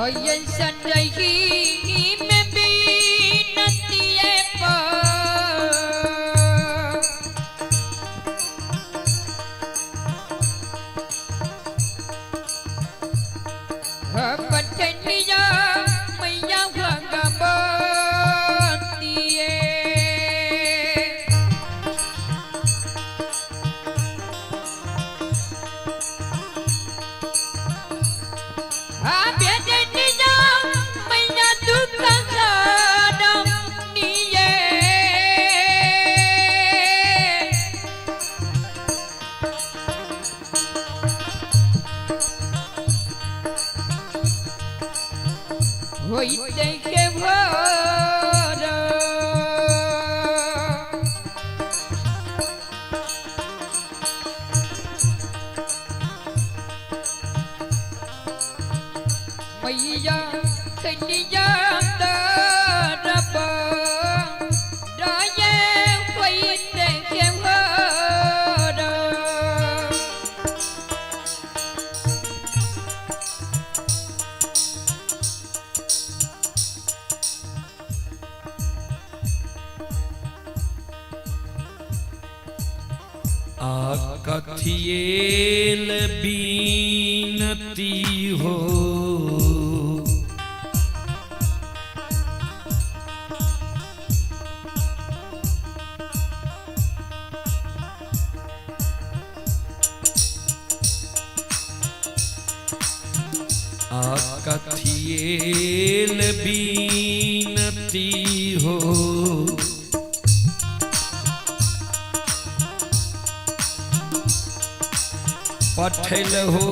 होयल संजही में बीनतिये पर पठनिया मैया भगवतिये। भेजनिया मैया दुख हरनिये। होइते के भोर मैया कन्या तरफ राये होइते के भोर। आ कथिएल बीनती हो, आ कथिएल बीनती हो, पठल हो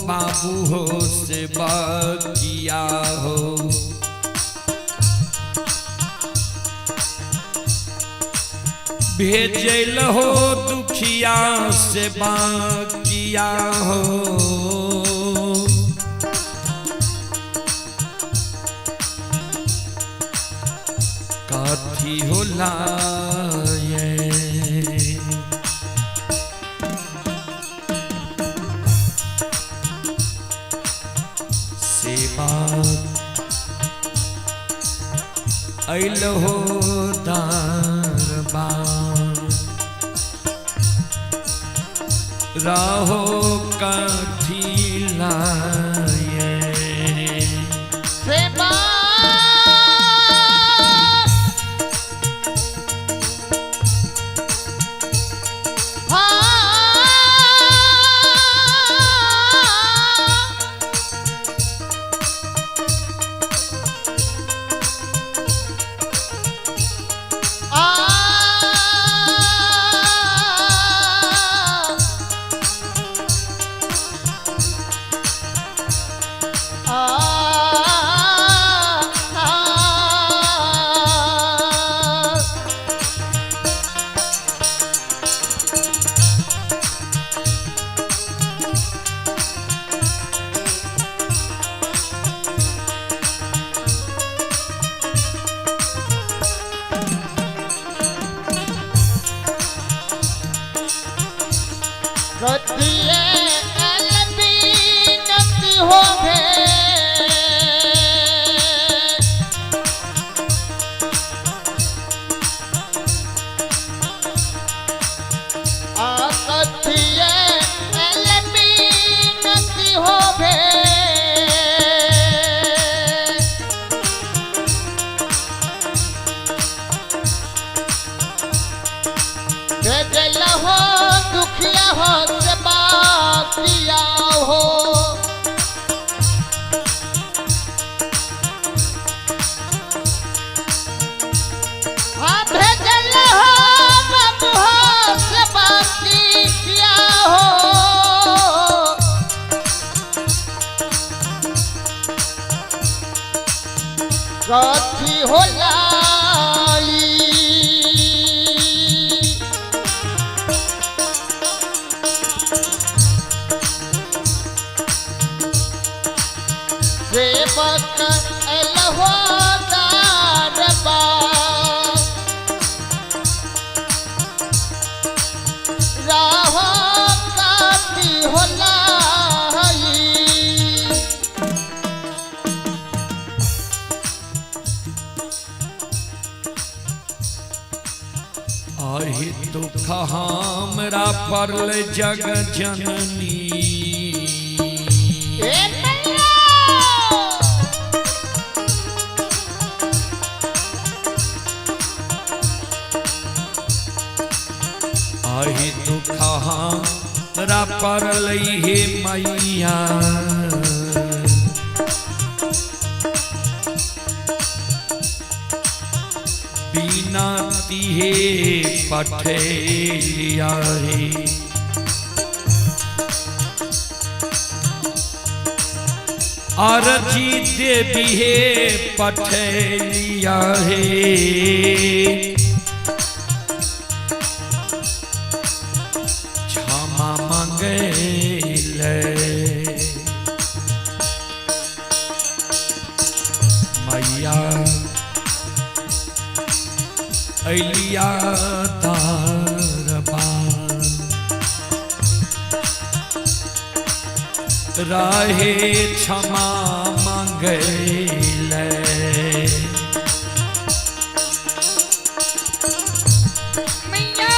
बाबू हो से बकिया हो, भेजल हो दुखिया से बाकिया हो। कथी होला ये सेवा ऐल हो दरबार रहो कथी लाए। सेवा हो दुखिया हो से बाकिया हो। हाँ भेजल हो बाबू हो से बाकिया हो। कथी होला सेवक एलहो दरबार राहो काती होला। हमरा पड़ल जग जननी। ए मैया आहि दुख हमरा पड़ल हे मैया। बिना तिहे पठेलिया हे। अर्जी देवी हे पठेलिया हे। क्षमा मांगे ले मैया अलिया दरबार राहे क्षमा मांगे ले। मैया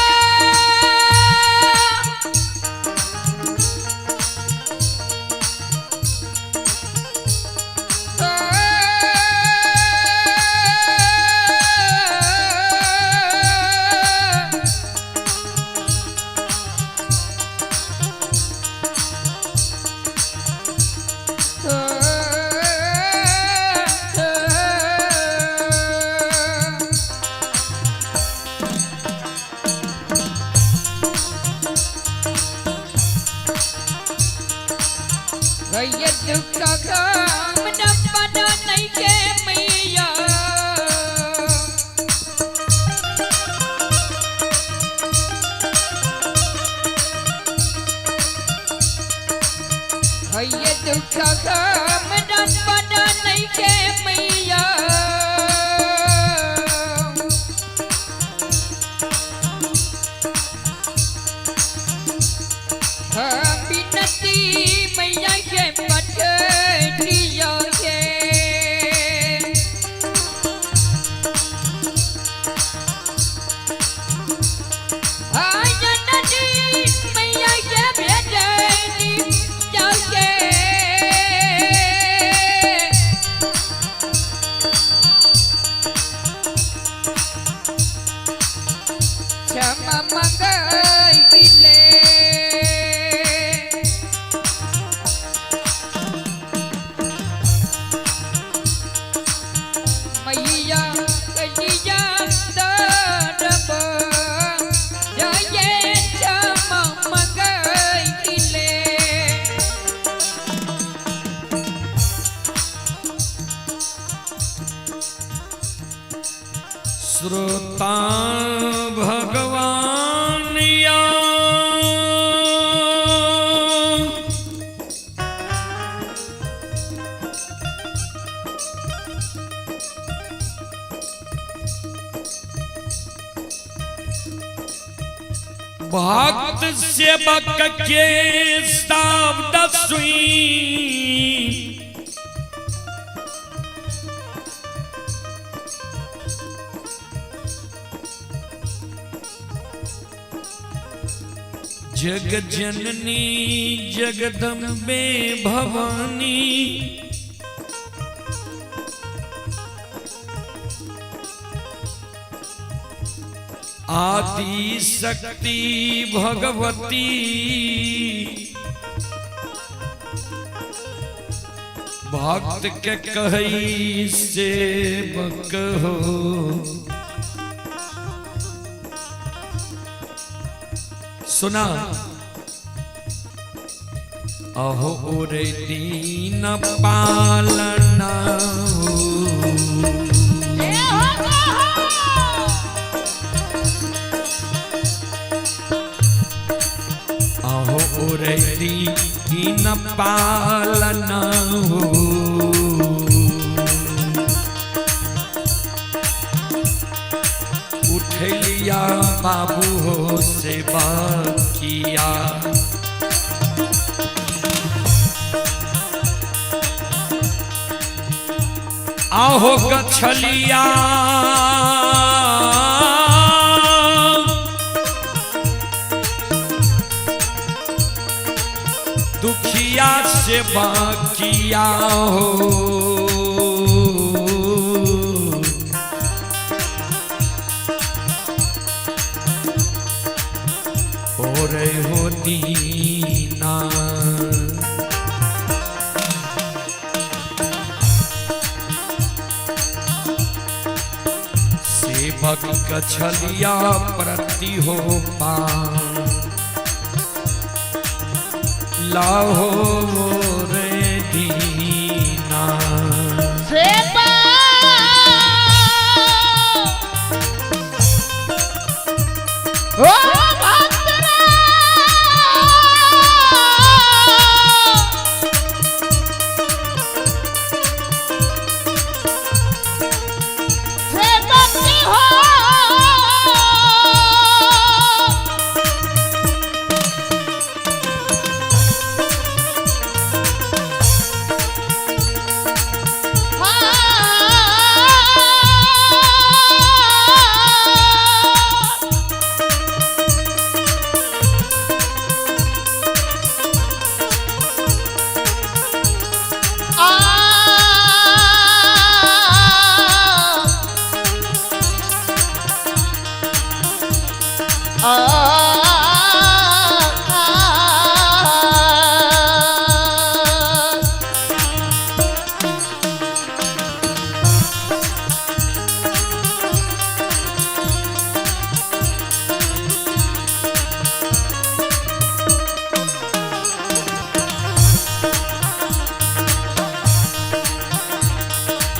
भैया दुख घाम न पड़ा नहीं के मैया। भैया दुख घाम न पड़ा नहीं के मैया। बिनती मैया के पठिया के। नदी मैया के भेजनी जाके। क्षमा मंगले। मैया कलिया दरब जय क्षमा मंगले। श्रोता भगवान या भक्त सेवक के शब्द सुई जग जननी जगदम्बे भवानी आदि शक्ति भगवती भक्त के कहई सेवक हो। सुना अहो ओरे दीन पालना हो। ए हो हो। अहो ओरे दीन पालना हो। उठ लिया बाबू हो सेवा किया। आहो गछलिया सेवा किया हो। और हो दीना सेवक कछलिया प्रति हो पा लाहो रे दीना। सेवा ओ भक्तरा सेवक हो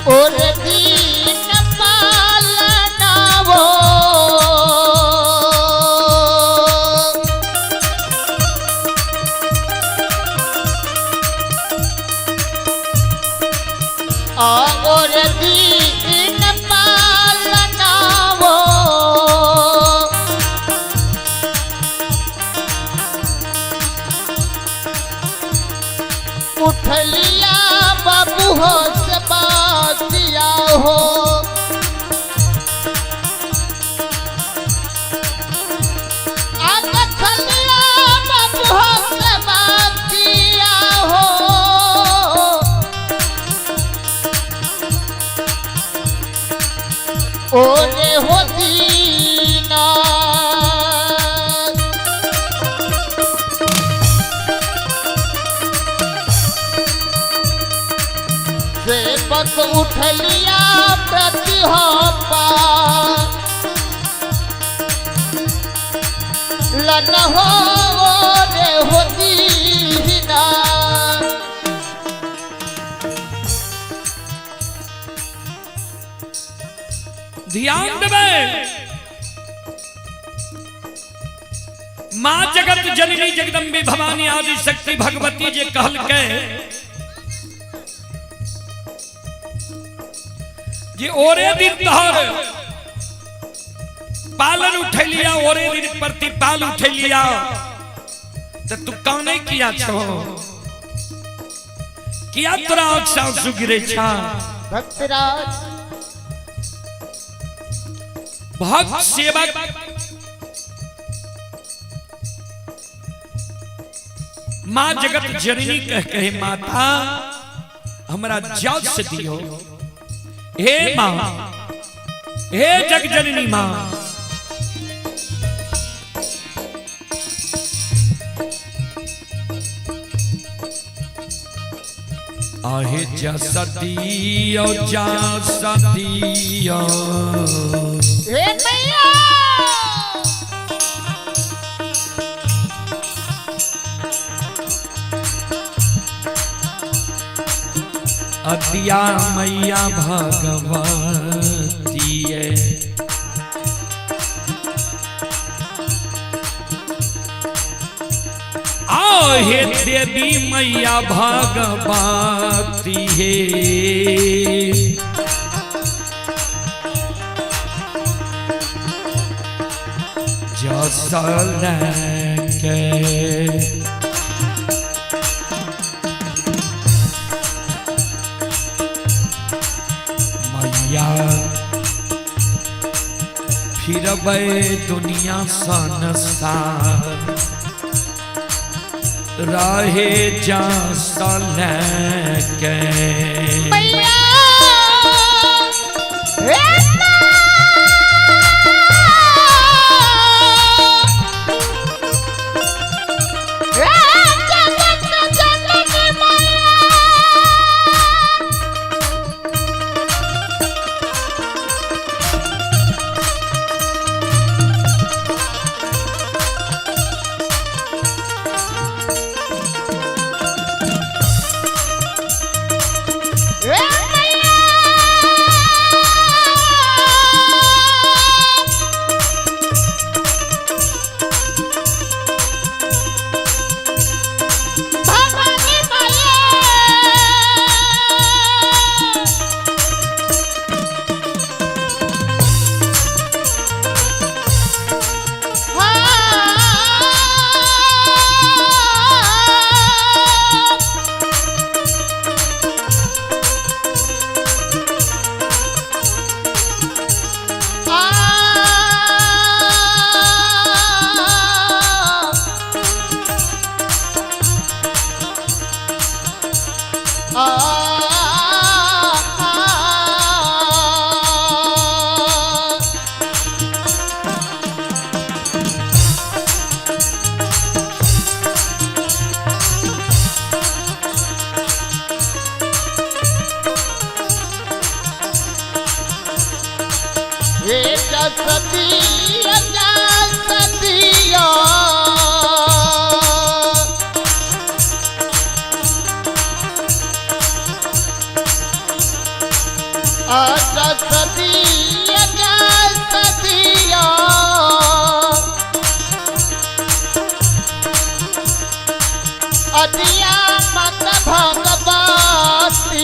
और दीन पालना वो और दीन पालना वो उठलिया बाबू हो से बातिया हो। आगछलिया बाबू हो से बातिया हो। ओरे हो दीना सेवक उठलिया प्रति हो पा लन हो रे हो दीना। ध्यान देवे माँ जगत जननी जगदम्बे भवानी आदि शक्ति भगवती जे कहल के जे ओरे दिन तोहर पालन उठेलिया, ओरे दिन प्रतिपाल उठेलिया, तो तू काने किया छो, किया तोरा आँख आंसू गिरे छा। भक्तराज भक्त सेवक माँ जगत जननी कह कहे माता हमरा जस दियो, हे माँ, हे जग जननी माँ। आहे जस दियो जस दियो हे मैया अदिया मैया भगवती आहे देवी मैया भगवती हे। जस के मैया फिरबै दुनिया संसार राहे जा के। मैया सतिया आजा सतिया जा सतिया अदिया मत भगवती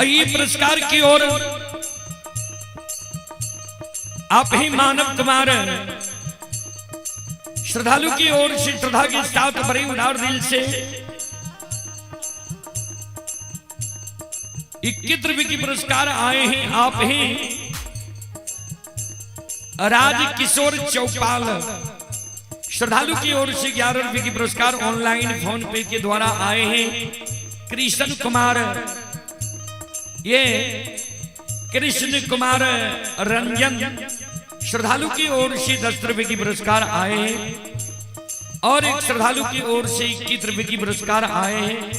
ये पुरस्कार की ओर आप ही मानव कुमार श्रद्धालु की ओर से श्रद्धा के साथ बड़े उदार दिल से 21 रुपए की पुरस्कार आए हैं। आप ही राज किशोर चौपाल श्रद्धालु की ओर से 11 रुपए की पुरस्कार ऑनलाइन फोन पे के द्वारा आए हैं। कृष्ण कुमार, ये कृष्ण कुमार रंजन श्रद्धालु की ओर से 10 रुपए की पुरस्कार आए हैं और एक श्रद्धालु की ओर से 21 रुपए की पुरस्कार आए हैं।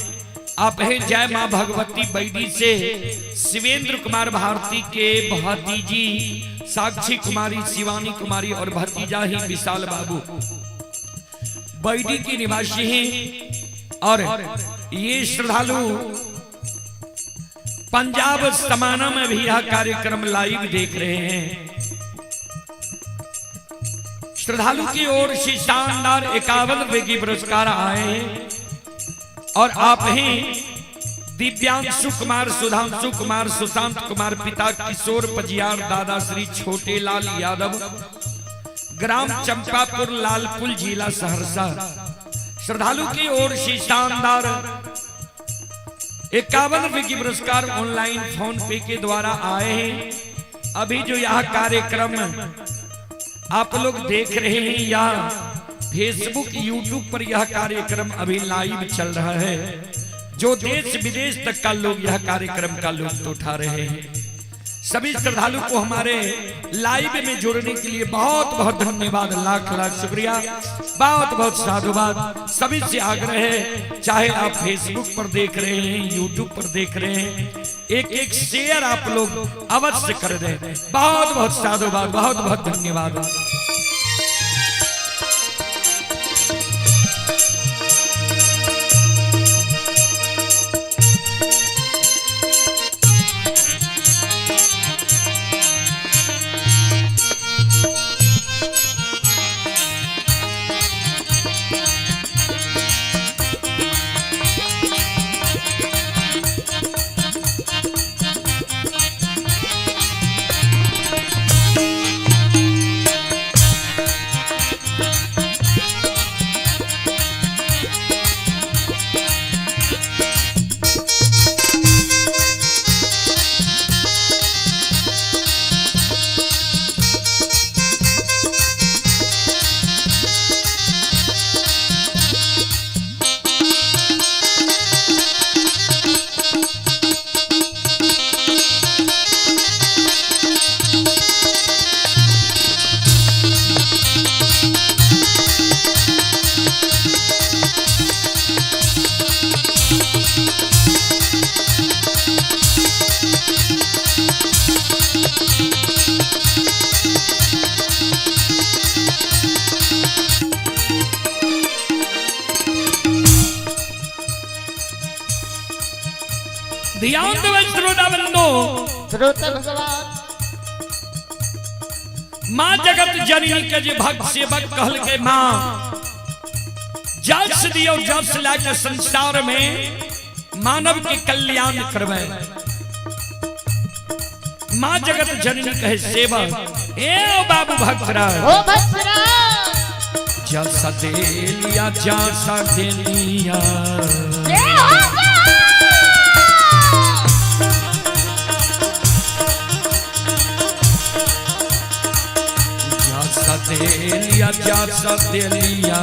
आप हैं जय मां भगवती बैदी से शिवेंद्र कुमार भारती के भतीजी साक्षी कुमारी, शिवानी कुमारी और भतीजा ही विशाल बाबू बैदी के निवासी हैं और ये श्रद्धालु पंजाब समाना में भी यह कार्यक्रम लाइव देख रहे हैं। श्रद्धालु की ओर से शानदार 51 रुपए की पुरस्कार आए हैं और आप ही दिव्यांशु कुमार, सुधांशु कुमार, सुशांत कुमार, पिता किशोर पजियार, दादा श्री छोटे लाल यादव, ग्राम चंपापुर, लालपुल, जिला सहरसा। श्रद्धालु की ओर से शानदार 51 रुपए की पुरस्कार ऑनलाइन फोन पे के द्वारा आए हैं। अभी जो यह कार्यक्रम आप लोग देख रहे हैं या फेसबुक यूट्यूब पर यह कार्यक्रम अभी लाइव चल रहा है, जो देश विदेश तक का लोग यह कार्यक्रम का लुत्फ उठा रहे हैं। सभी श्रद्धालु को हमारे लाइव में जुड़ने के लिए बहुत बहुत धन्यवाद, लाख लाख शुक्रिया, बहुत बहुत साधुवाद। सभी से आग्रह है, चाहे आप फेसबुक पर देख रहे हैं, यूट्यूब पर देख रहे हैं, एक एक शेयर आप लोग अवश्य कर दें। बहुत बहुत साधुवाद, बहुत बहुत धन्यवाद। ध्यान देवे श्रोता बंधु। श्रोता भगवान। माँ जगत जननी के जे भक्त सेवक कहल के माँ जस दियो, जस लाके संसार में मानव के कल्याण करवे। माँ जगत जननी कहे सेवक, ए ओ बाबू भक्तराज, ओ भक्तराज, जस दे लिया, जस दे लिया, जय हो। जस दे लिया, जस दे लिया,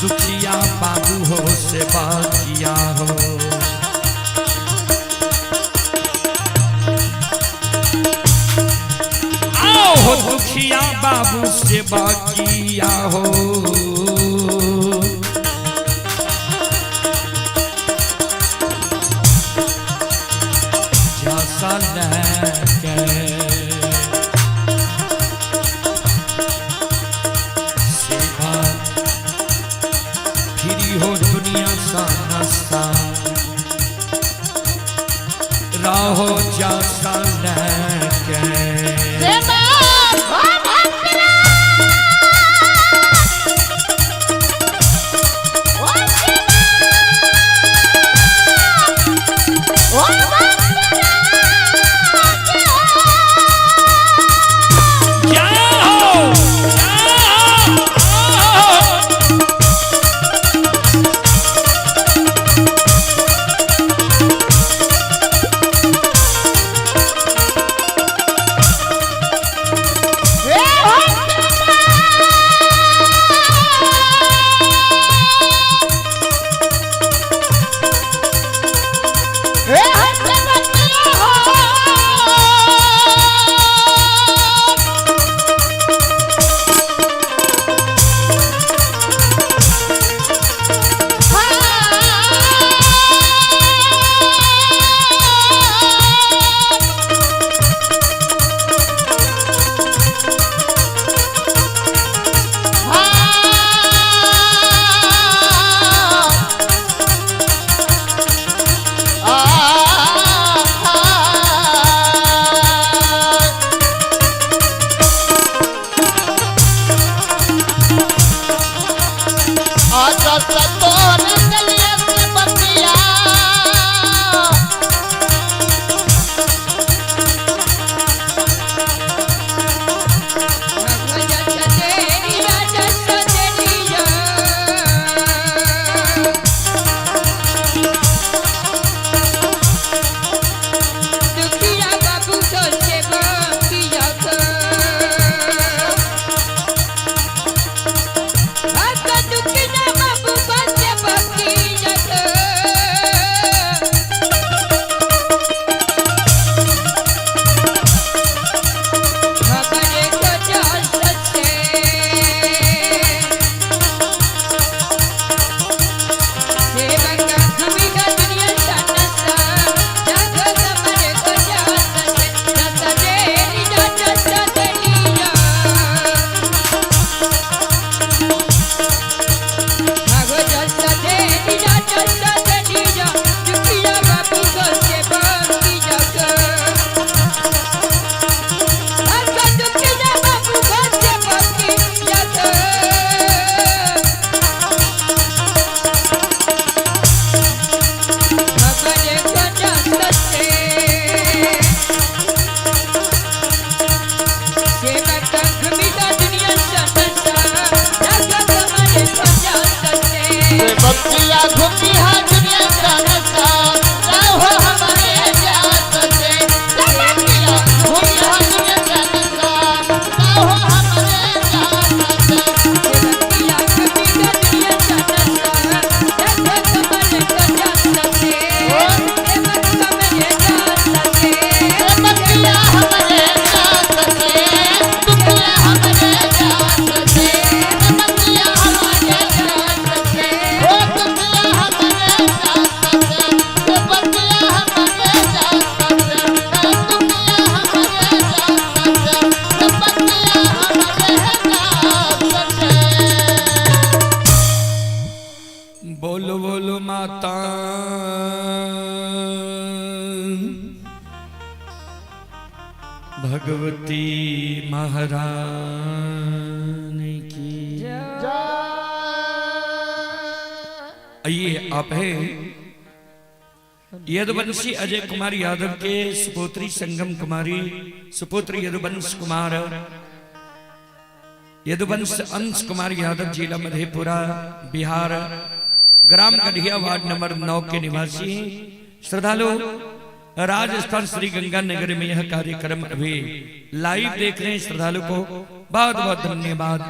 दुखिया बाबू हो सेवा किया हो। आओ हो दुखिया बाबू सेवा किया हो। जैसा लेके सेवा फिरी हो दुनिया सा नशा राहो जैसा लेके। जय मां ओ भक्तराज, ओ जय मां, ओ भक्तराज। जय हो, जय हो। माता भगवती महारानी की जय। आइए आप है यदुवंशी अजय कुमार यादव के सुपुत्री संगम कुमारी, सुपुत्र यदुवंश कुमार, यदुवंश अंश कुमार यादव, जिला मधेपुरा, बिहार, ग्राम गढ़िया, वार्ड नंबर 9 के निवासी हैं। श्रद्धालु राजस्थान श्री गंगानगर में यह कार्यक्रम अभी लाइव देख रहे हैं। श्रद्धालु को बहुत बहुत धन्यवाद,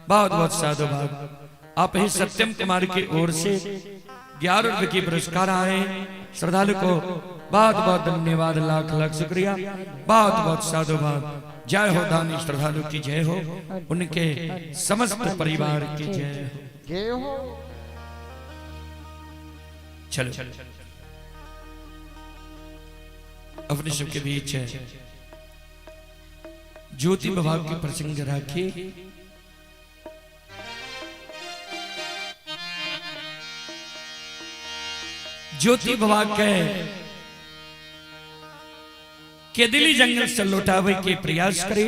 बहुत बहुत साधुवाद। आप ही सत्यम कुमार की ओर से 11 रुपए की पुरस्कार आए। श्रद्धालु को बहुत बहुत धन्यवाद, लाख लाख शुक्रिया, बहुत बहुत साधुवाद। जय हो दानी श्रद्धालु की जय हो, उनके समस्त परिवार की जय हो। जय हो। चलो अपने सबके बीच है ज्योति विभाग के प्रसंग राखी। ज्योति विभाग के केदली जंगल से लौटावे के प्रयास करे।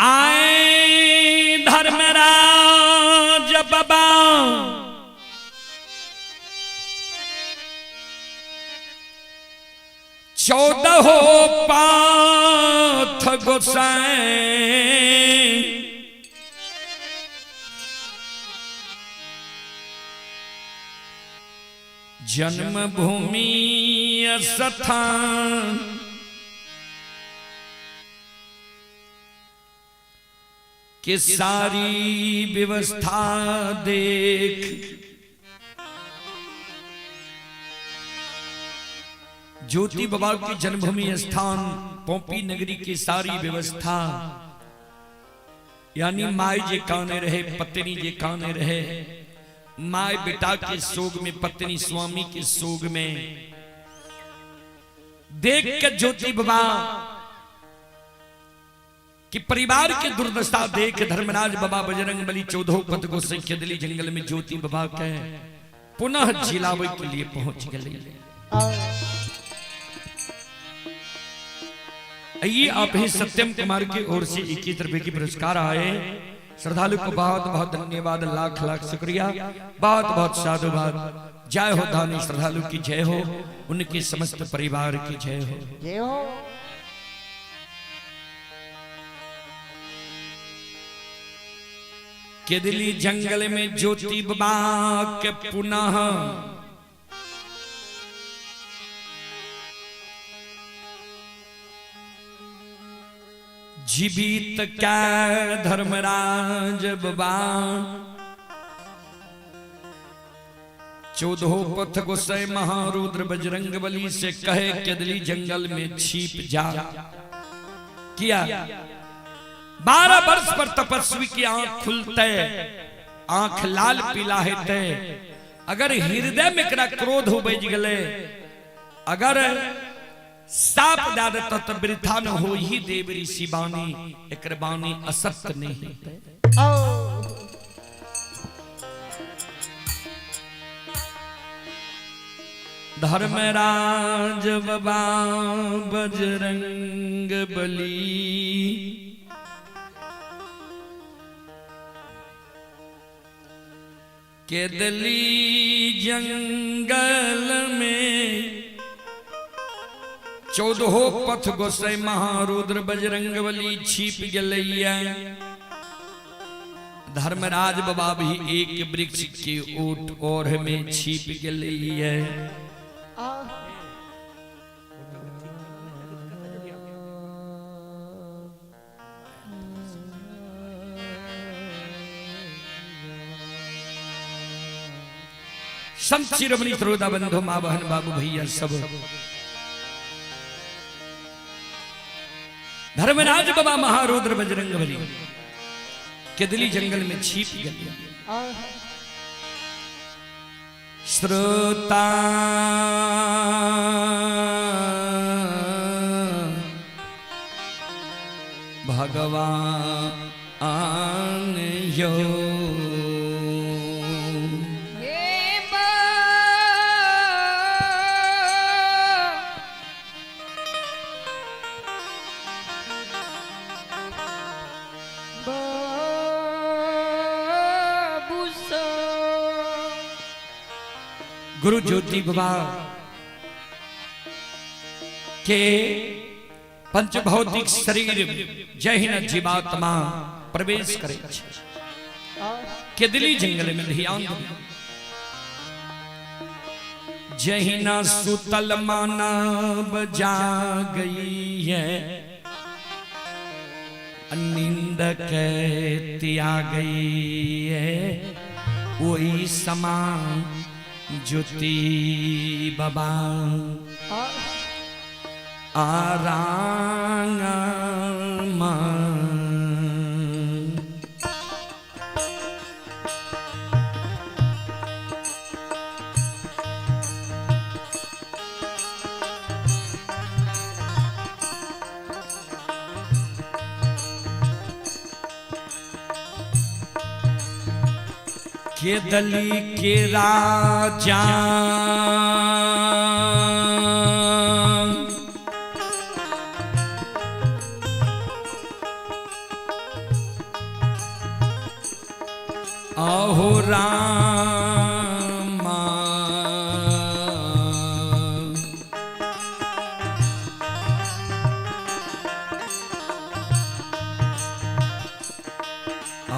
आए धर्मराज बाबा 14 पाथ गोसाई जन्मभूमि स्थान के सारी व्यवस्था देख ज्योति बाबा की जन्मभूमि स्थान पोपी नगरी की सारी व्यवस्था, यानी माई जे काने रहे, पत्नी जे काने रहे, my बेटा के शोक में, पत्नी स्वामी के शोक में देख के ज्योति बाबा कि परिवार के दुर्दशा देख धर्मराज बाबा बजरंग बली 14 पद को दिली जंगल में ज्योति बाबा के पुनः जिलावे के लिए पहुंच गए। ये आप ही सत्यम कुमार की ओर से 21 रुपए की पुरस्कार आए। श्रद्धालु को बहुत बहुत धन्यवाद, लाख लाख शुक्रिया, बहुत बहुत साधुवाद। जय हो दानी श्रद्धालु की जय हो, उनके समस्त परिवार की जय हो। जय हो। केदली जंगल में ज्योति बाबा के पुनः जीवित क्या धर्मराज बाबा 14 पथ गोसाई महारुद्र बजरंग बली से कहे केदली जंगल में छिप जा। किया 12 वर्ष पर तपस्वी की आंख खुलते, आंख लाल पीला हेते, अगर हृदय में एकरा क्रोध हो बज गले, अगर साप दा देता तो वृथा न हो ही देव ऋषि बानी, एकर बानी असत्य नहीं। धर्मराज बाबा बजरंग बली केदली जंगल में 14 पथ गोसाई महारुद्र बजरंग बली छिप गलैया। धर्मराज बाबा भी एक वृक्ष के ओट ओढ़ में छिप गलैया। संत शिरोमणि श्रोता बंधु माँ बहन बाबू भैया सब धर्मराज बाबा महारुद्र बजरंग बली केदली जंगल में छिप गए। श्रोता भगवान यो। गुरु ज्योति बाबा के पंचभौतिक शरीर जहिन जीवात्मा प्रवेश करे के दिली जंगल में ध्यान जहिना सुतल मानव जागई है नींद के त्यागई है वही समान ज्योति बाबा आराम। केदली के राजा अहो रामा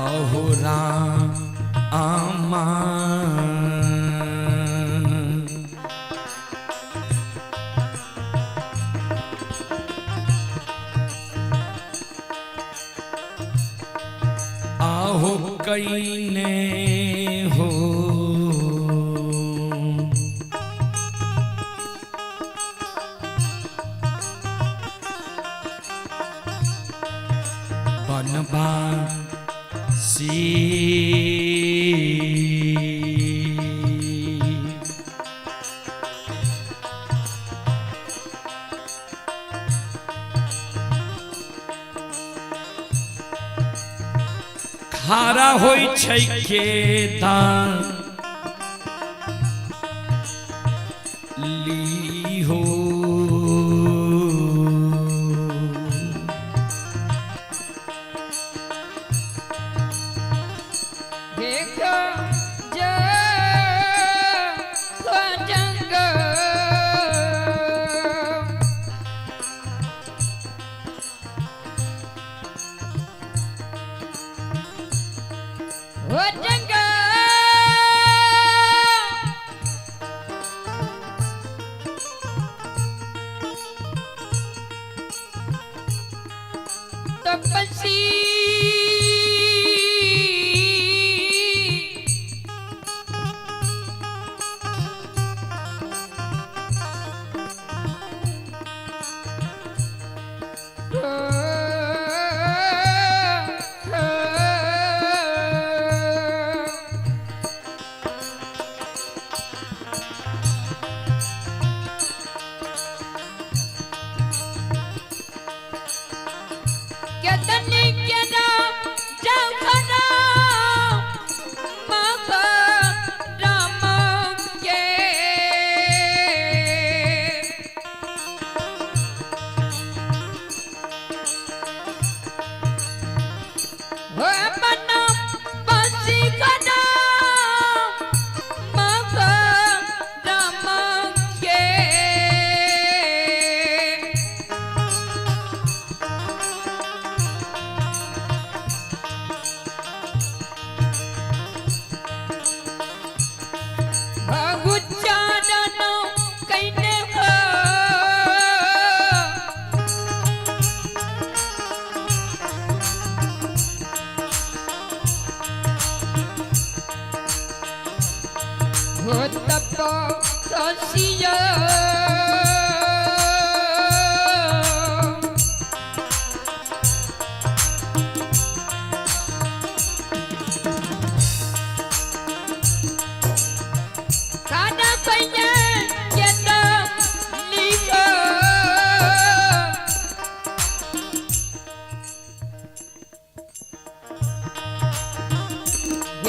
अहो रामा आहो कईने हो बनबा सी खारा होई छै केता ली हो देखो जंग ओ जंग तपसी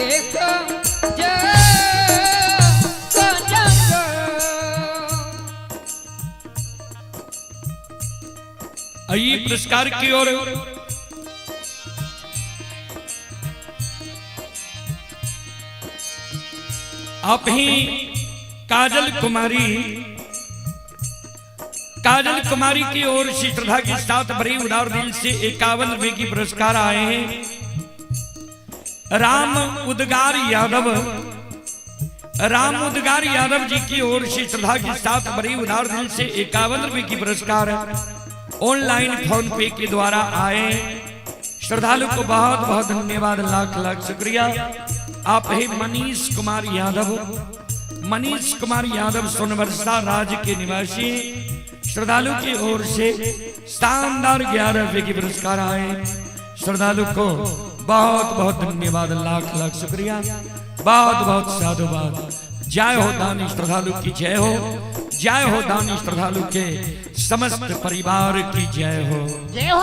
एक जग जग। आइए पुरस्कार की ओर आप ही काजल कुमारी, काजल कुमारी की ओर से श्रद्धा के साथ बड़ी उदार दिल से 51 रुपए की पुरस्कार आए हैं। राम उदगार यादव, राम उदगार यादव जी की ओर से श्रद्धा के साथ बड़ी उदार दिल से 51 रुपए की पुरस्कार ऑनलाइन फोन पे के द्वारा आए। श्रद्धालु को बहुत बहुत धन्यवाद, लाख लाख शुक्रिया। आप है मनीष कुमार यादव, मनीष कुमार यादव सोनबरसा राज्य के निवासी, श्रद्धालु की ओर से शानदार 11 रुपए की पुरस्कार आए। श्रद्धालु को बहुत बहुत धन्यवाद, लाख लाख शुक्रिया, बहुत बहुत साधुवाद। जय हो दानी श्रद्धालु की जय हो, जय हो दानी श्रद्धालु के समस्त परिवार की जय हो। जय हो।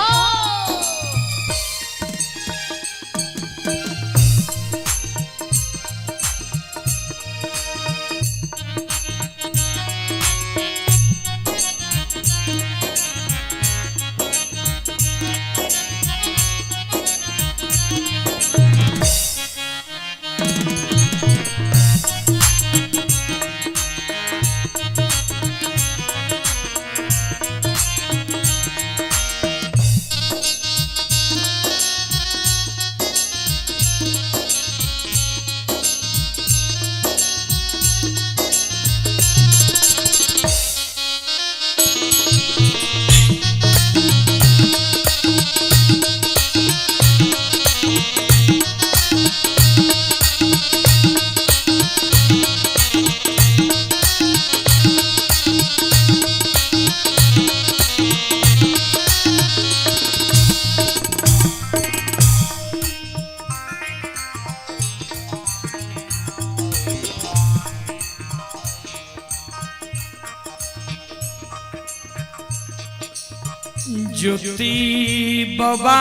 ज्योति बाबा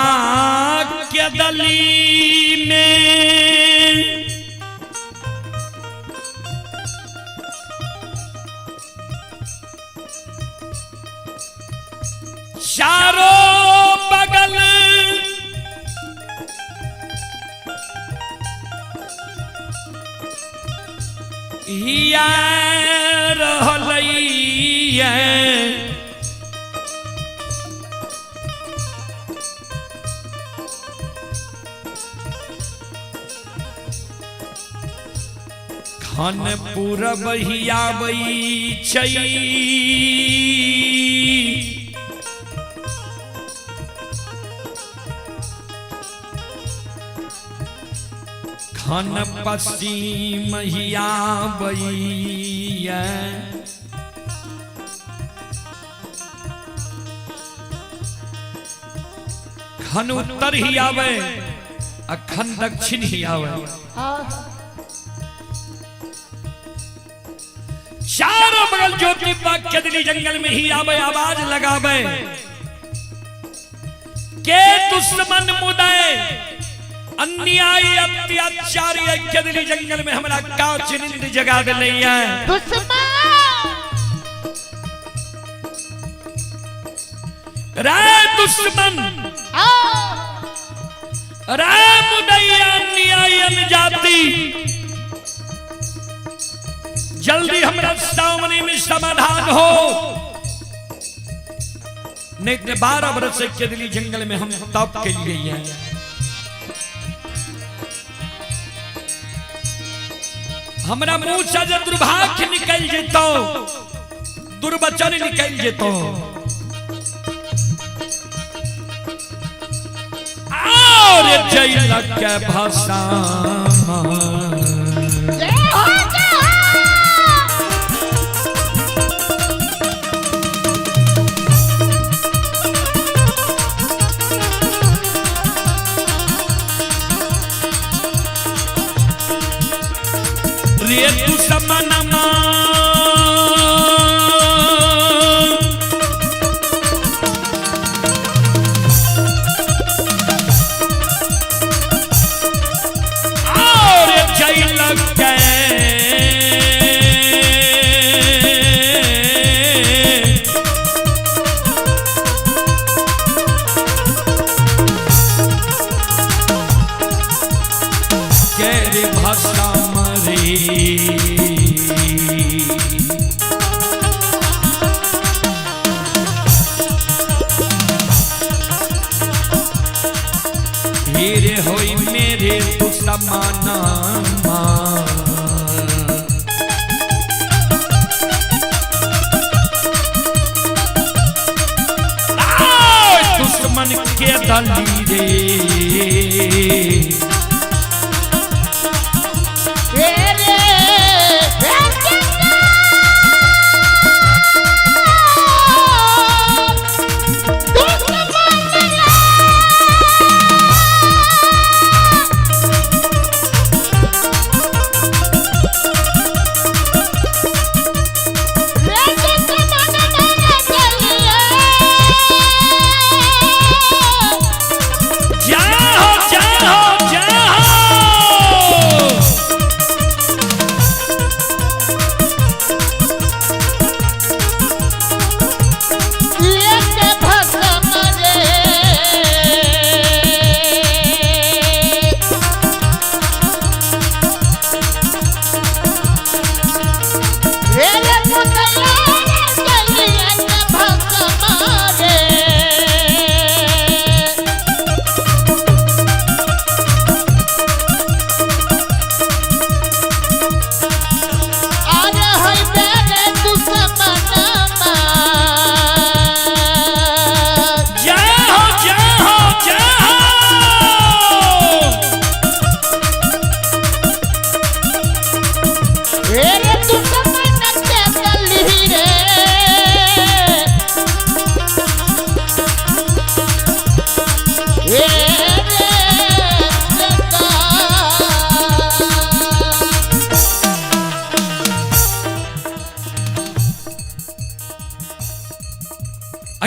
के दली में चारों बगल हिया रहलैया। खन पूरब हियाबै छै, खन पश्चिम हियाबैया। खन उत्तर ही आवे आ खन दक्षिण ही आवे। चारों बगल ज्योति बाग के दिली जंगल में ही आवे, आवाज लगावे के दुश्मन मुदय अन्याय अत्याचारी के दिली जंगल में हमरा काच नींद जगा दिलैया। दुश्मन रे दुश्मन रे मुदैया अन्याय जाति, जल्दी हमरा सामने में समाधान हो, नहीं तो 12 बरस के दिली जंगल में हम तप के लिए हैं। हमरा मुंह से जब दुर्भाग्य निकल जेतो, दुर्वचन निकल जेतो, और जैल के भाषा। जय हो जय हो। रे दुश्मनमा और हीरे होई मेरे तू समाना। दुश्मन के दली रे जय हो जय हो जय हो। जय हो जय हो जय हो।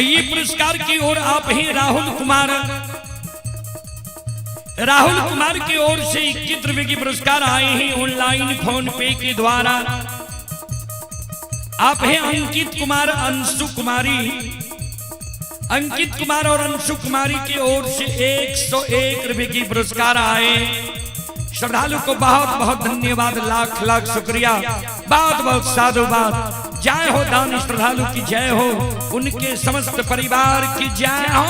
ये पुरस्कार की ओर आप ही राहुल कुमार, राहुल कुमार की ओर से 21 रुपए की पुरस्कार आए हैं ऑनलाइन फोन पे के द्वारा। आप हैं अंकित कुमार, अंशु कुमारी, अंकित कुमार और अंशु कुमारी की ओर से 101 रुपए की पुरस्कार आए। श्रद्धालु को बहुत बहुत धन्यवाद, लाख लाख शुक्रिया, बहुत बहुत साधुवाद। जय हो दान श्रद्धालु की जय हो, उनके समस्त परिवार की जय हो।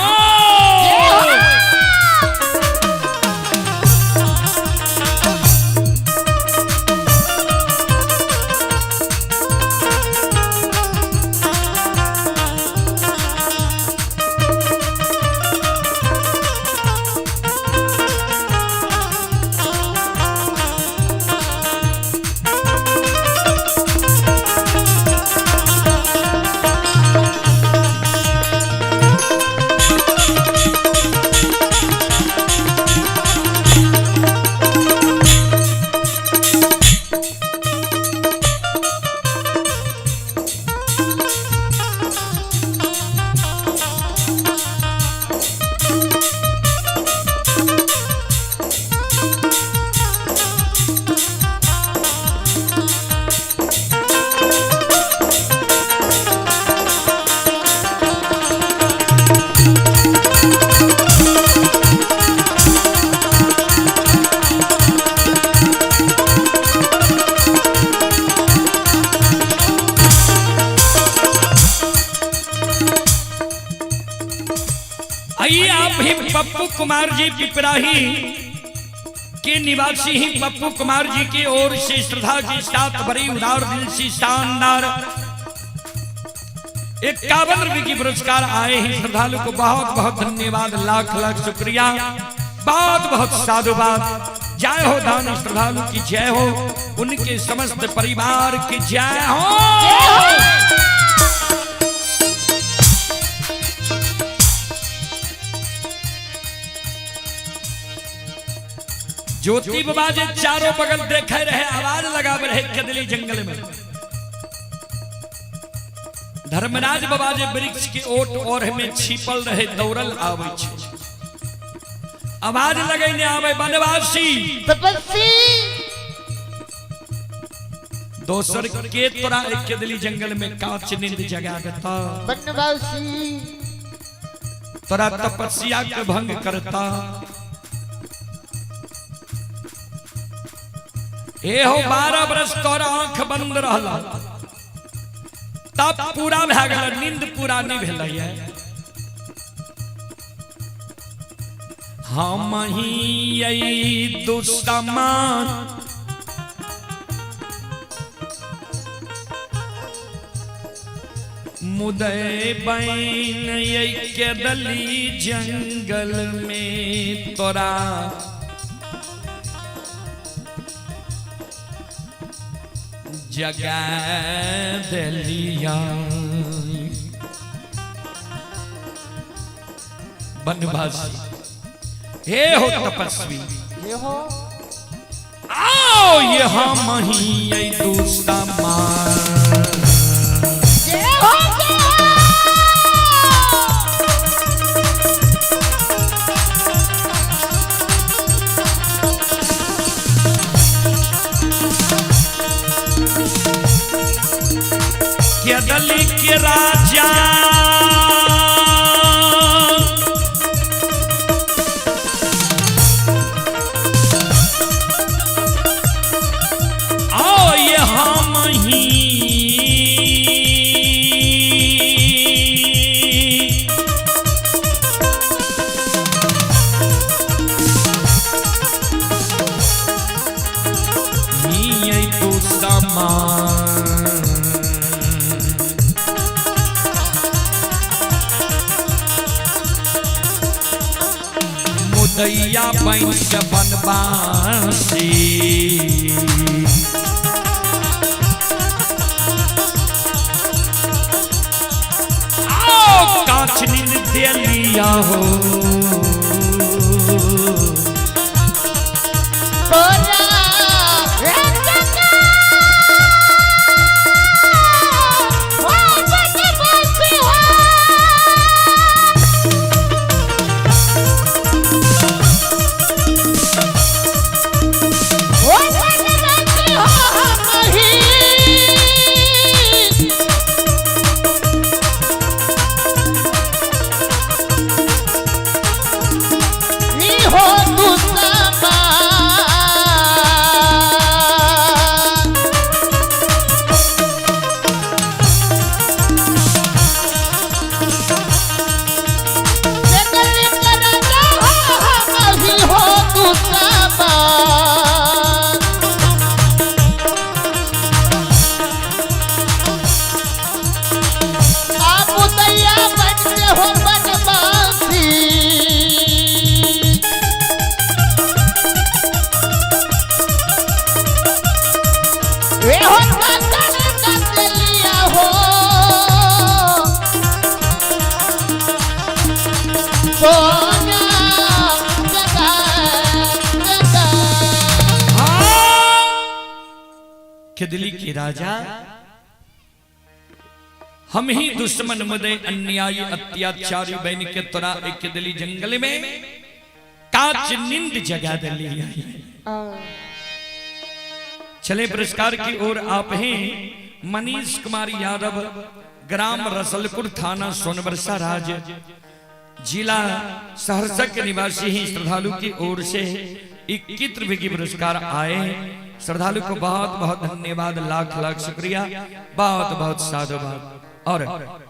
आइए आप ही पप्पू कुमार जी पिपराही के निवासी ही पप्पू कुमार जी की ओर से श्रद्धा के साथ बड़ी उदार दिल से शानदार 51 रुपए की पुरस्कार आए हैं। श्रद्धालु को बहुत बहुत धन्यवाद, लाख लाख शुक्रिया, बहुत बहुत साधुवाद। जय हो दान श्रद्धालु की जय हो, उनके समस्त परिवार की जय हो। ज्योति बाबा जे चारों बगल देखे रहे, आवाज लगावे रहे कदली जंगल में। धर्मराज बाबा जे वृक्ष के ओट और में छिपल रहे, दौड़ल आवे छे, आवाज लगैने आवे वनवासी तपस्वी। दोसर के तोरा एक कदली जंगल में कांच नींद जगा देता, वनवासी तोरा तपस्या के भंग करता। हे हो 12 बरस तोरा आंख बंद रहला, तब पूरा भए गेल, नींद पूरा नहीं भेलै। हम ही यही दुश्मन मुदय बैन के दली जंगल में तोरा जगा दिलिया। बनवासी हे हो तपस्वी, ये हो आओ ये हम ही ये दुश्मन। जय हो जय हो। केदली के राजा आओ ये हम ही ये दुश्मन। मुदैया बन के बनवासी, आओ कांच नींद दे लिया हो। तोरा हे जगा ओ बनवासी हो। ओ बनवासी हो हम ही। नी हो दुश्मन। जगल कर राजा हम ही हो दुश्मन। आप दैया बनते हो बनवासी। वे हो कतन कतलिया हो। सोना जगा जगा। खेदली के राजा हम ही दुश्मन मुदे अन्यायी अत्याचारी बन के तोरा एक दिली जंगल में कांच नींद जगा दिली। चले पुरस्कार की ओर आप हैं मनीष कुमार यादव, ग्राम रसलपुर, थाना सोनबरसा राज, जिला सहरसा के निवासी हैं। श्रद्धालु की ओर से 21 रुपए की पुरस्कार आए। श्रद्धालु को बहुत बहुत धन्यवाद, लाख लाख शुक्रिया, बहुत बहुत साधुवाद। और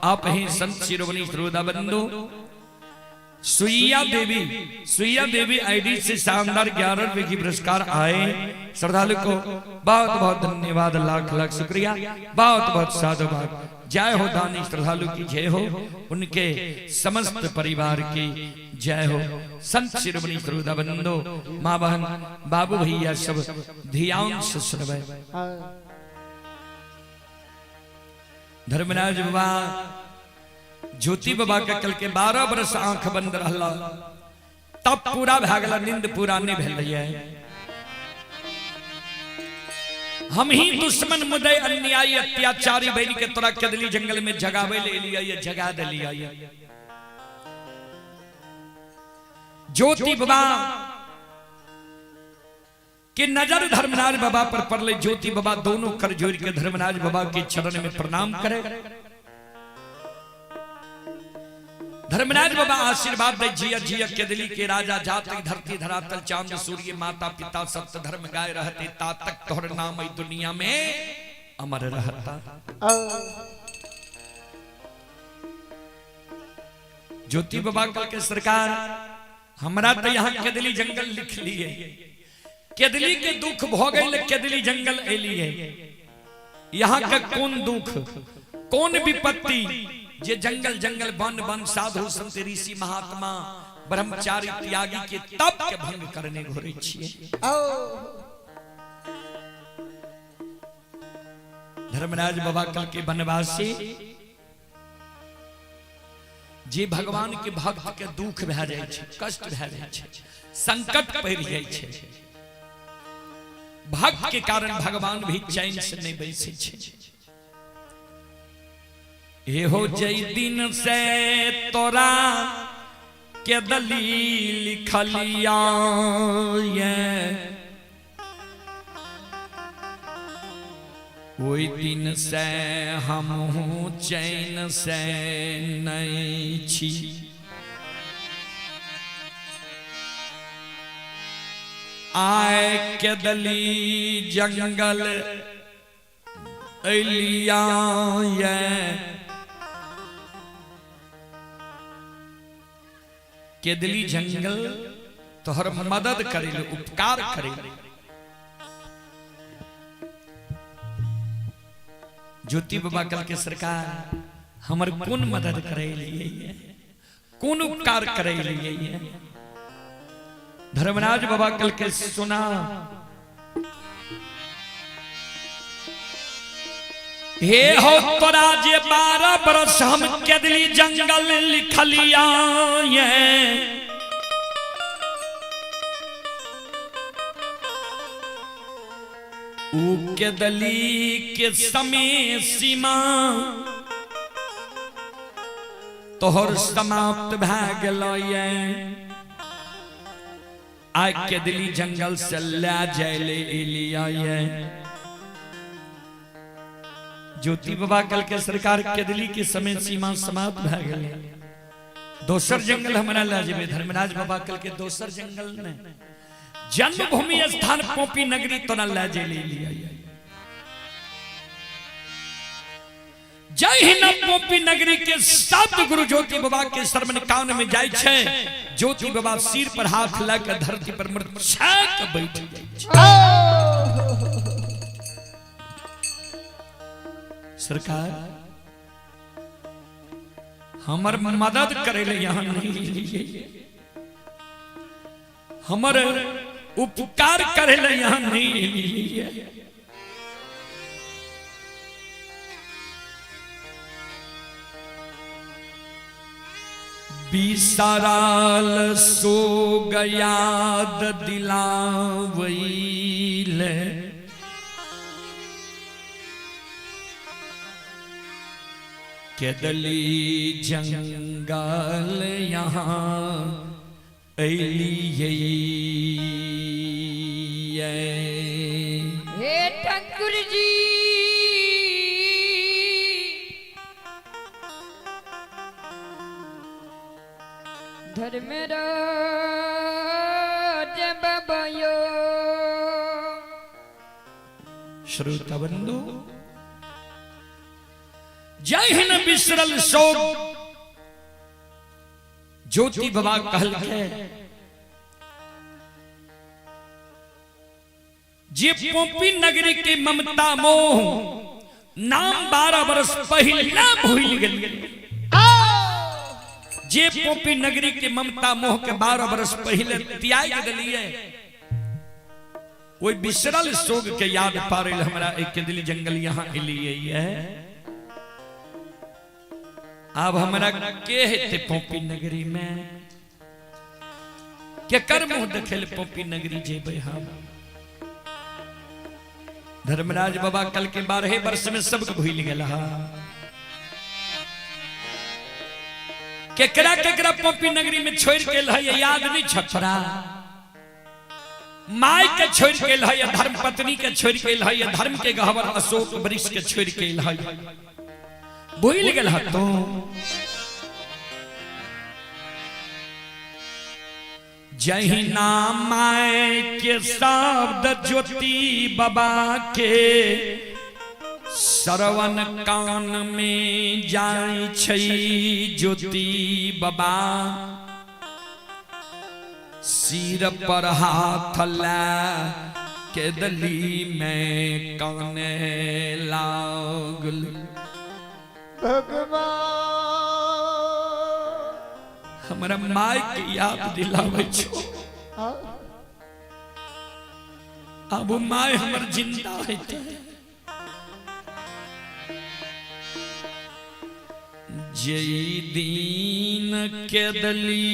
आप हैं संत शिरोमणि श्रोता बंधु सुइया देवी, सुइया देवी आईडी से शानदार 11 रुपए की पुरस्कार आए। श्रद्धालु को बहुत बहुत धन्यवाद, लाख लाख शुक्रिया, बहुत बहुत साधुवाद। जय हो दानी श्रद्धालु की जय हो, उनके समस्त परिवार की जय हो। संत शिरोमणि श्रोता बंधु, माँ बहन बाबू भैया सब ध्यान से सुनवे। धर्मराज बाबा ज्योति बाबा के कल के 12 बरस आंख बंद रहला, तब पूरा भए गेल, नींद पूरा नहीं भेल। हम ही दुश्मन मुदय अन्यायी अत्याचारी बन के तोरा केदली जंगल में जगावे ले लिया, जगा दिलिया। ज्योति बाबा के नजर धर्मराज बाबा पर पड़ले। ज्योति बाबा दोनों कर जोड़ के धर्मराज बाबा के चरण में प्रणाम करे। धर्मराज बाबा आशीर्वाद दे जिया जिया केदली के राजा जात धरती धरातल चांद सूर्य माता पिता सत्य धर्म गाय रहते ता तक तोहर नाम ई दुनिया में अमर रहता। ज्योति बाबा कल के सरकार हमरा तो यहाँ केदली जंगल लिख लिए, केदली के दुख भ गई, केदली जंगल एलिए। यहाँ के कौन दुख कौन विपत्ति जे जंगल जंगल वन वन साधु संत ऋषि महात्मा ब्रह्मचारी त्यागी के तप के भंग करने घुरे छिए। धर्मराज बाबा कल के वनवासी जे भगवान के भक्त के दुख भए जाय छै, कष्ट भए जाय छै, संकट पड़ जाय छै, भक्त के कारण भगवान भी चैन से नहीं बैसे छै। एहो जय दिन से तोरा के दली लिखलिया ये ओहि दिन से हमहूँ चैन से नहीं छी। आए केदली जंगल एलिया ये केदली जंगल तोहर मदद करे, उपकार करे। ज्योति बाबा कल के सरकार हमर कौन मदद करे लिए, कौन उपकार करे लिए। धर्मराज बाबा कल के सुना हे हो तोरा जे 12 बरस हम केदली जंगल लिखलिया ये ऊ केदली के समय सीमा तोहर समाप्त भए गेल ये। आइ केदली जंगल से ले जाय ले एलिया ये। ज्योति बाबा कल के सरकार केदली के समय सीमा समाप्त भए गेल, दोसर जंगल हमरा ले जेबे। धर्मराज बाबा कल के दोसर जंगल ने जन्मभूमि स्थान पोपी नगरी तोरा ले जे ले लिया। जय हिंद पोपी नगरी के शब्द गुरु ज्योति बाबा के श्रवण कान में जाय छै, ज्योति बाबा सिर पर हाथ लगा धरती पर मूर्छा के बैठ जाय छै। सरकार हमर मदद करे ले यहाँ नहीं लिए, हमर उपकार करे ले यहाँ नहीं लिए। बिसराल सो गयाद दिलावैले केदली जंगल यहाँ एलिए। हे ठाकुर जी धर्मराज बाबा यो। श्रोता बंधु जय हिंद बिसरल शोक ज्योति बाबा कहल के जे पोपी नगरी के ममता मोह नाम 12 बरस पहले भूल गेल। जे पोपी नगरी के ममता मोह के 12 बरस पहले त्याग दिलिए, ओहि बिसरल शोक के याद पारे हमरा एक केदली जंगल यहाँ एलिए है। अब हमरा के हेते पोपी नगरी में, के कर मुंह देखेल पोपी नगरी जेबै हम। धर्मराज बाबा कल के 12 वर्ष में सब भूल गेल। केकरा केकरा पोपी नगरी में छोड़ के है याद नहीं छतरा, माय के छोड़ के है, धर्म पत्नी के छोड़ के है, धर्म के गहवर अशोक वृक्ष के छोड़ के है, भूल गेल तो। जहिना माय के शब्द ज्योति बाबा के श्रवण कान में जाय छै ज्योति बाबा सिर पर हाथ ला के दली में काने लागल। भगवान हमरा माय के याद दिलाबै छो। अब my हमर जिंदा हेतै। जई दिन के दली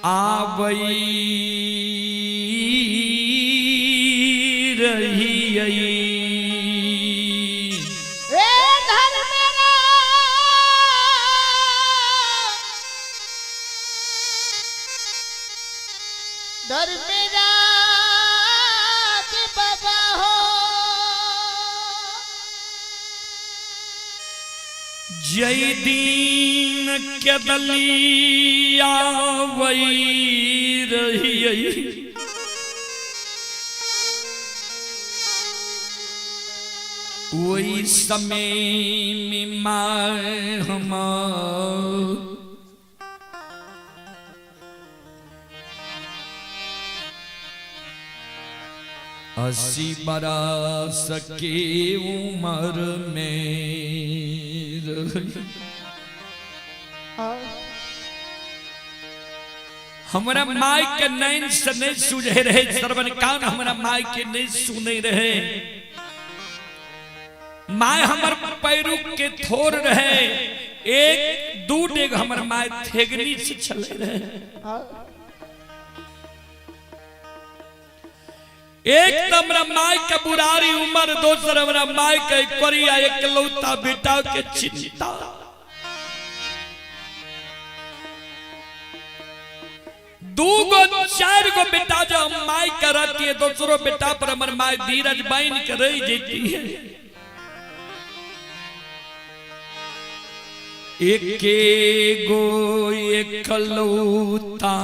आबई रही ए धन मेरा धर्मराज बाबा हो। जय दीन के दलिया वही रही वही समय में माय हमार 80 बरस के उम्र में रही। हमरा माय के नैन से नहीं सूझे रहे, श्रवण कान हमरा माय के नहीं सुने रहे। My हमर पैरू के थोर रहे, एक दू डेग हमर my थेगनी से चले रहे। एक तो हमरा my के बुरारी उम्र, दोसर हमरा my के करिया एकलौता बेटा के चिंता। दू गो चार गो बेटा जो हम my के रहती है, दूसरो बेटा पर हमर my धीरज बन के रह जेती है। एके गो एकलौता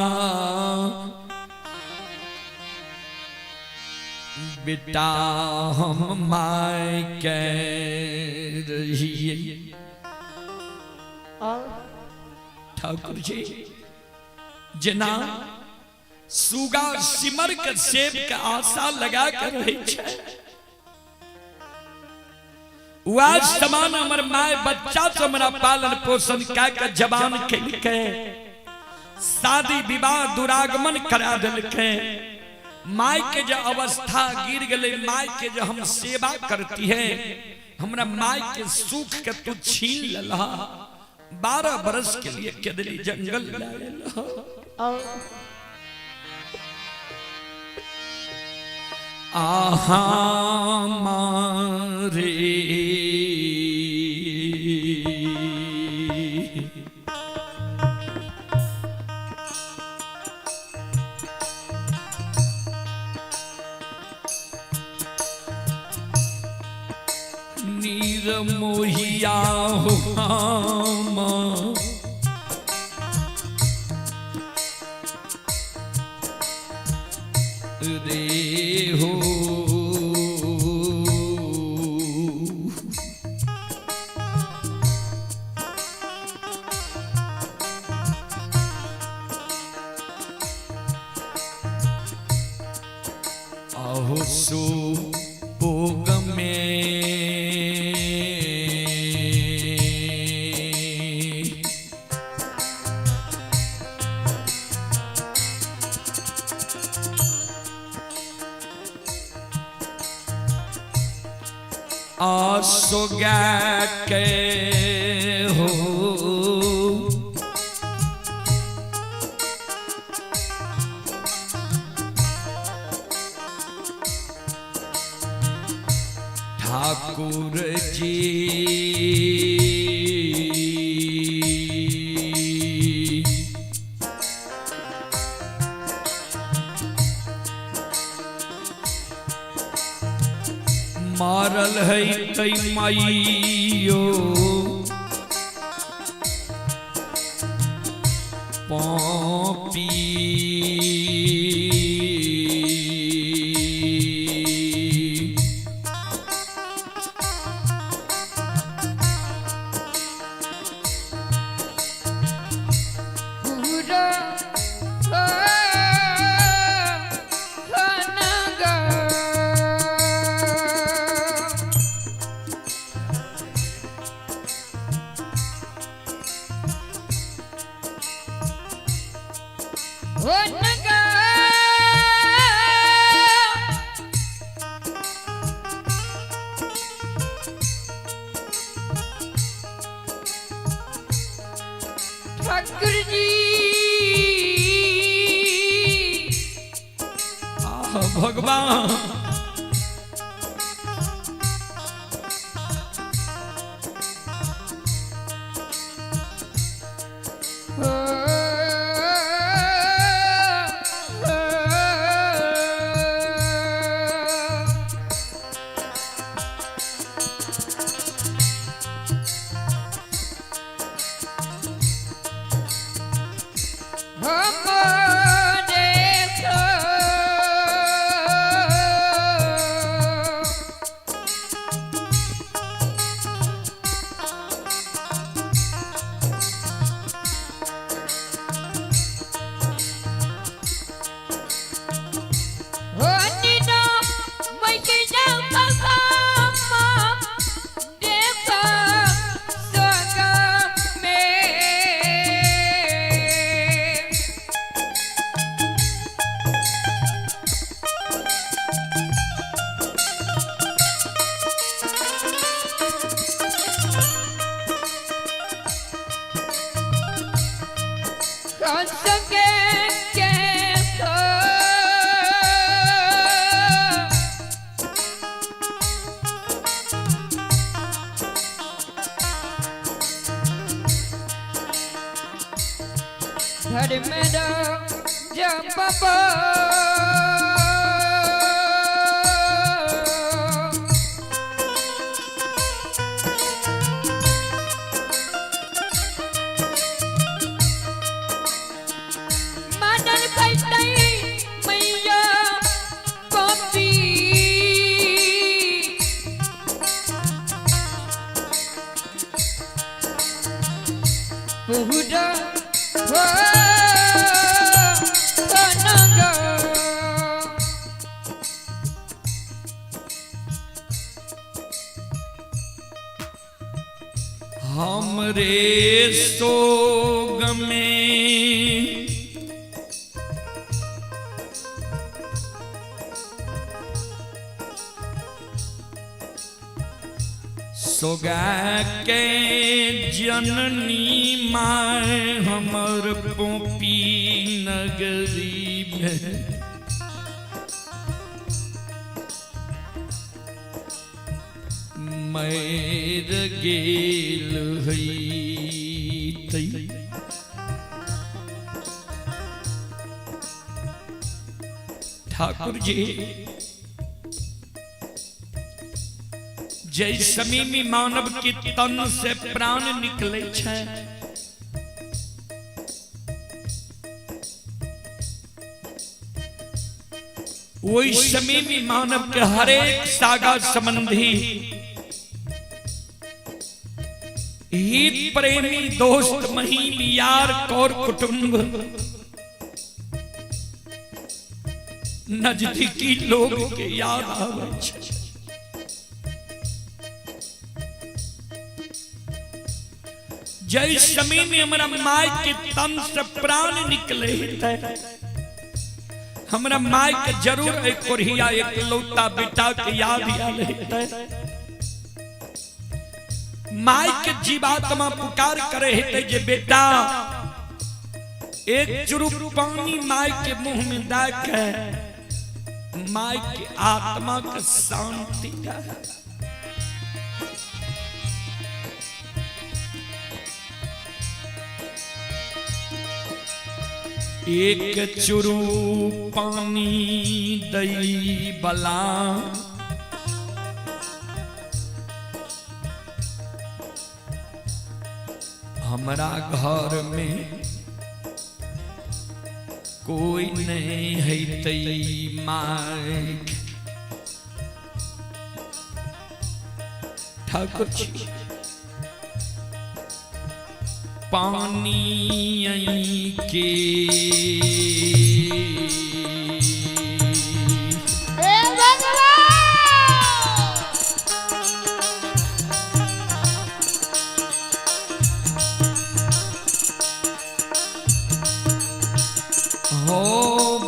बेटा हम my के रहिए। ठाकुर जी जना सुगा सिमर के सेब के आशा लगा के रहे छै, वह समान हमर my बच्चा से हमरा पालन पोषण कै के जवान केलकै, शादी विवाह दुरागमन करा देलकै। My के जो अवस्था गिर गई, my के जो हम सेवा करती है, हमरा my के सुख के तू छीन लला। 12 बरस के लिए केदली जंगल लायल। आहा मारे नीर मोहिया हो रे हो। आहो सो भोग में आसो के हो ठाकुर जी मर मारल है तै माइयो पापी। पूरा ठाकुर जी। आह भगवान, ओ, हम देखो धर्म मानल कैतै मैया पपी। पूरा हो कनग। हमरे सोग में सोगा के जननी माय हमर पोपी नगरी में मैर गेल हई। ठाकुर जी, जय समय में मानव के तन से प्राण निकले छै, ओहि समय में मानव के हरेक सागा संबंधी हित प्रेमी दोस्त महीम यार कौर कुटुंब नजदीकी लोग के याद आवे छै। जय समय में हमरा माय के तन से प्राण निकले है, हमरा माय के जरूर एक कोरिया एक लौता बेटा के याद आयल है। माय के जीवात्मा पुकार करे हेतै जे बेटा एक चुरुक पानी माय के मुंह में दे के माय के आत्मा के शांति दे। एक चुरू पानी दई बला हमरा घर में कोई नहीं है तई माइक। ठाकुर जी पानी के हे भगवान। हो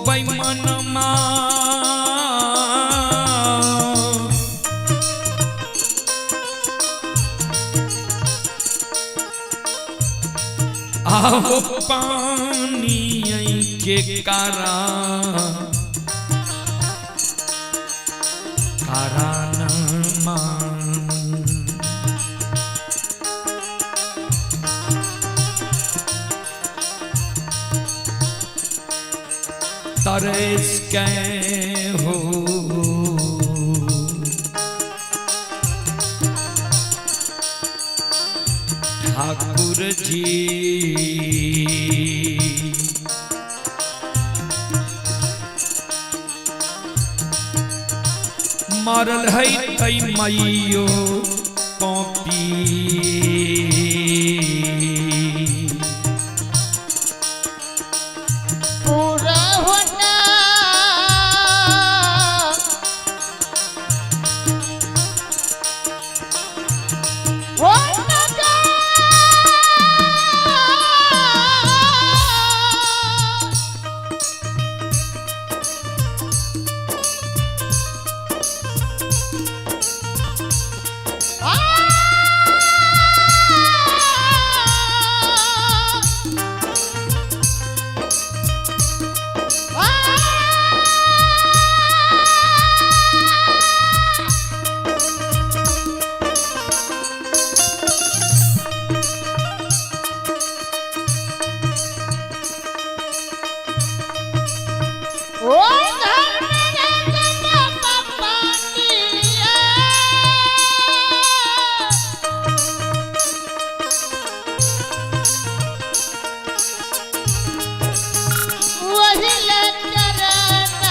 बैमनमा आओ पानी के कारा कारानमा। तरस के हो ठाकुर जी मारल है तई मैयो कॉपी। पूरा होना होना का। ओ धर्म पानिया। वही लचरनामा।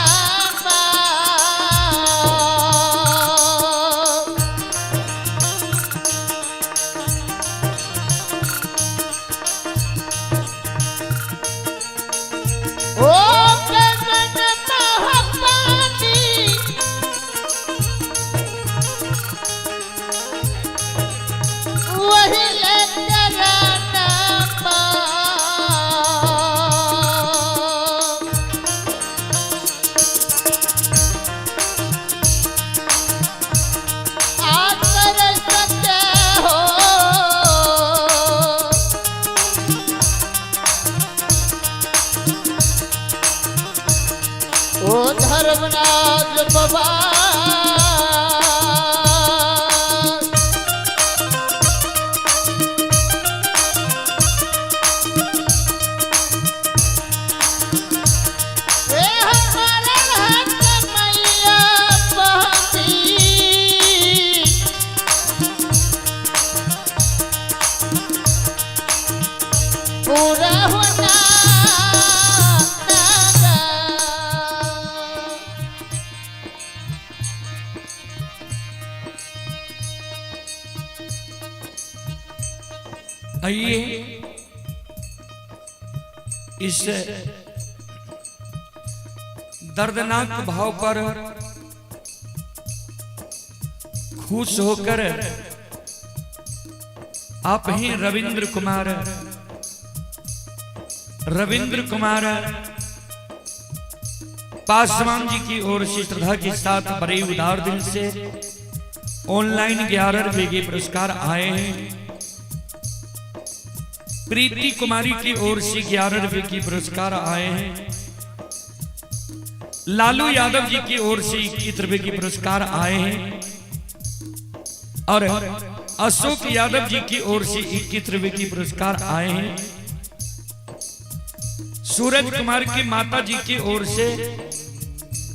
ओ गगन महापानी। वही लचरनामा। आकर सत्य हो ओ धर्मराज बाबा। हे हमारे हक मैया पहुंची। पूरा होना आइए इस दर्दनाक भाव पर खुश होकर आप हैं रविंद्र कुमार, रविंद्र कुमार पासवान जी की ओर से श्रद्धा के साथ बड़े उदार दिल से ऑनलाइन 11 रुपए के पुरस्कार आए हैं। प्रीति कुमारी की ओर से 11 रुपए की पुरस्कार आए हैं। लालू यादव जी की ओर से 21 रुपए की पुरस्कार आए हैं और अशोक यादव जी की ओर से 21 रुपए की पुरस्कार आए हैं। सूरज कुमार की माता जी की ओर से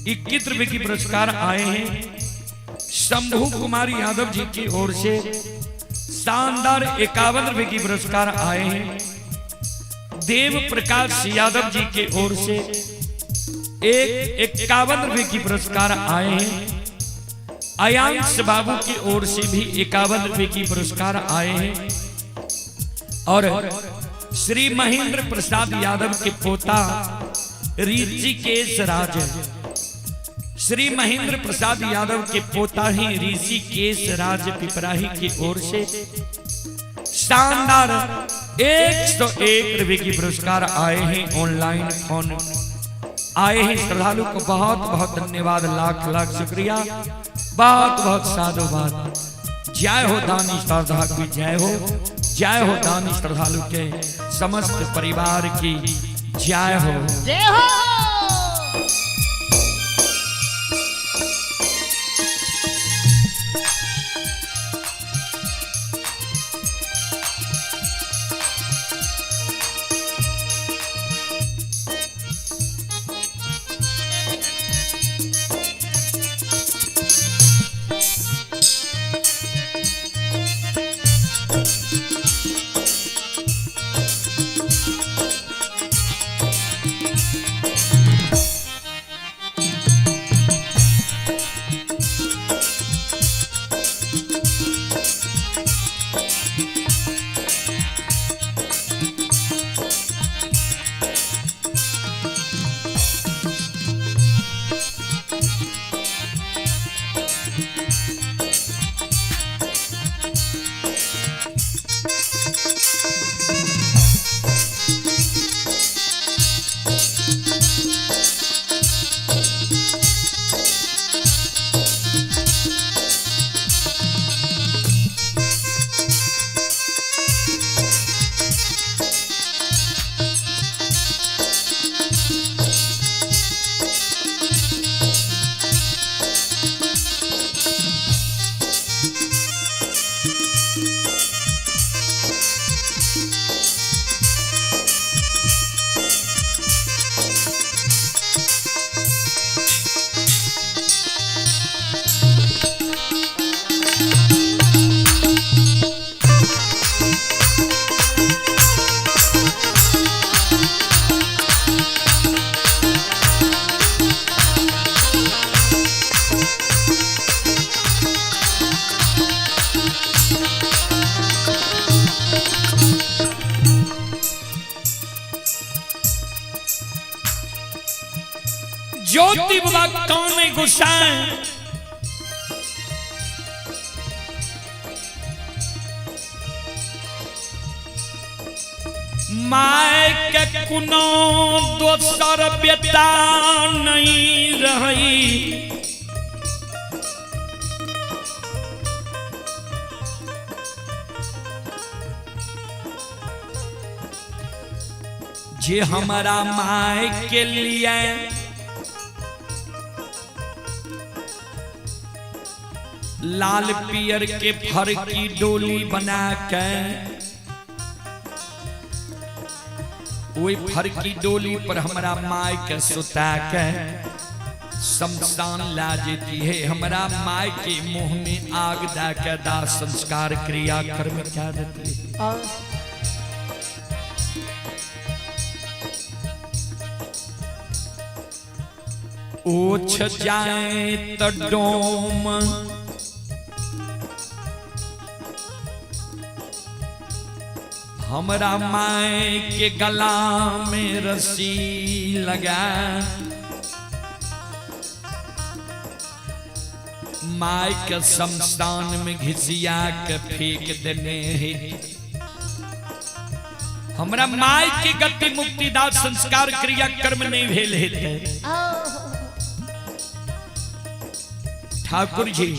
21 रुपए की पुरस्कार आए हैं। शंभू कुमार यादव जी की ओर से शानदार 51 रुपए की पुरस्कार आए हैं। देव प्रकाश यादव जी के ओर से 51 रुपए की पुरस्कार आए हैं। अयांश बाबू की ओर से भी 51 रुपए की पुरस्कार आए हैं। और श्री महेंद्र प्रसाद यादव के पोता ऋषिकेश राज, श्री महेंद्र प्रसाद यादव के पोता ही ऋषिकेश राज पिपराही की ओर से शानदार 101 रुपए की पुरस्कार आए हैं। ऑनलाइन फोन आए हैं। श्रद्धालु को बहुत बहुत धन्यवाद, लाख लाख शुक्रिया, बहुत बहुत साधुवाद। जय हो दानी श्रद्धा की जय हो, जय हो दानी श्रद्धालु के समस्त परिवार की जय हो। जय हो। ज्योति बाबा कौन है गुस्साए, my के कुनो दोसर बेटा नहीं रही, जे हमारा my के लिए लाल पियर के फर की डोली बना के वही फर की डोली पर हमारा my के सुता के शमशान ला जेती है। हमारा my के मुंह में आग दा के दाह संस्कार क्रिया कर्म क्या देती है। ओछ जाए तो डोम हमरा my के गला में रस्सी लगा, my के शमशान में घिसिया के फेंक देने है। हमरा my के गति मुक्ति दास संस्कार क्रिया कर्म नहीं भेल हेतै। ठाकुर जी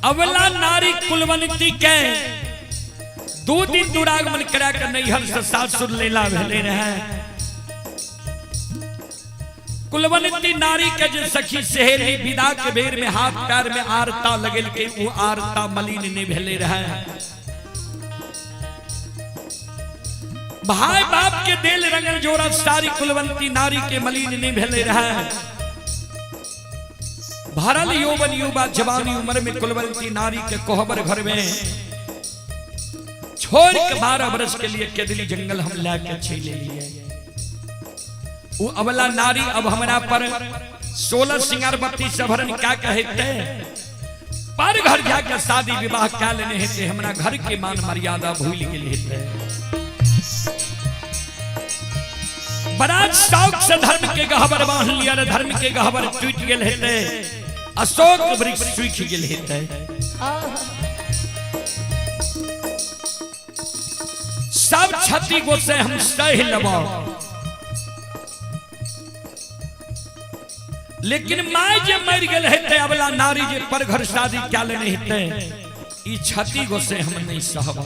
अवला नारी कुलवंती के 2 दिन दुरागमन करा के नैहर से सासुर लेला भेले रहे। कुलवंती नारी के जे सखी सहेली विदा के बेर में हाथ पैर में आरता लगेल के वो आरता मलिन नहीं भेले रहे। भाई बाप के दिल रंगल जोड़ा सारी कुलवंती नारी के मलिन नहीं भेले रहे। भरल यौवन युवा जवानी उम्र में कुलवंती नारी के कोहबर घर में छोड़ के 12 वर्ष के लिए केदली जंगल हम ला के चले लिए। वो अबला नारी अब हमरा पर 16 सिंगार बत्ती सभरन क्या कहते पर घर जाके शादी विवाह क्या लेने हेते, हमरा घर के मान मर्यादा भूल गेल हेते। बड़ा शौक से धर्म के गहबर बांध लिया रे, धर्म के गहबर टूट गेल हेते, अशोक वृक्ष सूख गेल हेते। सब क्षति गो से हम सह लेब, लेकिन माय जे मर गेल हेते, अबला नारी जे पर घर शादी क्या लेने हेते, ई क्षति गो से हम नहीं सहब।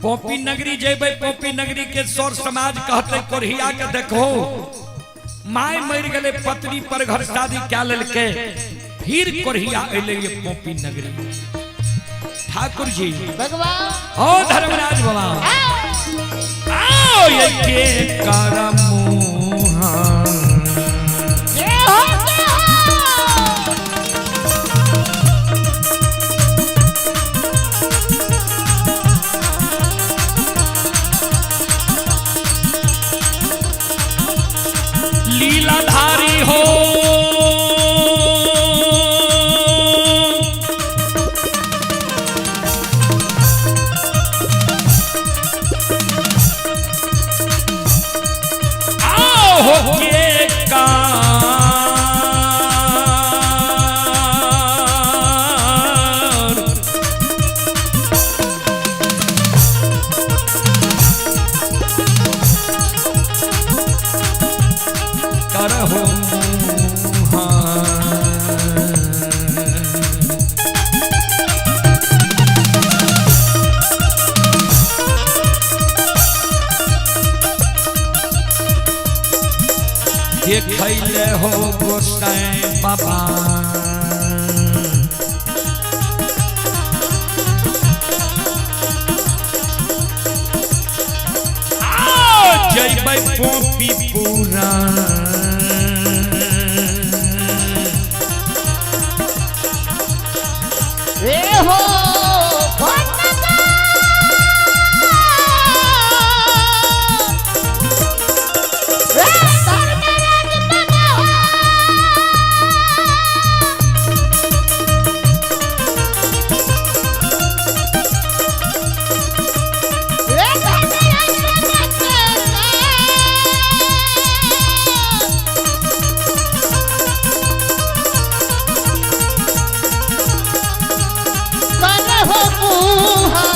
पोपी नगरी जेबै, पोपी नगरी के सौर समाज कहते कोरिया के देखो my मर गेले, पत्नी पर घर शादी क्या लेलके, फिर कोरिया अइले ये पोपी नगरी। ठाकुर जी भगवान ओ धर्मराज बाबा आओ ये के करम जय हो जय हो। लीलाधारी हो आओ हो के कार करहो मुहां। देखैले हो गोसाई बाबा आओ जयबै पोपी पूरा ए हो भगवान। ए धर्मराज बाबा हो। ए धर्मराज बाबा के करहो मुहा।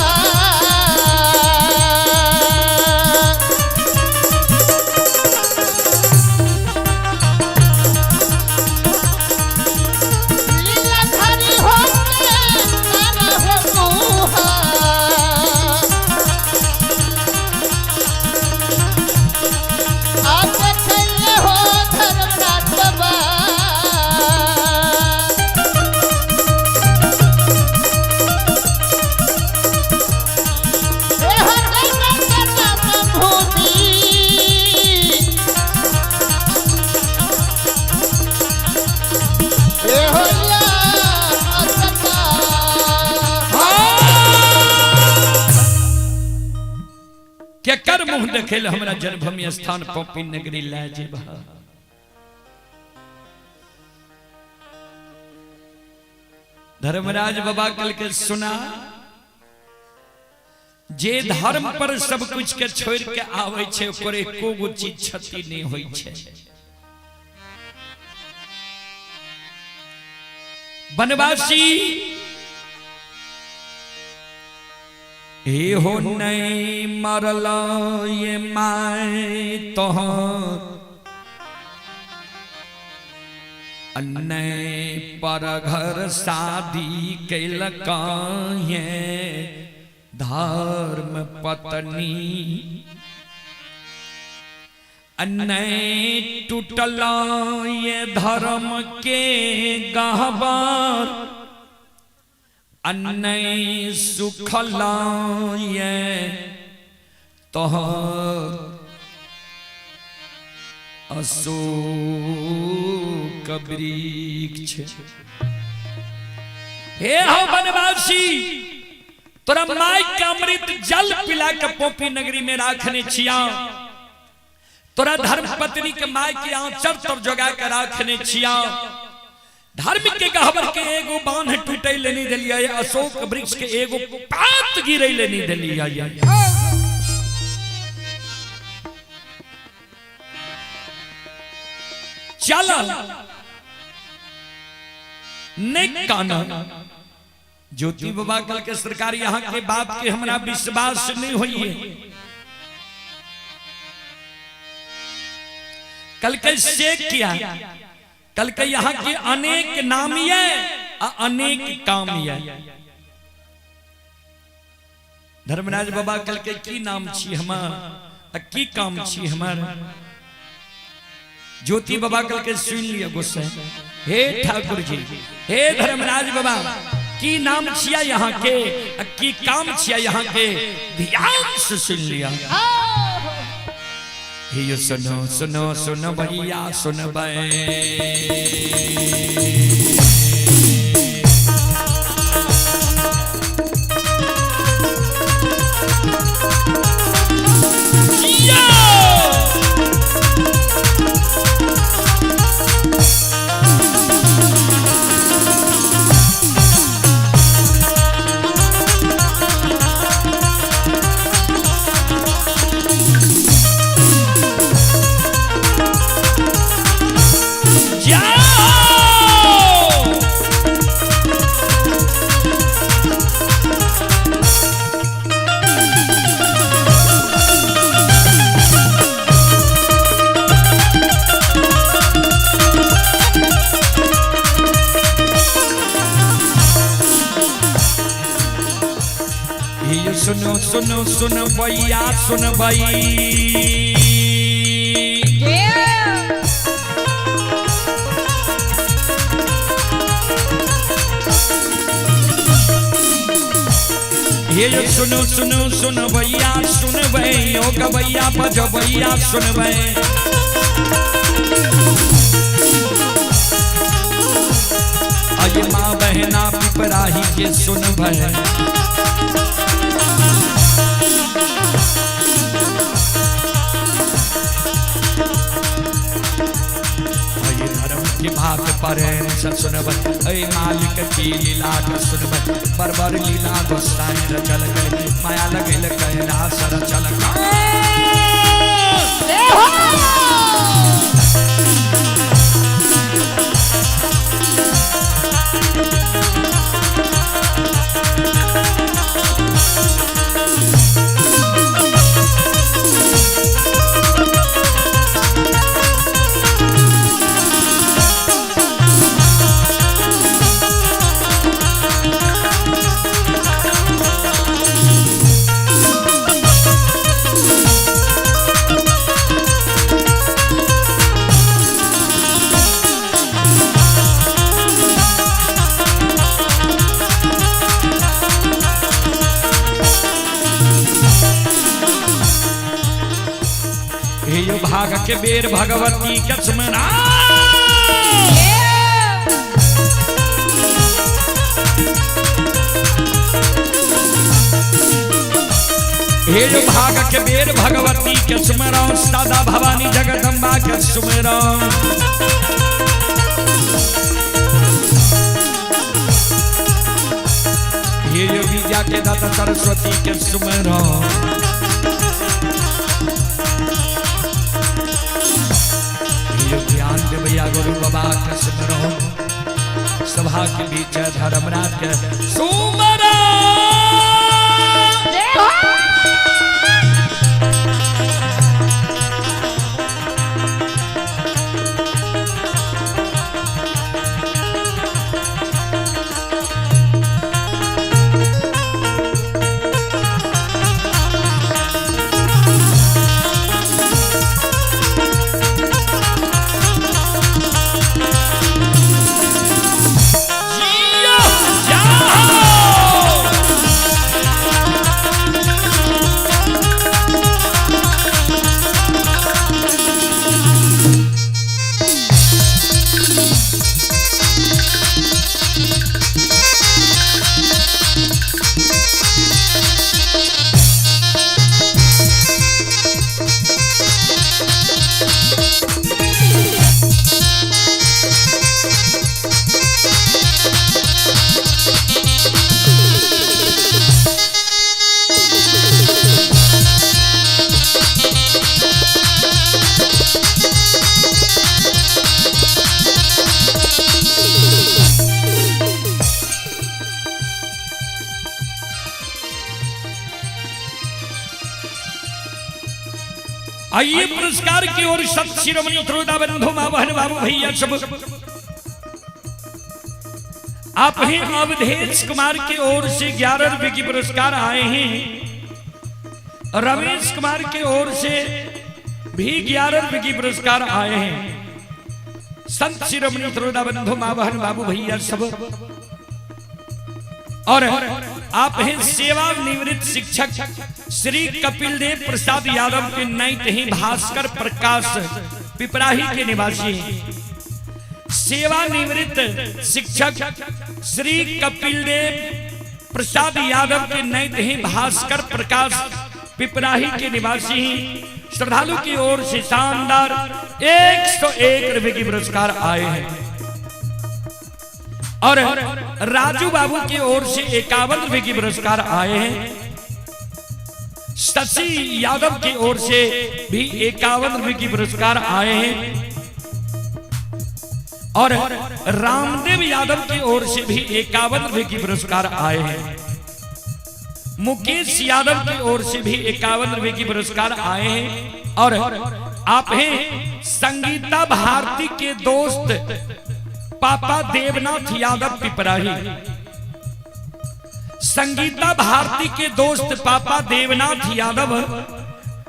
लीलाधारी होके करहो मुहा। आप खेले हो धर्मराज बाबा। केकर मुंह देखे ले हमरा जन्मभूमि स्थान पोपी नगरी लए जेबह। धर्मराज बाबा कल के सुना जे धर्म पर सब कुछ के छोड़ के आवे छै ओकर एको गो चीज क्षति नहीं होई छै। बनवासी हे हो नहीं मरल ये my तो नहीं पर घर शादी कैलक धर्म पत्नी, नहीं टूटल ये धर्म के गहबर, नहीं सुखल ये तोहर अशोक अशोक वृक्ष। हे हो वनवासी, तोरा माई के अमृत जल पिला के पोपी नगरी में राखने छिया, तोरा धर्म पत्नी के माई के आंचर तर जोगा के राखने छिया, धर्म के गहबर के एगो बांध टूटे ले नहीं दिलिया, अशोक वृक्ष के एगो पात गिरे ले नहीं दिलिया। चल नहीं काना ज्योति बाबा कल के सरकार यहाँ के बात के हमरा विश्वास नहीं हुई है। कल के शेख किया, कल के यहाँ के अनेक नाम ये अनेक काम ये। धर्मराज बाबा कल के की नाम छी हमार, की काम छी हमार? ज्योति बाबा कल के सुन लिया गुस्से, हे ठाकुर जी, हे धर्मराज बाबा, की नाम छिया यहाँ के, की काम छिया यहाँ के, ध्यान से सुन लिया। हे सुनो सुनो सुनो भैया सुन सुनो सुनो सुन भैया सुन भाई, ये सुनो सुनो सुन भैया सुन भाई, ओ गवैया बज भैया सुन भाई। अये माँ बहना पिपराही के सुन भाई, भात पर सुनब अय मालिक की लीला के सुनब, बरबर लीला गोसाई रचल गए, माया लगल कैलाश रचल भाग के बेर भगवती के सुमरा, हे जो भाग के बेर भगवती के सुमरा, दादा भवानी जगदम्बा के सुमरा। हे जो विद्या के दाता सरस्वती के सुमरा, ज्ञान देवैया गुरु बाबा के सुमरो, सभा के बीच धर्मराज के सुमरो। जियो, जाओ। आइए पुरस्कार की ओर सत शिरोमणि त्रोदा बंधु माँ बहन बाबू भैया सब आप ही अवधेश कुमार की ओर से 11 रुपए की पुरस्कार आए हैं। रमेश कुमार की ओर से भी 11 रुपए की पुरस्कार आए हैं। संत शिरोमणि त्रोदा बंधु माँ बहन बाबू भैया सब और आप हैं सेवानिवृत्त शिक्षक श्री कपिल देव प्रसाद यादव के नैत ही भास्कर प्रकाश पिपराही के निवासी हैं। सेवानिवृत्त शिक्षक श्री कपिल देव प्रसाद यादव के नैत ही भास्कर प्रकाश पिपराही के निवासी हैं। श्रद्धालु की ओर से शानदार 101 रुपए की पुरस्कार आए हैं। और राजू बाबू की ओर से 51 रुपए की पुरस्कार आए हैं। शशि यादव की ओर से भी 51 रुपए की पुरस्कार आए हैं। और रामदेव यादव की ओर से भी 51 रुपए की पुरस्कार आए हैं। मुकेश यादव की ओर से भी 51 रुपए की पुरस्कार आए हैं। और आप हैं संगीता भारती के दोस्त पापा देवनाथ यादव पिपराही। संगीता भारती के दोस्त पापा देवनाथ यादव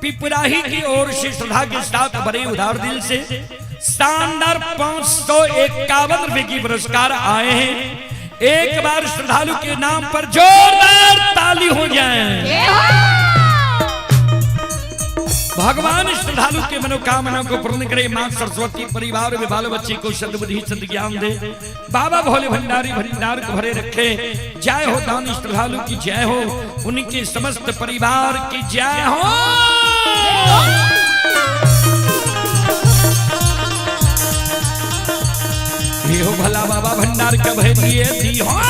पिपराही की ओर से श्रद्धा के साथ बड़े उदार दिल से शानदार 551 रुपए की पुरस्कार आए हैं। एक बार श्रद्धालु के नाम पर जोरदार ताली हो जाए। भगवान श्रद्धालु के मनोकामना को पूर्ण करे। मां सरस्वती परिवार में बाल बच्चे को सद्बुद्धि सद्ज्ञान दे। बाबा भोले भंडारी भंडार को भरे रखे। जय हो दानी श्रद्धालु की जय हो, उनके समस्त परिवार की जय हो। ये हो भला बाबा भंडार का भय दिए दी हो।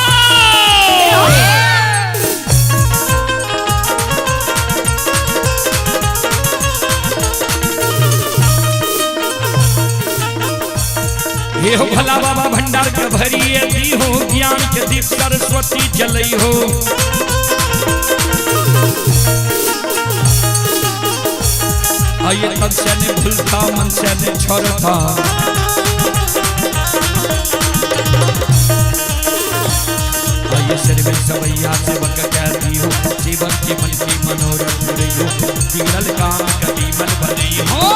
ये हो भला बाबा भंडार के भरिए दी हो, ज्ञान के दीप सरस्वती जलई हो। आइए तन से ने भूलता मन से ने छोड़ता, आइए सिर में सवैया सेवक कह दी हो, सेवक के मन की मनोरथ पूरी हो, बिगड़ल काम कभी मन बनी हो।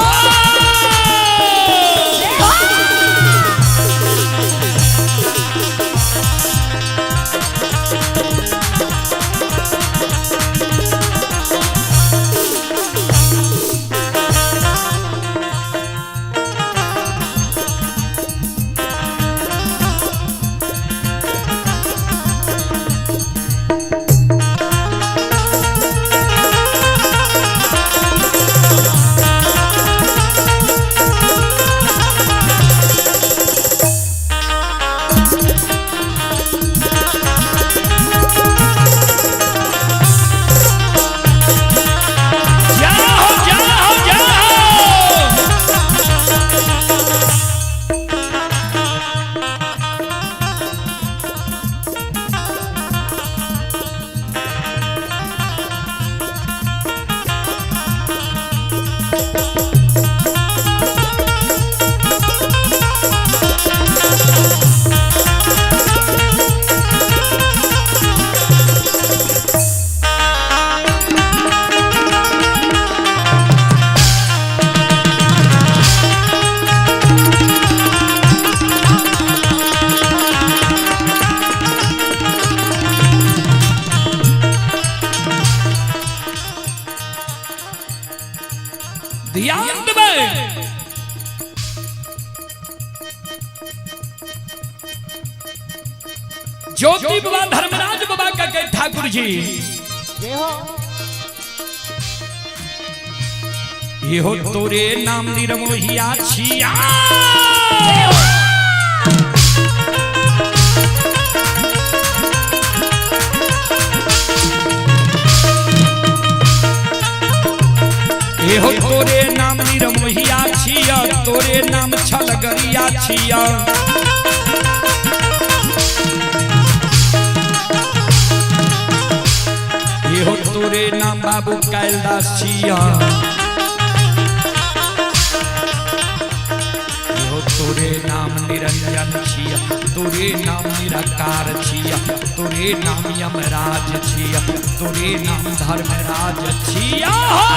ध्यान देबै। ज्योति बाबा धर्मराज बाबा का कहे ठाकुर जी ये हो तोरे नाम निरमोहिया छिया। ये हो तोरे नाम निरमोहिया छिया, तोरे नाम छलगरिया छिया। ये हो तोरे नाम बाबू कैलदास छिया। तोरे नाम निरंजन छिया, तोरे नाम निराकार छिया, तोरे नाम यमराज छिया, तोरे नाम धर्मराज छिया हो।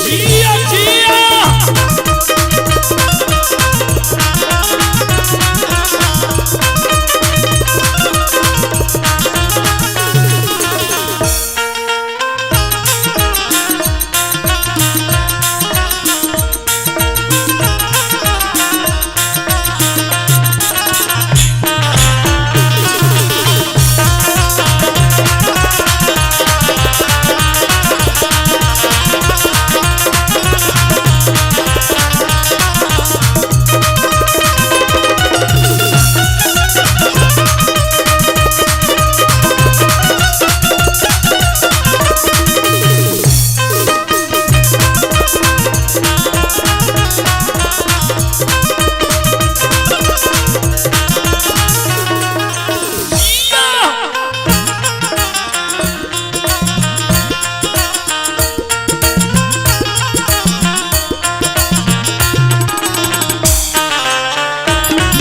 जिया जिया।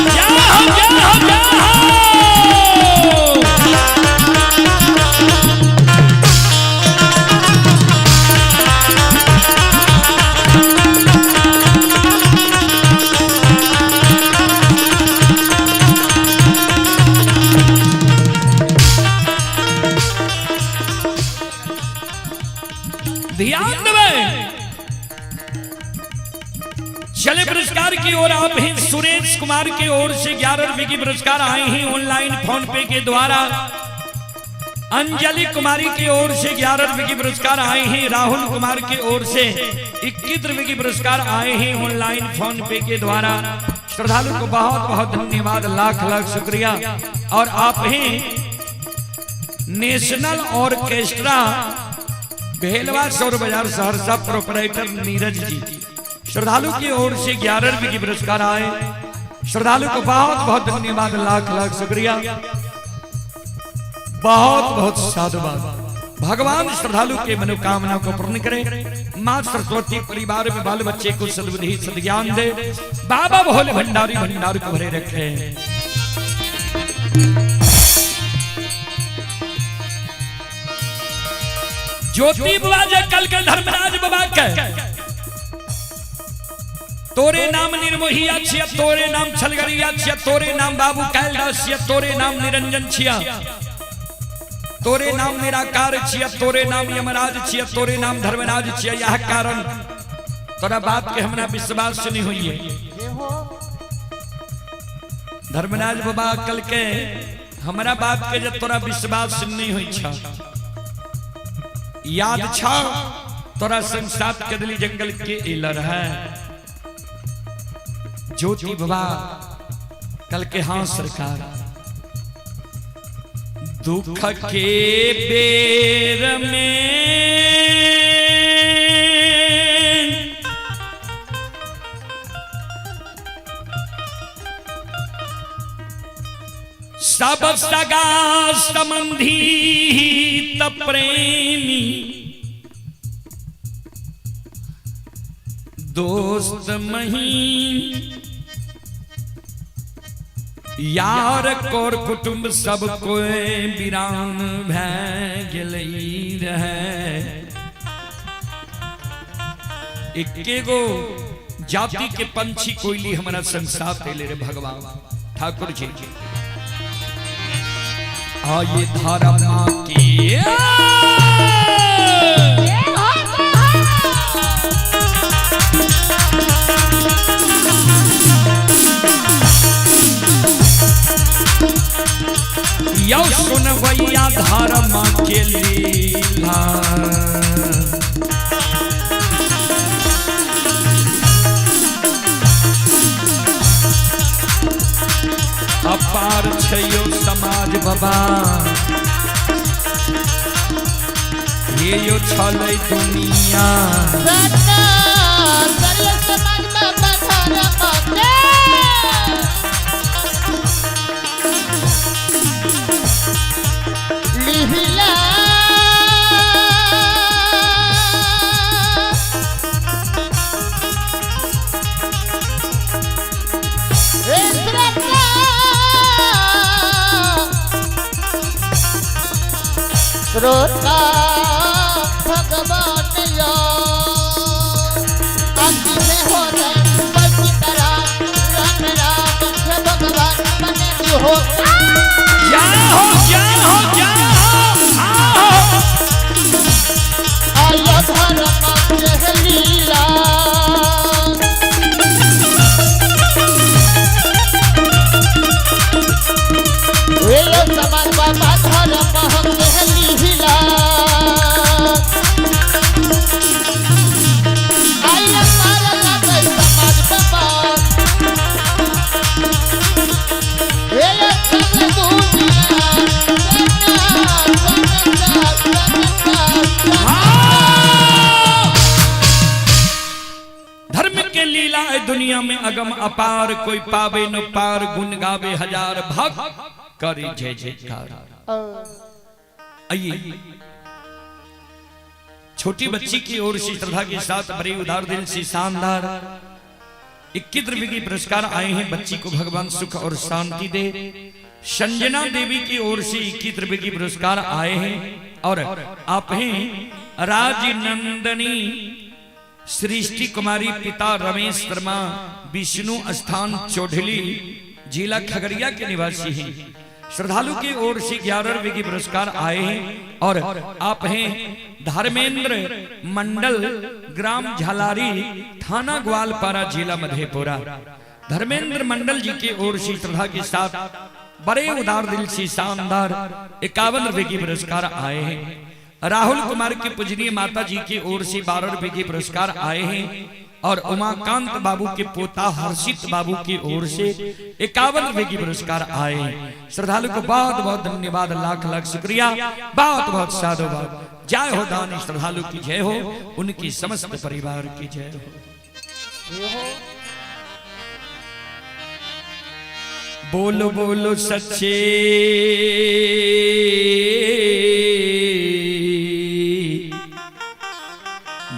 जय हो, जय हो, जय हो। ध्यान देवे। चले पुरस्कार की ओर आप हैं। सुरेश कुमार की ओर से 11 रुपए की पुरस्कार आए हैं ऑनलाइन फोन पे के द्वारा। अंजलि कुमारी की ओर से 11 रुपए की पुरस्कार आए हैं। राहुल कुमार की ओर से 21 रुपए की पुरस्कार आए हैं ऑनलाइन फोन पे के द्वारा। श्रद्धालु को बहुत बहुत धन्यवाद, लाख लाख शुक्रिया। और आप हैं नेशनल ऑर्केस्ट्रा भेलवा सौर बाजार सहरसा प्रोपराइटर नीरज जी, श्रद्धालु की ओर से 11 रुपए की पुरस्कार आए। श्रद्धालु को बहुत बहुत धन्यवाद, लाख लाख शुक्रिया, बहुत बहुत साधुवाद। भगवान श्रद्धालु के मनोकामना को पूर्ण करे। माँ सरस्वती परिवार में बाल बच्चे को सद्बुद्धि सद्ज्ञान दे। बाबा भोले भंडारी भंडार को भरे रखे। ज्योति बाबा जे कल के धर्मराज बाबा के तोरे नाम निर्मोहिया छिया, तोरे नाम छलगरिया छिया, तोरे नाम बाबू कैलदास छिया, तोरे नाम निरंजन छिया, तोरे नाम निराकार छिया, तोरे नाम यमराज छिया, तोरे नाम धर्मराज छिया। यह कारण तोरा बात के हमरा विश्वास नहीं हुई है। धर्मराज बाबा कल के हमरा बात के जब तोरा विश्वास नहीं हुई छा, याद छा तोरा संग साथ कदली जंगल के एलर है। ज्योति बाबा कल के हाँ सरकार दुख के बेर में सब सगा संबंधी त प्रेमी दोस्त मही यार कोर कुटुंब सब कोई वीरान भै गेलई रहे। एके गो जाति के पंछी कोयली हमारा संसार ले रे भगवान ठाकुर जी। आये धारा माँ की यौ सुनवैया धर्म के लीला। अपार छयो सम समाज बाबा, हे यो छलै दुनिया। समाज बाबा धर्म के लिहिला श्रोता भगवान यो आखी में हो राम राम भगवान बने हो। क्या हो क्या हो क्या हो आओ। आयो धर्म के लीला समाज बाबा धर्म हम लीला आइए पार लागे समाज बाबा हे सब दुनिया धर्म के लीला है दुनिया में अगम अपार, कोई पावे न पार, गुण गावे हजार भक्त करे जय जयकार। आइए छोटी बच्ची की ओर से श्रद्धा के साथ बड़े उदार दिल से शानदार 21 रुपए के पुरस्कार आए हैं। बच्ची को भगवान सुख और शांति दे। संजना देवी की ओर से 21 रुपए के पुरस्कार आए हैं। और आप हैं राजनंदनी सृष्टि कुमारी, पिता रमेश शर्मा, विष्णु स्थान चौधरी, जिला खगड़िया के निवासी हैं। श्रद्धालु की ओर से 11 रुपए के पुरस्कार आए हैं। और आप हैं धर्मेंद्र मंडल, ग्राम झालारी, थाना ग्वालपारा, जिला मधेपुरा। धर्मेंद्र मंडल जी की ओर से श्रद्धा के साथ बड़े उदार दिल से शानदार 51 रुपए के पुरस्कार आए हैं। राहुल कुमार के पूजनीय माता जी की ओर से 12 रुपए के पुरस्कार आए हैं। और उमाकांत बाबू के पोता हर्षित बाबू की ओर से 51 रुपए की पुरस्कार आए हैं। श्रद्धालु को बहुत बहुत धन्यवाद, लाख लाख शुक्रिया, बहुत बहुत साधुवाद। जय हो दानी श्रद्धालु की जय हो, उनकी समस्त परिवार की जय हो। बोलो बोलो सच्चे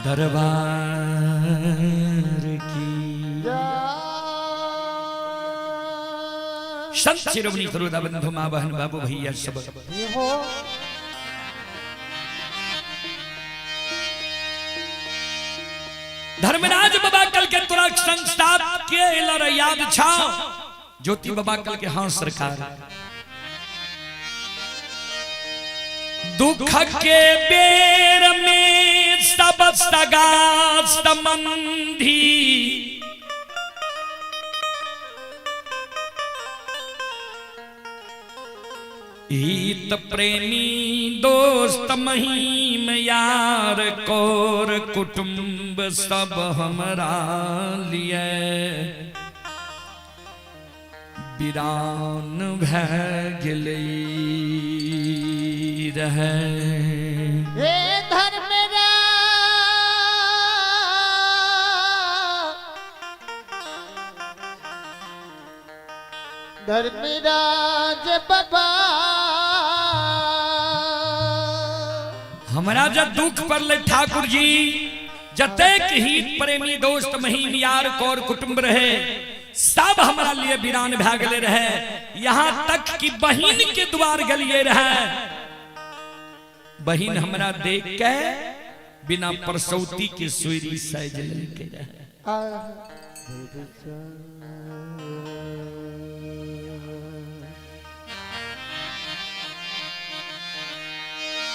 दरबार की। संत शिरोमणि श्रोता बंधु माँ बहन बाबू भैया सब, धर्मराज बाबा कल के तोरा संस्था के लर याद छाओ। ज्योति बाबा कल के हाँ सरकार, दुख के बेर में सब सगा संबंधी, हित प्रेमी दोस्त महीम यार कौर कुटुंब सब हमरा लिए बिरान भै गेलै रहे। हे धर्मराज धर्मराज बाबा, हमरा जब दुख पड़ले ठाकुर जी, जतेक हित प्रेमी दोस्त महीम यार कौर कुटुंब रहे सब हमरा लिए वीरान भै गेले रहे। यहाँ तक कि बहिन के द्वार गलिए रहे, बहिन हमरा देख के बिना परसौती के सुईरी साज लेके रहे।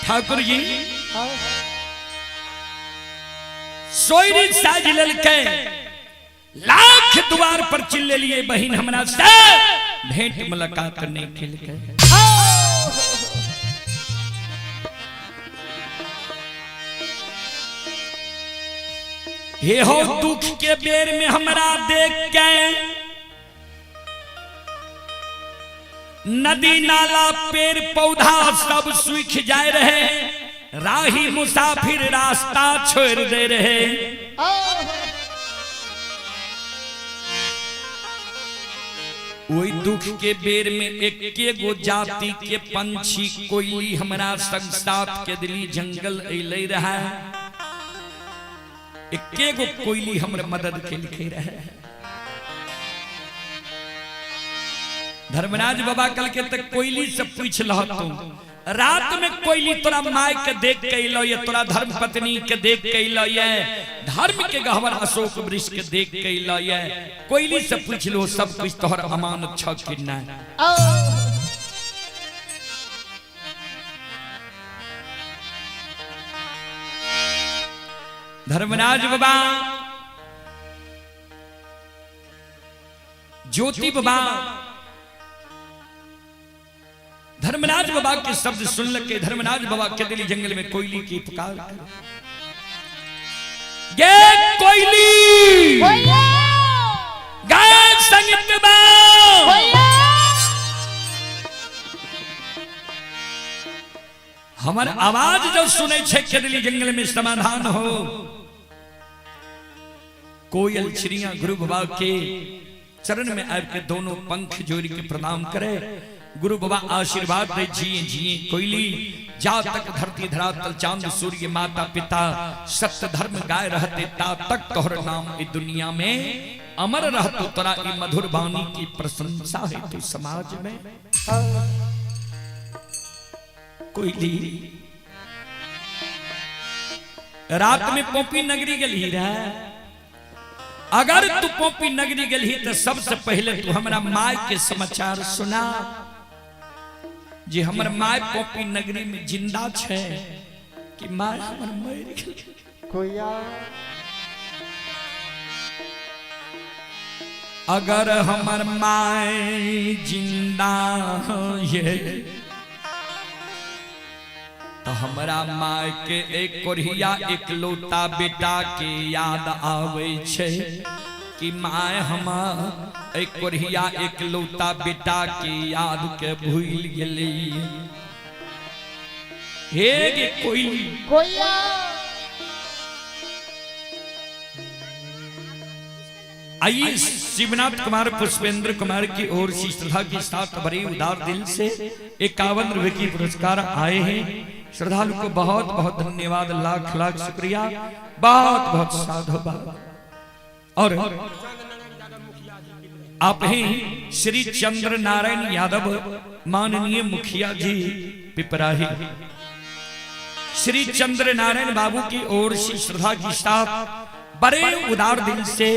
ठाकुर जी सोयरी साज लेलकै, लाख द्वार पर चिल्ले लिए बहिन हमरा से भेंट मुलाकात नहीं केलकै। हे हो दुख के बेर में हमरा देख के नदी नाला पेड़ पौधा सब सूख जाए रहे, राही मुसाफिर रास्ता छोड़ दे रहे। ओहि दुख के बेर में एके गो जाति के पंछी कोयली हमरा संग साथ के दिली जंगल अइले रहे। एके गो कोयली हमर मदद के लिखे रहे। धर्मराज बाबा कल के तक कोयली से पूछ लह तू, रात में कोयली तोरा माय के देख के अइलो ये, तोरा धर्म पत्नी के देख के अइलो ये, धर्म के गहवर अशोक वृक्ष के देख के अइलो ये, कोयली से पूछ लो सब कुछ तोहर अमानत छ कि नहीं। धर्मराज बाबा ज्योति बाबा धर्मराज बाबा के शब्द सुन लगे। धर्मराज बाबा के दिली जंगल में कोयली की पुकार गे कोयली गाय संगीत बा हमार आवाज जब सुने छे केदली जंगल में समाधान हो। कोयल चिड़िया गुरु बाबा के चरण में आब के दोनों पंख जोड़ के प्रणाम करे। गुरु बाबा आशीर्वाद दे जिए जिए कोयली, जा तक धरती धरातल चांद सूर्य माता पिता सत्य धर्म गाय रहते ता तक तोहर नाम इस दुनिया में अमर रहतो। तोरा ई मधुर वाणी की प्रशंसा है तू समाज में। कोयली रात में पोपी नगरी गली रहा, अगर तू पोपी नगरी गली तो सबसे पहले तू हमरा my के समाचार सुना जे हमर my पोपी नगरी में जिंदा छे कि my हमर मर गेल। कोया अगर हमर my जिंदा ये तो हमरा my के एक कोरिया एकलौता बेटा के याद आवे छे कि my हमार एक कोरिया एकलौता बेटा के याद के भूल गेली। हे गे कोई कोया आइए शिवनाथ कुमार पुष्पेंद्र कुमार की ओर से श्रद्धा के साथ बड़े उदार दिल से 51 रुपए की पुरस्कार आए हैं। श्रद्धालु को बहुत बहुत धन्यवाद, लाख लाख शुक्रिया, बहुत बहुत साधुवाद। और आप हैं श्री चंद्र नारायण यादव माननीय मुखिया जी पिपराही, श्री चंद्र नारायण बाबू की ओर से श्रद्धा के साथ बड़े उदार दिल से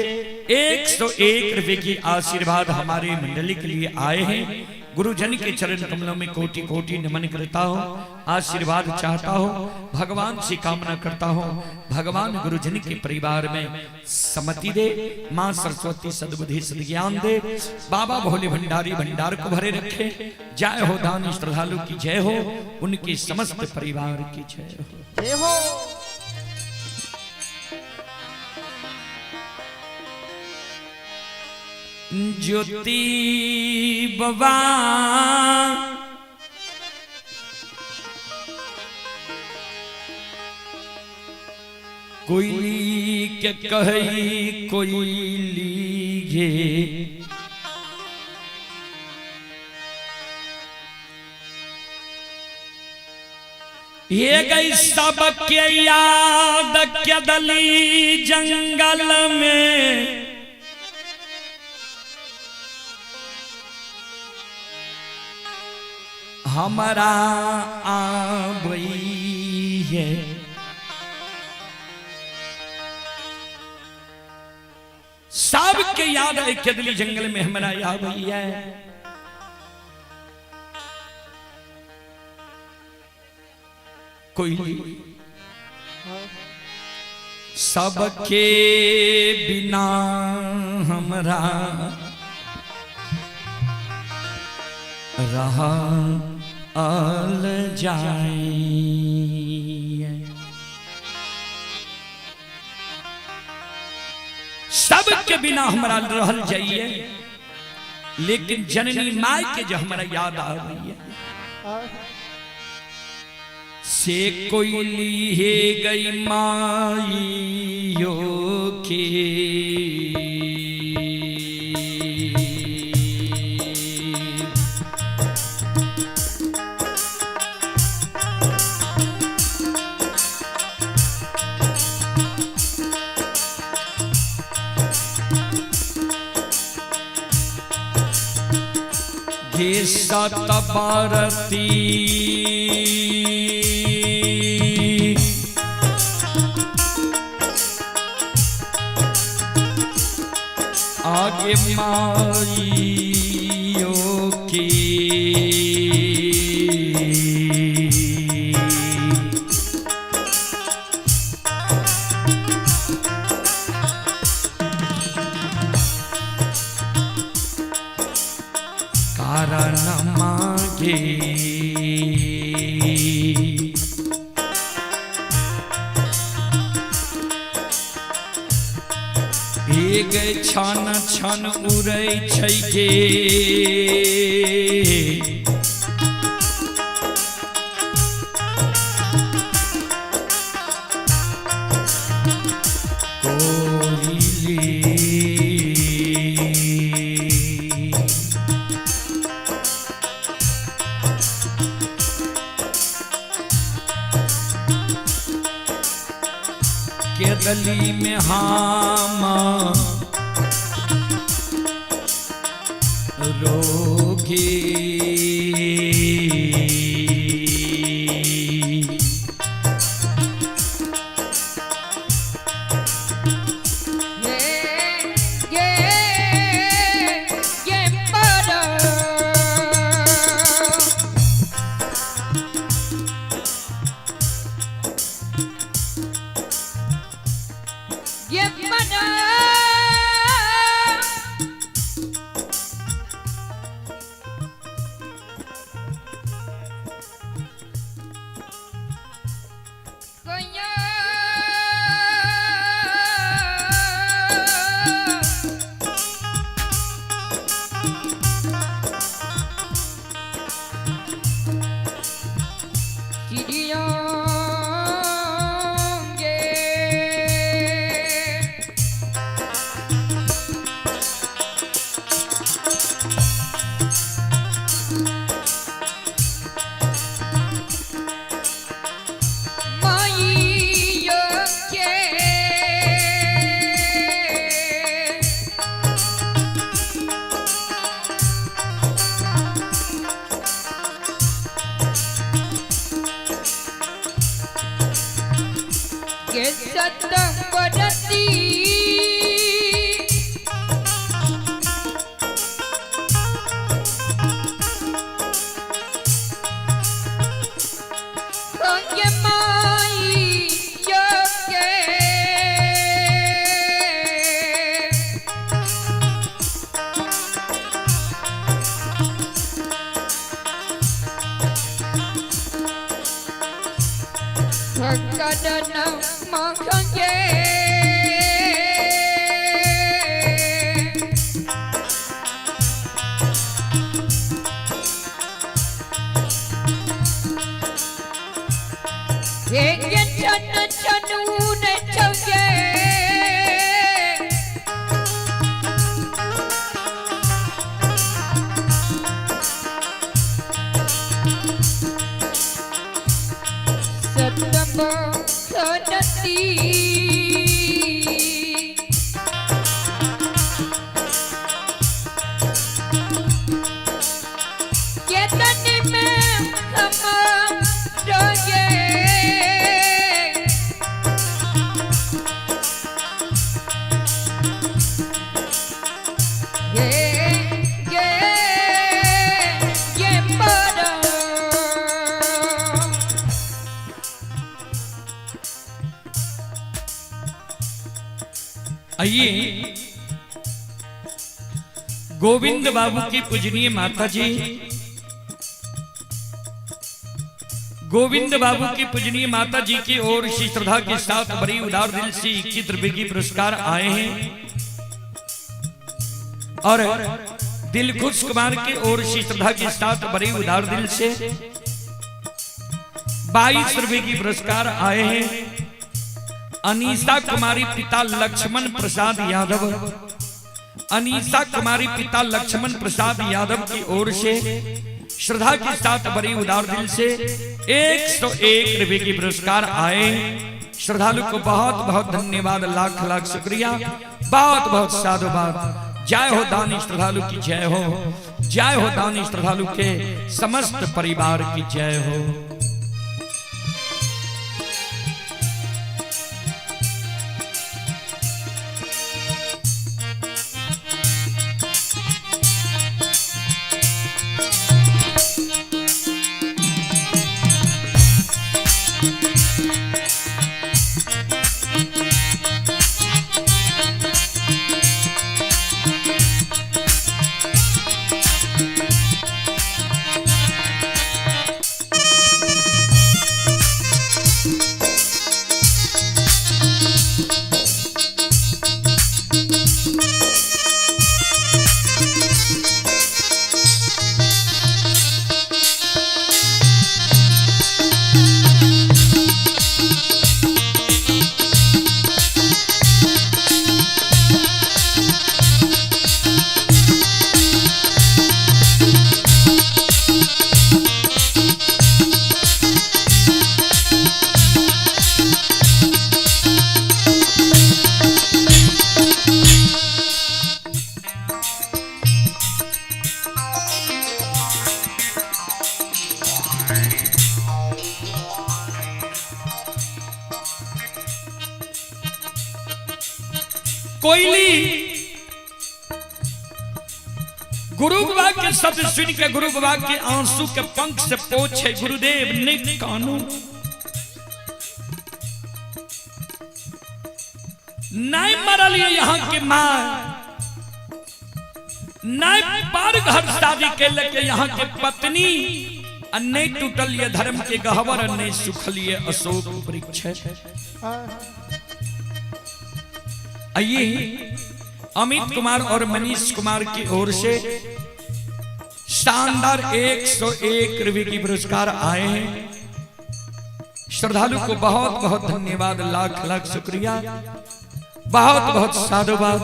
101 रुपए की आशीर्वाद हमारे मंडली के लिए आए हैं। गुरुजन के चरण कमलों में कोटि कोटि नमन करता हूँ, आशीर्वाद चाहता हूँ, भगवान से कामना करता हूँ भगवान गुरुजन के परिवार में सम्मति दे, माँ सरस्वती सद्बुद्धि सद्ज्ञान दे, बाबा भोले भंडारी भंडार को भरे रखे। जय हो दानी श्रद्धालु की जय हो, उनके समस्त परिवार की जय हो। जय हो। ज्योति बाबा कोयली के कही कोयली गे ये गई सबके याद के दली जंगल में हमारा आबई है। सबके याद है केदली जंगल में हमारा आबई है। कोई सबके बिना हमरा रहा आल जाए। सबके बिना हमरा रहल जाइए। लेकिन जननी माय के जो हमारा याद आ रही है से कोयली हे गई माइयो के घे सत भारती आगे माइयो की। कारण मांगे एक छन छन उड़ै छै गे कोयली। के दली में हामा रोगी। ये ये ये पर ये मना कोया चिड़ियों माइयो के के सतम बरती ये माई के कदन मांगे ये छन छनून छगे सतम सनती केतन में हम रोगे ये ये ये बड़ा आइए गोविंद बाबू की पूजनीय माता जी, गोविंद बाबू की पूजनीय माता जी की ओर से श्रद्धा के साथ बड़ी उदार दिल से 21 रुपए की पुरस्कार आए हैं। और दिलखुश कुमार की ओर से श्रद्धा के साथ बड़े उदार दिल से 22 रुपए की पुरस्कार आए हैं। अनीसा कुमारी पिता लक्ष्मण प्रसाद यादव, अनीसा कुमारी पिता लक्ष्मण प्रसाद यादव की ओर से श्रद्धा के साथ बड़ी उदार दिल से 101 रुपए की पुरस्कार आए। श्रद्धालु को बहुत बहुत धन्यवाद, लाख लाख शुक्रिया, बहुत बहुत साधुवाद। जय हो दानी श्रद्धालु की जय हो, जय हो दानी श्रद्धालु के समस्त परिवार की जय हो। कोयली गुरु बाबा के शब्द सुन के गुरु बाबा के आंसू के पंख से पोछे गुरुदेव ने कानू नहीं मरल ये यहाँ के माँ, नहीं पार घर शादी के लेके यहाँ के पत्नी, और नहीं टूटल ये धर्म के गहवर, नहीं सुखल ये अशोक वृक्ष। आइए अमित कुमार और मनीष कुमार की ओर से शानदार 101 रुपए की पुरस्कार आए हैं। श्रद्धालु को बहुत बहुत धन्यवाद, लाख लाख शुक्रिया, बहुत बहुत साधुवाद।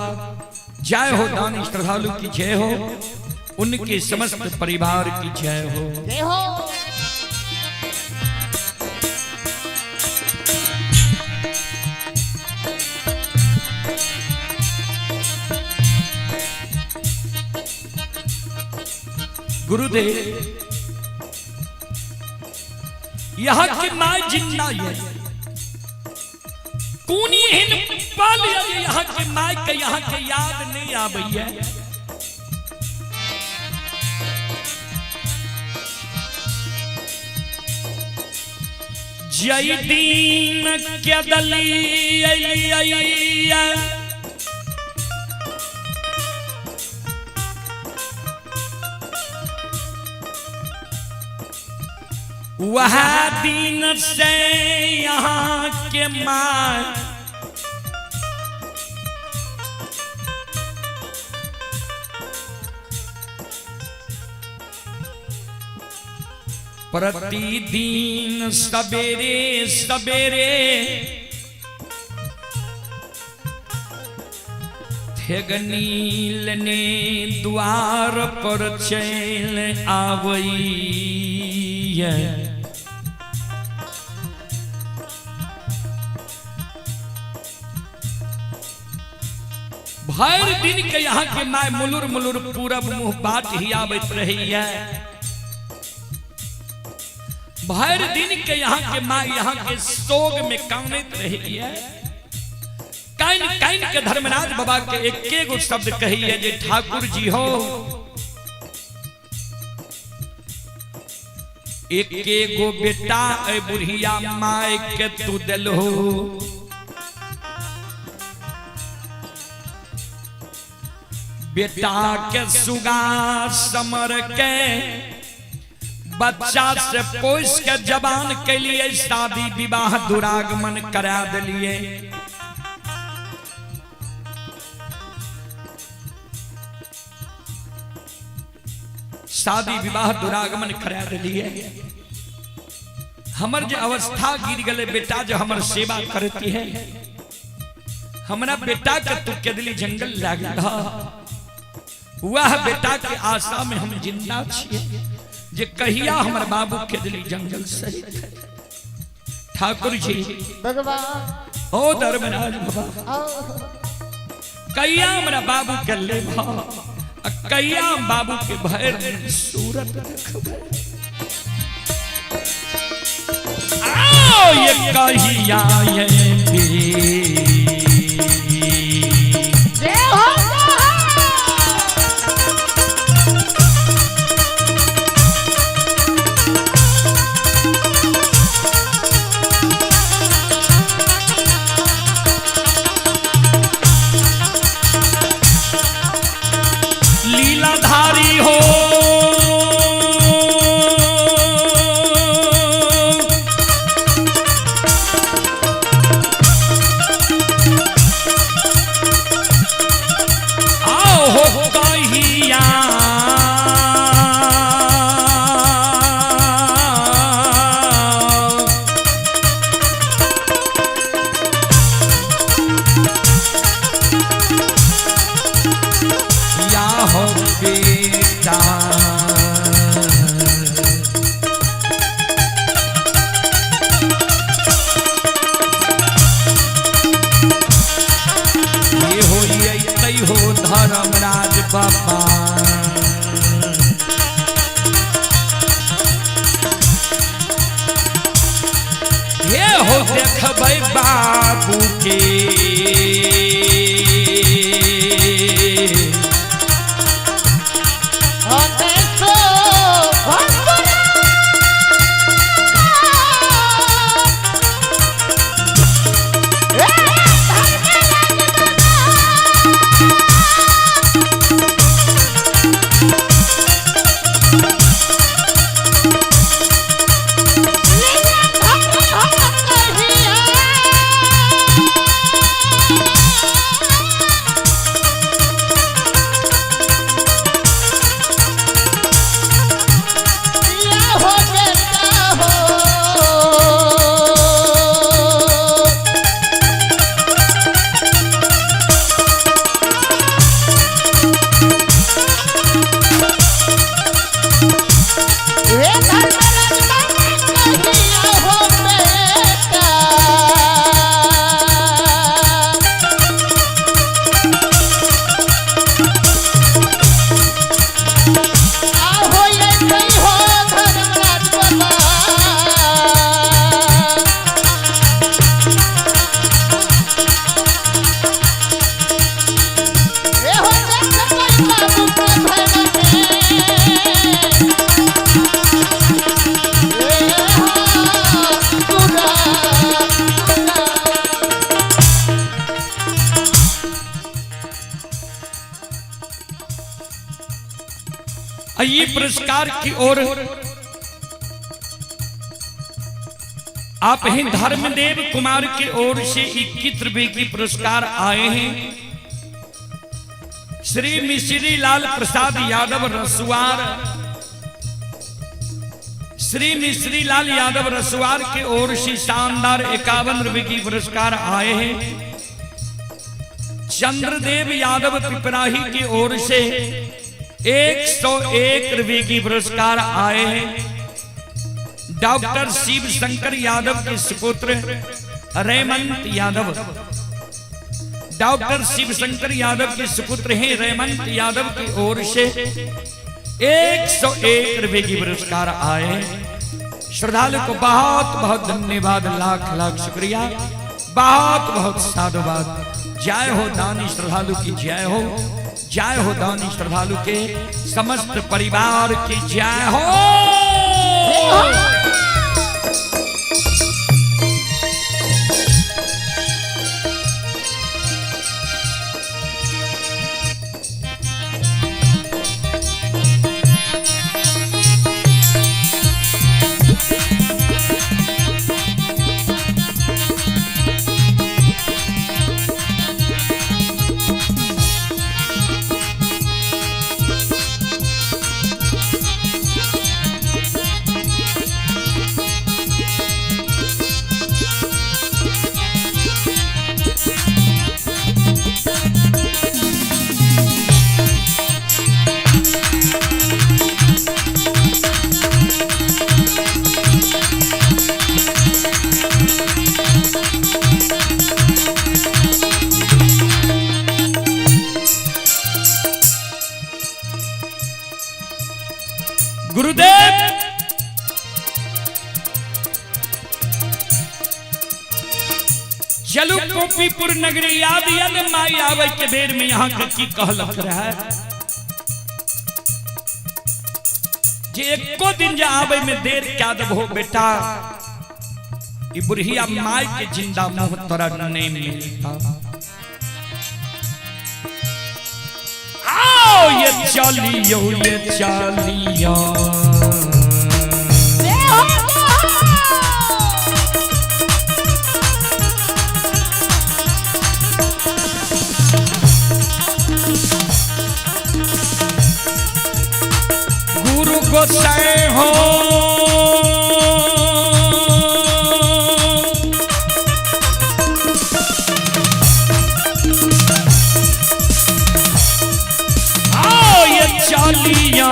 जय हो दानी श्रद्धालु की जय हो, उनके समस्त परिवार की जय हो। जय हो। गुरुदेव यहाँ की माँ जिंदा है, कोनी हिन पल यहाँ के माँ के यहाँ के याद नहीं आबई है। जय दीन के दली अली वह दिन से यहाँ के माँ प्रतिदिन सवेरे सवेरे थेगनील ने द्वार पर चल आवई। भर दिन के यहाँ के my मुलुर मुलुर पूरब मुंह बाट ही आबैत रही है। भर दिन के यहाँ के my यहाँ के सोग में कानैत रही है। काइन काइन के धर्मराज बाबा के एक गो शब्द कही है जे ठाकुर जी हो, एक गो बेटा ए बुढ़िया my के तू दिल हो, बेटा के सुगा समर के बच्चा से पोस के जवान के लिए शादी विवाह दुरागमन करा दिलिए। शादी विवाह दुरागमन करा दिलिए। हमर जे अवस्था गिर गले बेटा जो हमर सेवा करती है, हमरा बेटा के तू केदली जंगल लागल, वह बेटा के आशा में हम जिंदा छिए जे कहिया हमर बाबू केदली जंगल सहित। ठाकुर जी भगवान ओ धर्मराज बाबा, कहिया हमरा बाबू के ले कहिया बाबू के भैर सूरत देखबै। आओ ये कहिया ये भी जय हो। लीलाधारी हो आओ हो कहिया या हो बेटा ये हो अइतै हो धर्मराज बाबा। ये हो देखबै बाबू के ये पुरस्कार की ओर आप हैं धर्मदेव कुमार की ओर से 21 रुपए की पुरस्कार आए हैं। श्री मिश्री लाल प्रसाद यादव रसुआर, श्री मिश्री लाल यादव रसुआर की ओर से शानदार 51 रुपए की पुरस्कार आए हैं। चंद्रदेव यादव पिपराही की ओर से 101 रुपए की पुरस्कार आए हैं। डॉक्टर शिव शंकर यादव के सुपुत्र रेमंत यादव, डॉक्टर शिव शंकर यादव के सुपुत्र हैं रेमंत यादव की ओर से 101 रुपए की पुरस्कार आए हैं। श्रद्धालु को बहुत बहुत धन्यवाद, लाख लाख शुक्रिया, बहुत बहुत साधुवाद। जय हो दानी श्रद्धालु की जय हो, जय हो दानी श्रद्धालु के समस्त परिवार की जय हो। गुरुदेव चलू गोपीपुर नगरी याद याद माई आवे के बेर में यहाँ के की कहलक रहे जे एको दिन जे आवे में देर क्या दबो बेटा, ई बुढ़िया माई के जिंदा मुंह तोरा नहीं मिलता। आओ ये चलियो ये चलियो गुरु गोसाई हो आओ ये चलियो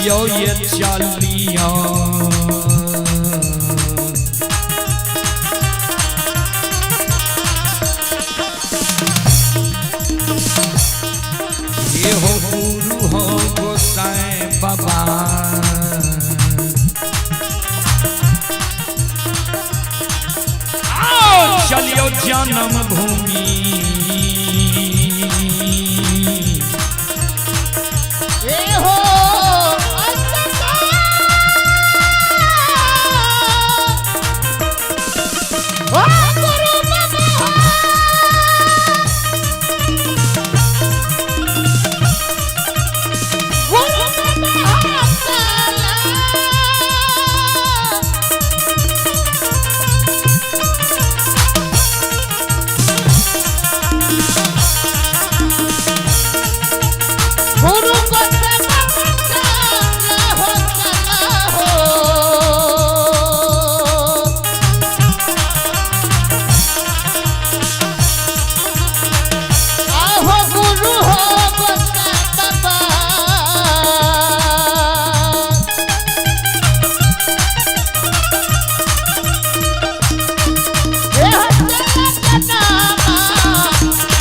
यो ये चलियो ये हो गुरु हो गोसाई बाबा आओ चलियो जन्म भूमि ए हो अंतता ओ गुरु बाबा गुरु बाबा चला। गुरु को सेवा चला हो चला हो। आहो गुरु हो गोसा बाबा। ए हो चला जनामा,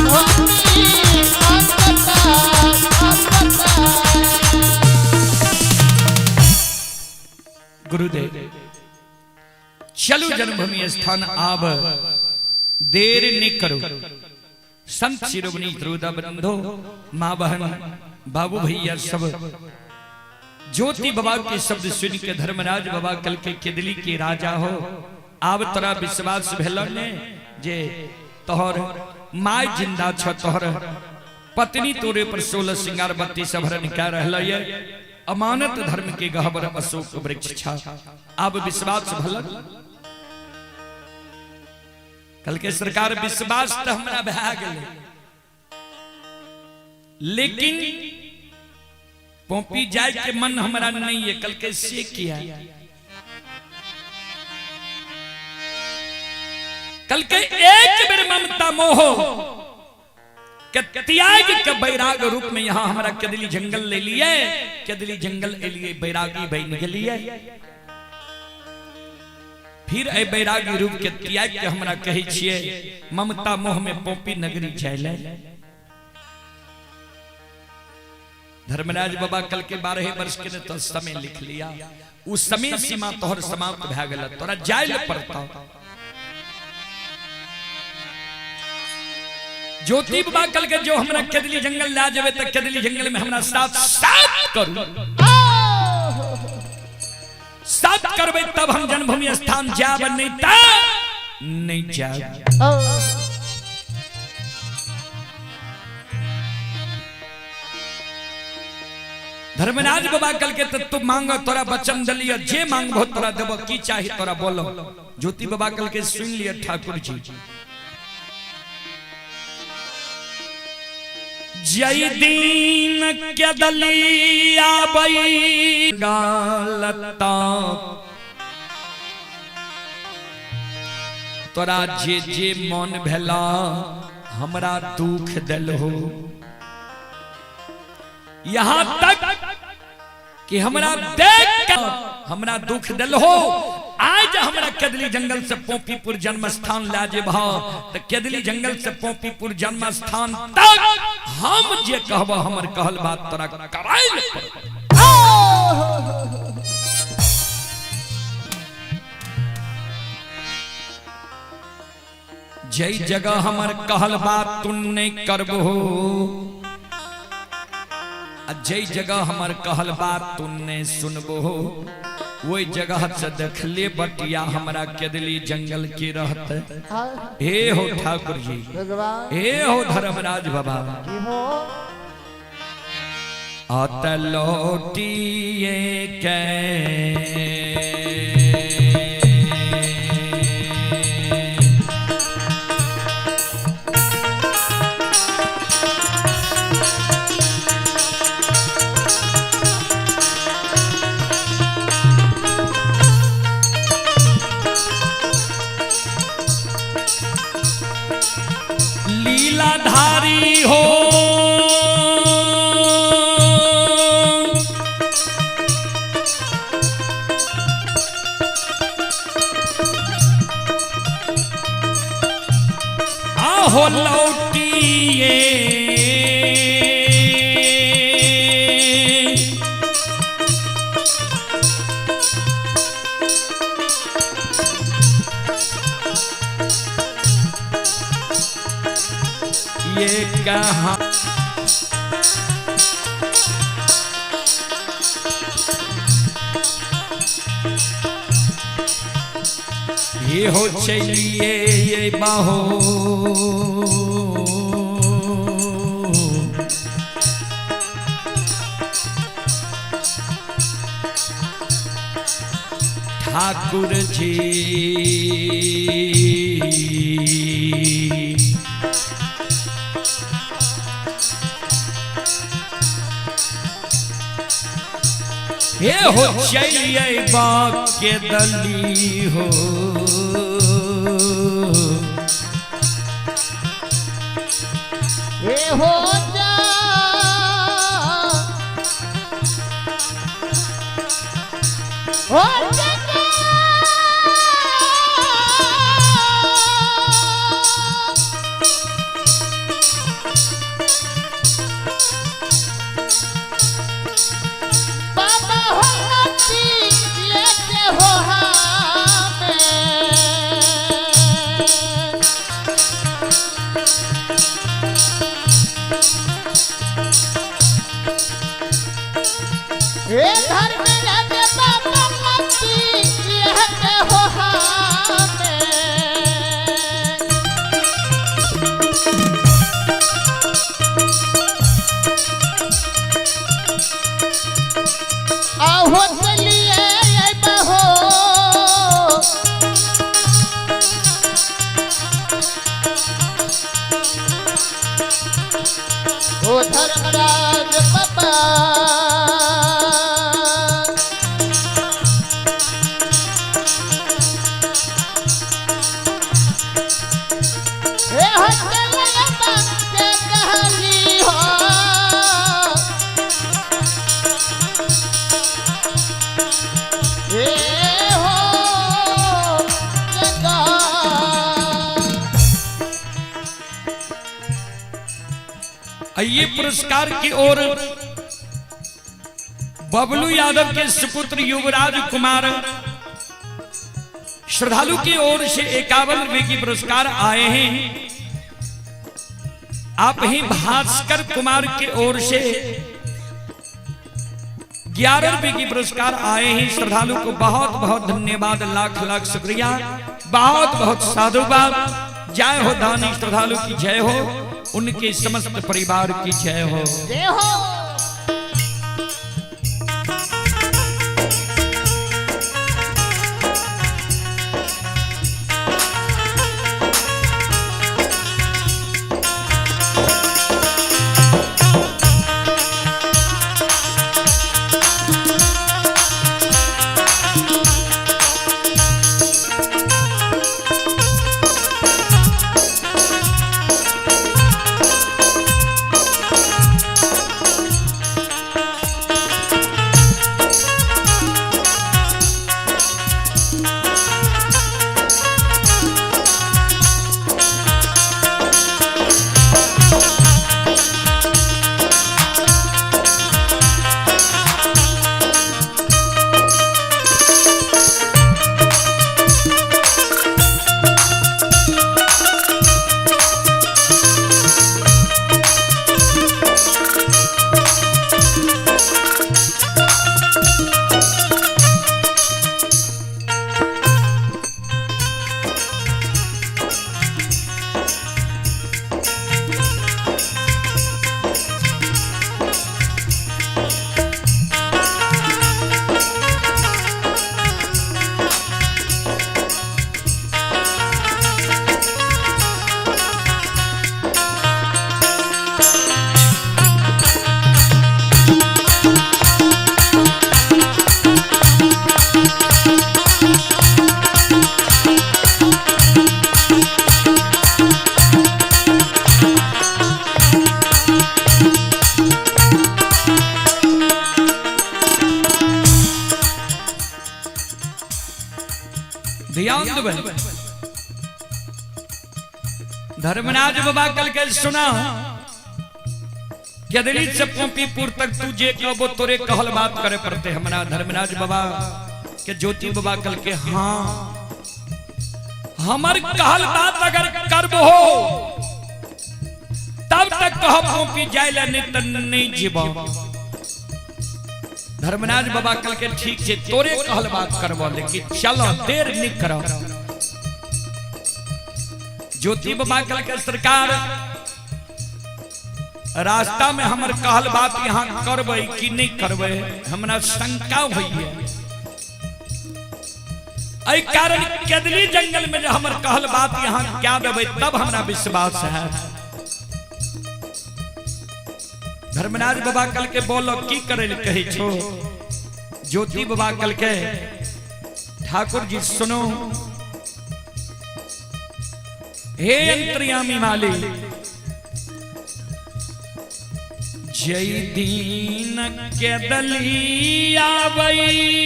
भूमि अंतता अंतता। गुरुदेव चलू जन्मभूमि स्थान आब देर नहीं करो। संत शिरोमणि ध्रुवदा बंधो माँ बहन बाबू भैया सब ज्योति बाबा के शब्द सुन के धर्मराज बाबा कल के केदली के राजा हो। आब तोरा विश्वास भेल ने जे तोहर my जिंदा छ, तोहर पत्नी तोरे पर 16 श्रृंगार 32 आभरण कह रहल ये अमानत धर्म के गहबर अशोक वृक्ष छा। आब विश्वास भल कल के सरकार विश्वास तो हमरा भए गेलै, लेकिन पोपी जाय के मन हमरा नहीं है। कल के से किया कल के एक बेर ममता मोह के त्याग के बैराग रूप में यहाँ हमरा कदली जंगल ले लिए, कदली जंगल ले लिए बैरागी बन गेलिए। फिर ए बैरागी रूप के त्याग के हमरा कहै छियै ममता मोह में पोपी नगरी जाय। धर्मराज बाबा कल के 12 वर्ष के ने तो समय लिख लिया, उस समय सीमा तोहर समाप्त भए गेल, तोरा जाय ले पड़ता। ज्योति बाबा कल के जो हमरा कदली जंगल ला जावे त कदली जंगल में हमरा साथ साथ करू, साथ करबे तब हम जन्मभूमि स्थान जाब, नहीं त नहीं जाब। धर्मराज बाबा कल के तू मांग तोरा वचन दलिय, जे मांगबो तोरा देबो, की चाही तोरा बोलो। ज्योति बाबा कल के सुन लिया ठाकुर जी जय दीन के दलिया बई गालता तोरा जे जे मन भेला हमरा दुख दिल हो, यहां तक कि हमरा देख के हमरा दुख दिल हो। आज हमरा केदली जंगल से पोपीपुर जन्म स्थान ला जेबह त केदली जंगल से पोपीपुर जन्म स्थान तक हम जे कहब हमर कहल बात तोरा कराइल पड़त। जै जगह हमर कहल बात तू नहीं करबहो आ जै जगह हमर कहल बात तू नहीं सुनबहो वही जगह से देखले बटिया हमरा केदली जंगल के रहते। हे हो ठाकुर जी, भगवान, हे हो धर्मराज बाबा, की हो अत लौटिए के लीलाधारी हो, आहो लौटिए ये कहा ये हो चलिए ये बाहो ठाकुर जी, हे हो चलिए बाके दली हो, हे हो जा हो जा। बाबा हो नदी लेते हो हमें। हे धर्मराज बाबा नदी लेते हो हमें। आहो चलिए बहो ओ धर्मराज बाबा, हे हो चलिए बाबा कहली हो, हे हो जगा। ये पुरस्कार की ओर बबलू यादव के सुपुत्र युवराज कुमार श्रद्धालु की ओर से 51 रुपए की पुरस्कार आए हैं। आप ही भास्कर कुमार की ओर से 11 रुपए की पुरस्कार आए हैं। श्रद्धालु को बहुत बहुत धन्यवाद, लाख लाख शुक्रिया, बहुत बहुत साधुवाद। जय हो दानी श्रद्धालु की जय हो, उनके समस्त परिवार की जय हो। जय हो। ध्यान देबै। धर्मराज बाबा कल के सुना, केदली से पोपीपुर तक तू जे कहबो तोरे कहल बात करे पड़ते हमरा। धर्मराज बाबा के ज्योति बाबा कल के हाँ, हमर कहल बात अगर करबो तब तक कह पोपी जाय ला, नहीं त नहीं जीबो। धर्मराज बाबा कल के ठीक छे, तोरे कहल बात करबो, लेकिन चलो देर नहीं करो। ज्योति बाबा कल के सरकार रास्ता में हमर कहल बात यहाँ करबै कि नहीं करबै, हमरा शंका होइए। एहि कारण केदली जंगल में जो हमर कहल बात यहाँ क्या देबै तब हमरा विश्वास है। धर्मराज बाबा कल के बोलो की करे ले कहै छो। ज्योति बाबा कल के ठाकुर जी सुनो, हे अंतर्यामी मालिक, जय दीन के दलिया रही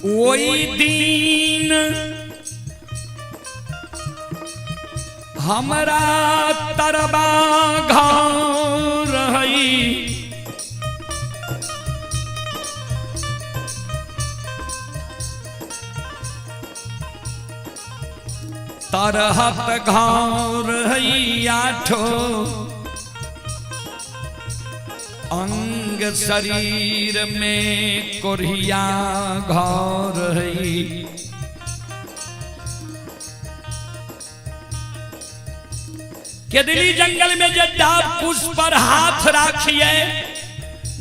ओई दिन हमरा तरबा घाव रही, तरहत घाव रही आठो अंग शरीर में कोरिया घाव रही। केदली जंगल में जब डाब कुश पर हाथ राखिए,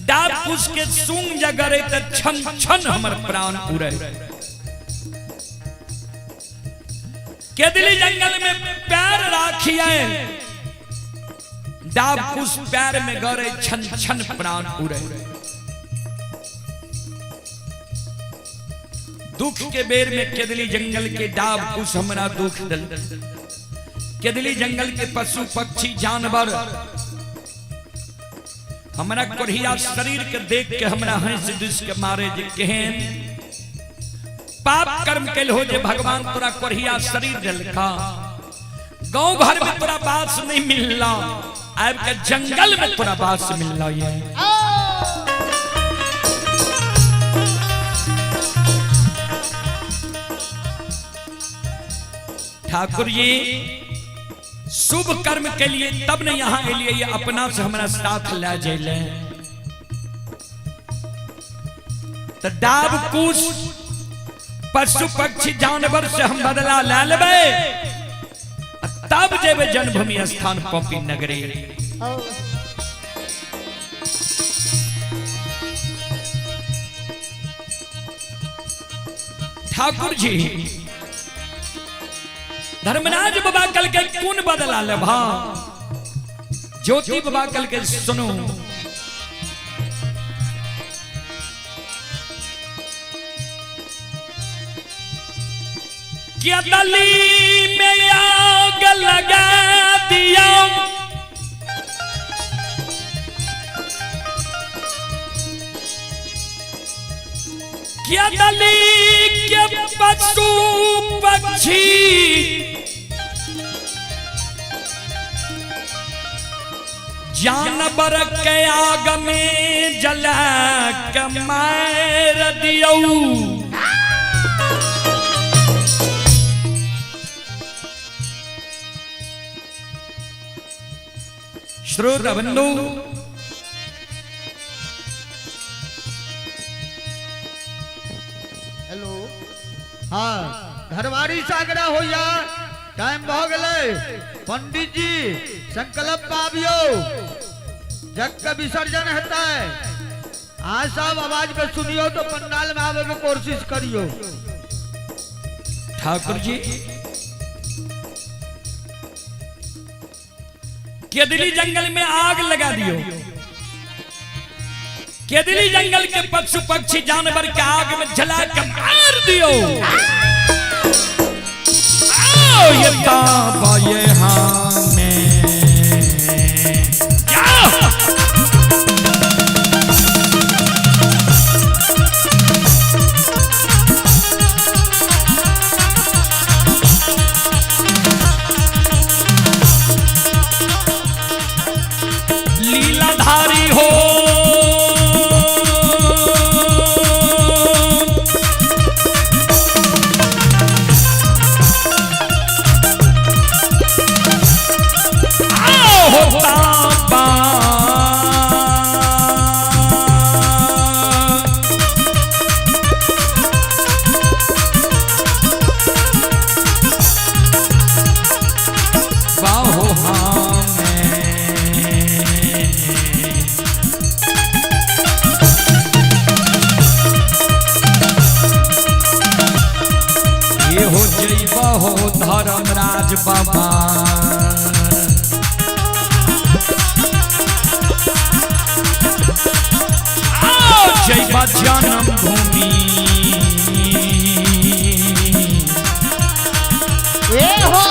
डाब कुश के सूंग जगरे त छन छन हमर प्राण उड़े। केदली जंगल में पैर राखिए, डाब कुश पैर में गरे छन छन प्राण उड़े। दुख के बेर में केदली जंगल के डाब कुश हमरा दुख दल। केदली जंगल के पशु पक्षी जानवर हमरा कोढ़िया शरीर के देख के हमरा हंस दुस के मारे जे केहन पाप कर्म कैल हो जे भगवान तोरा कोढ़िया शरीर दिलका, गांव घर में तोरा बास नहीं मिलला, आब के जंगल में तोरा बास मिलला। ये ठाकुर जी शुभ कर्म के लिए तब ने यहाँ लिए, ये अपना से हमारा साथ ले जाइले। तो डाब कुश पशु पक्षी जानवर से हम बदला ले लेबै, तब जेबे जन्मभूमि स्थान पॉपी नगरी। ठाकुर जी धर्मराज बाबा कल के कौन बदला ले भा। ज्योति बाबा कल के सुनो, क्या दली में आग लगा दिया, क्या दली के पशु पक्षी जानवर के आग में जला के मार दियौ। श्रोता बंधु, हेलो, हाँ घरवारी सागरा हो या टाइम भ गेलै। पंडित जी संकल्प पाबियो, जग के विसर्जन हेतै। आज सब आवाज के सुनियो तो पंडाल में आवे के कोशिश करियो। ठाकुर जी केदली जंगल में आग लगा दियो, केदली जंगल के पशु पक्षी जानवर के आग में जला के मार दियो। आओ ये तब ये हमें क्या लीलाधारी हो आओ हो तापा। बाहो हमें ये हो जैब हो धर्मराज बाबा आओ जैब जन्म भूमि ए हो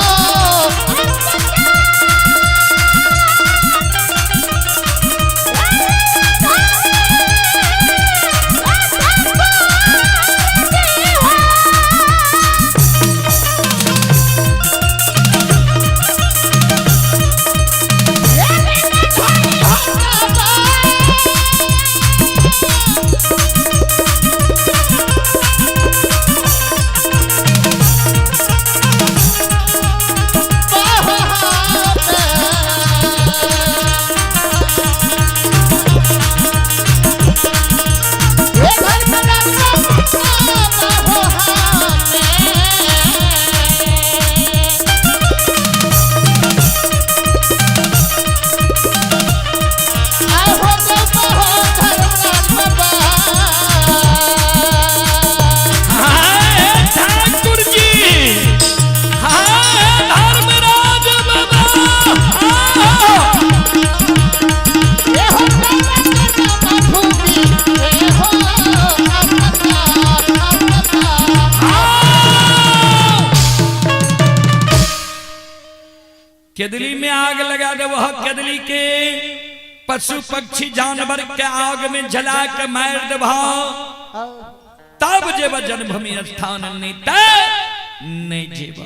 हाय ठाकुर जी, हाय धर्मराज बाबा, हाय। केदली में आग लगा दे वह केदली के पशु पक्षी जानवर के आग में जला के मार देबह तब जेब जन्मभूमि स्थान नहीं त नहीं जेब।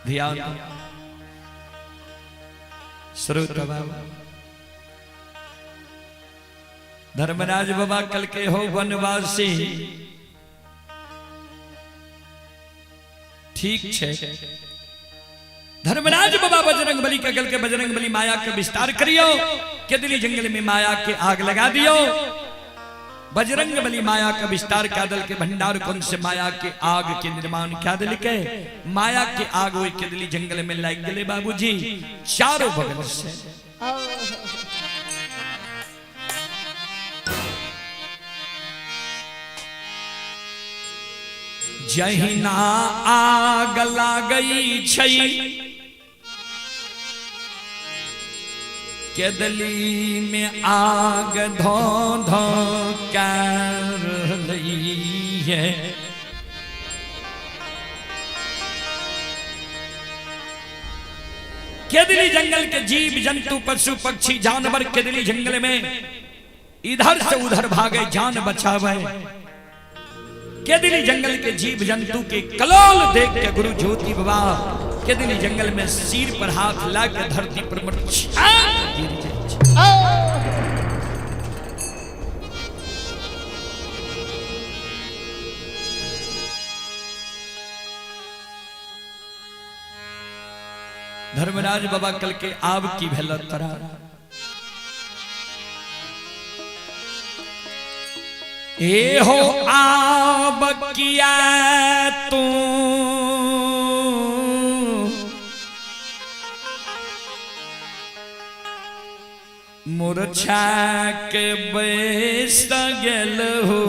ध्यान दो। श्रोता बाबा धर्मराज बाबा कल के हो वनवासी ठीक छे। धर्मराज बाबा बजरंग बली के गल के बजरंग बली माया के विस्तार करियो, केदली जंगल में माया के आग लगा दियो। बजरंग बली माया का विस्तार कादल के भंडार कुंड से माया के आग के निर्माण कादल के माया के आग वही केदली जंगल में लाग गए बाबूजी चारों बगल से। जहिना आग लागई छई केदली में आग धो धो कर रही है। केदली जंगल के जीव जंतु पशु पक्षी जानवर केदली जंगल में इधर से उधर भागे जान बचावे। केदली जंगल के जीव जंतु के कलोल देख के गुरु ज्योति बाबा केदली जंगल में सिर पर हाथ ला के धरती पर मूर्छा गिर जाए। धर्मराज बाबा कल के आब की भेल तोरा ए हो आब किया तू मूर्छा के बैस गेल हो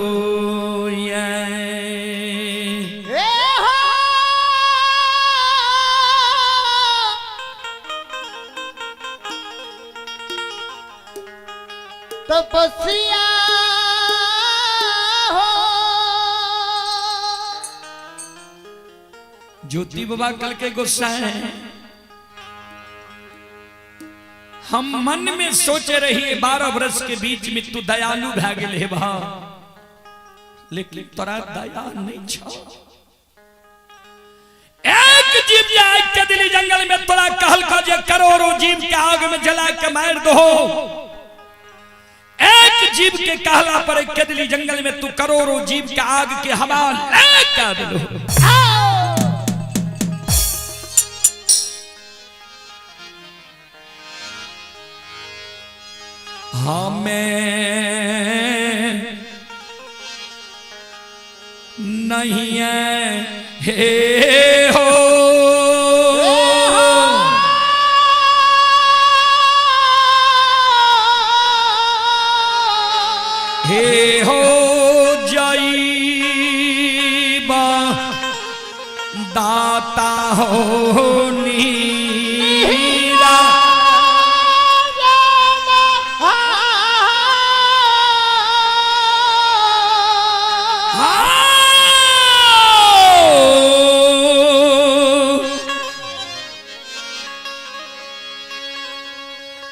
तपस्या हो। ज्योति बाबा कल के गुस्सा है। हम मन में सोचे रही 12 वर्ष के बीच में तू दयालु भै गेल हे बा, लेकिन तोरा दया नहीं छौ। एक जीव जे आग के दिली जंगल में तोरा कहल का जे करोड़ों जीव के आग में जला के मार दो, एक जीव के कहला पर एक दिली जंगल में तू करोड़ों जीव के आग के हवा ले के दिलो। हमें नहीं है हे हो हे हो जाईबा दाता हो नीरा।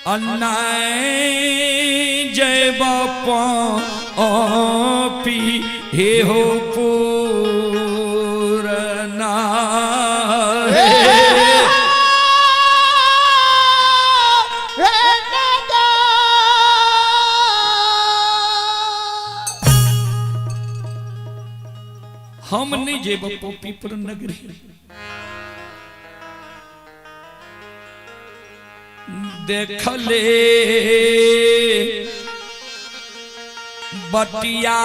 अन्नाय जय बापा पी हे हो पूरना। हम नहीं जेब पीपर नगरी देखले बटिया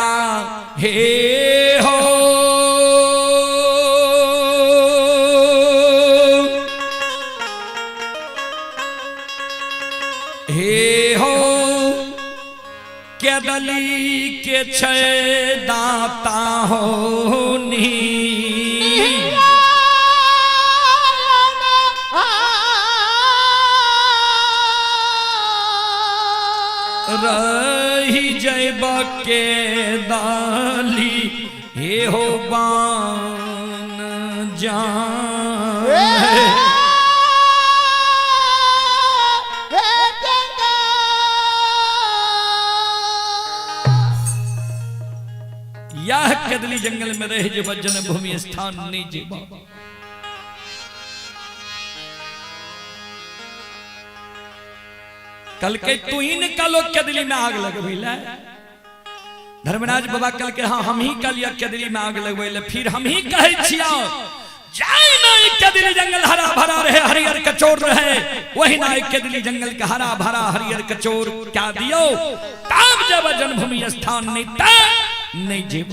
हे हो हे हो केदली के छै दाता हो नी। रही जैब के दाली हे हो बान जान। यह कदली जंगल में रह जेब जन्मभूमि स्थान नहीं जेब। कल के तू ही निकालो कदली में आग लगबैले। धर्मराज बाबा कल के हाँ हम ही कल कदली में आग लगबैले, फिर हम ही कहे छिया जाय ना कदली जंगल हरा भरा रहे हरियर कचोर रहे, वही ना कदली जंगल के हरा भरा हरियर कचोर क्या दियो तब जब जन्मभूमि स्थान नहीं तब नहीं जेब।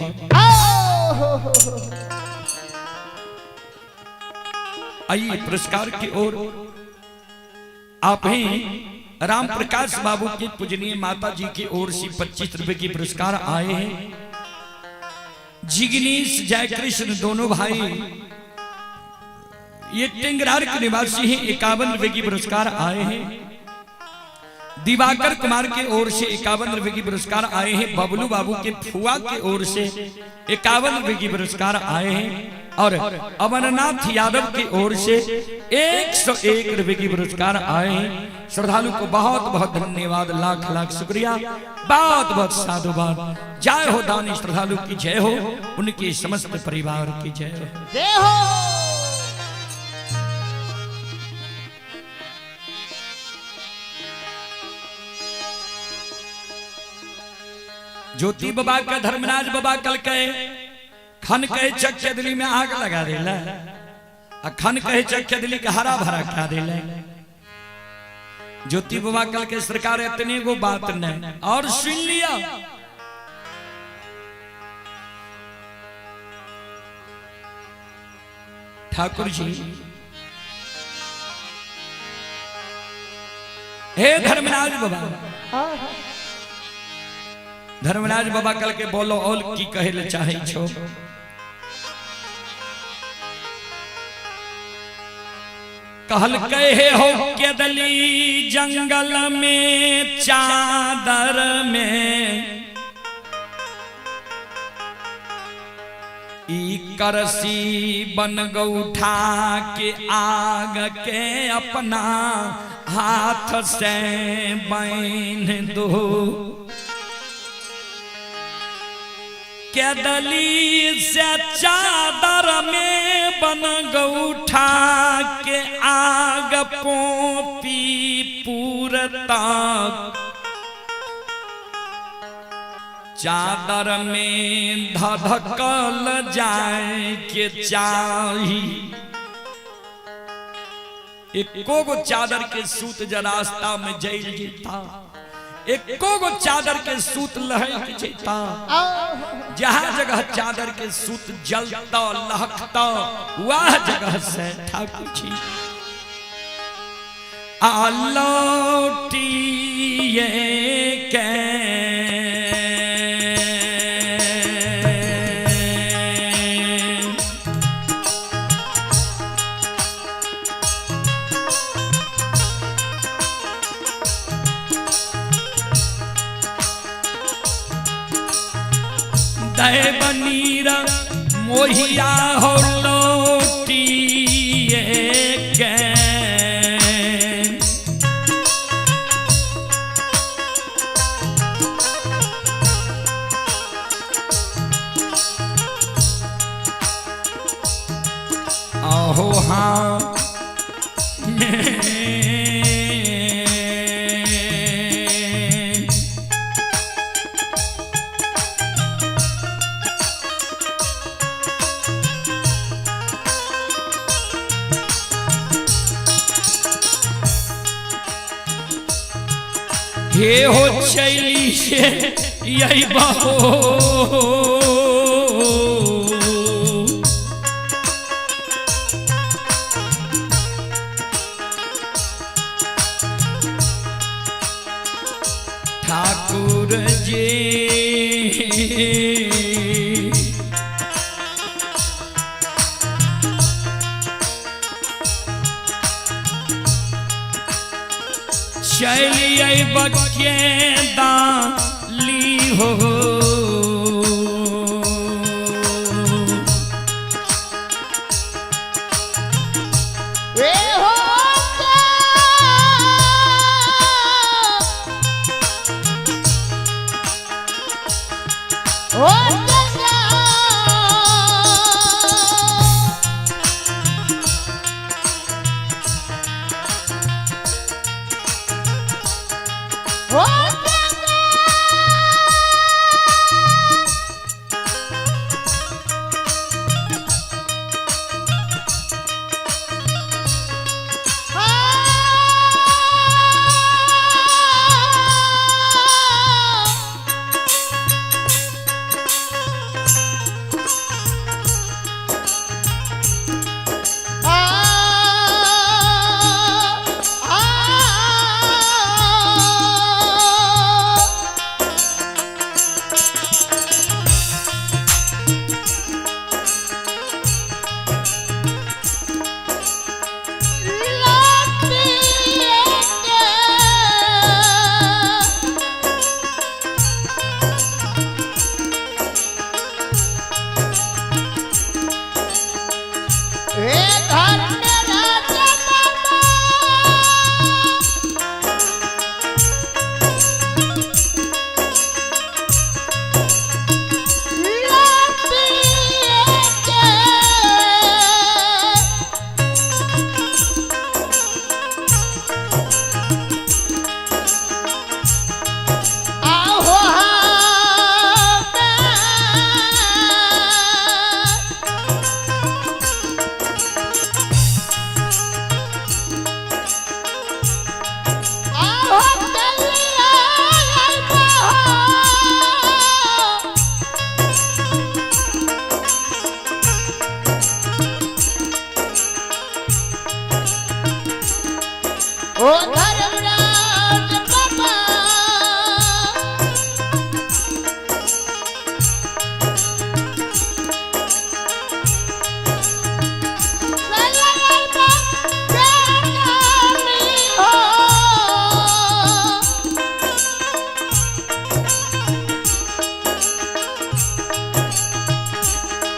आइए पुरस्कार की ओर आप ही राम प्रकाश बाबू के पूजनीय माता जी की ओर से 25 रुपए की पुरस्कार आए हैं। जिग्नेश जयकृष्ण दोनों भाई ये टेंगरार के निवासी हैं, 51 रुपए की पुरस्कार आए हैं। दिवाकर कुमार के ओर से 51 रुपए की पुरस्कार आए हैं। बबलू बाबू के फुआ के ओर से 51 रुपए की पुरस्कार आए हैं। और अमरनाथ यादव की ओर से 101 रुपए की पुरस्कार आए हैं। श्रद्धालु को बहुत बहुत धन्यवाद, लाख लाख शुक्रिया, बहुत बहुत साधुवाद। जय हो दानी श्रद्धालु की जय हो, उनके समस्त परिवार की जय हो। जय हो। ज्योति बाबा का धर्मराज बाबा कल कहे खन कहे चक्के में आग लगा देला, खन कहे चक्के के हरा भरा खा देला। ज्योति बाबा कल के सरकार इतने गो बात नहीं और सुन लिया। ठाकुर जी हे धर्मराज बाबा, धर्मराज बाबा कल के बोलो और की कहे ले चाहे छो। कहल कहे हो केदली जंगल में चादर में ई करसी बन गौठा के आग के अपना हाथ से बांध दो। केदली से चादर में बन गौठा के आग पोपी पूरता, चादर में धधकल जाए के चाही। एको गो चादर के सूत ज रास्ता में जल जेता, एको गो चादर के सूत लहक जेता, जहाँ जगह चादर के सूत जलता लहकता वह जगह से ठाकुर जी आलौटिए के। दैवनीर मोहिया हो लौटिए के। आहो हाँ में। हे हो चली यही बहो ठाकुर जी, चलिए बके दाली हो। ए हो ओ गंगा, ओ गंगा।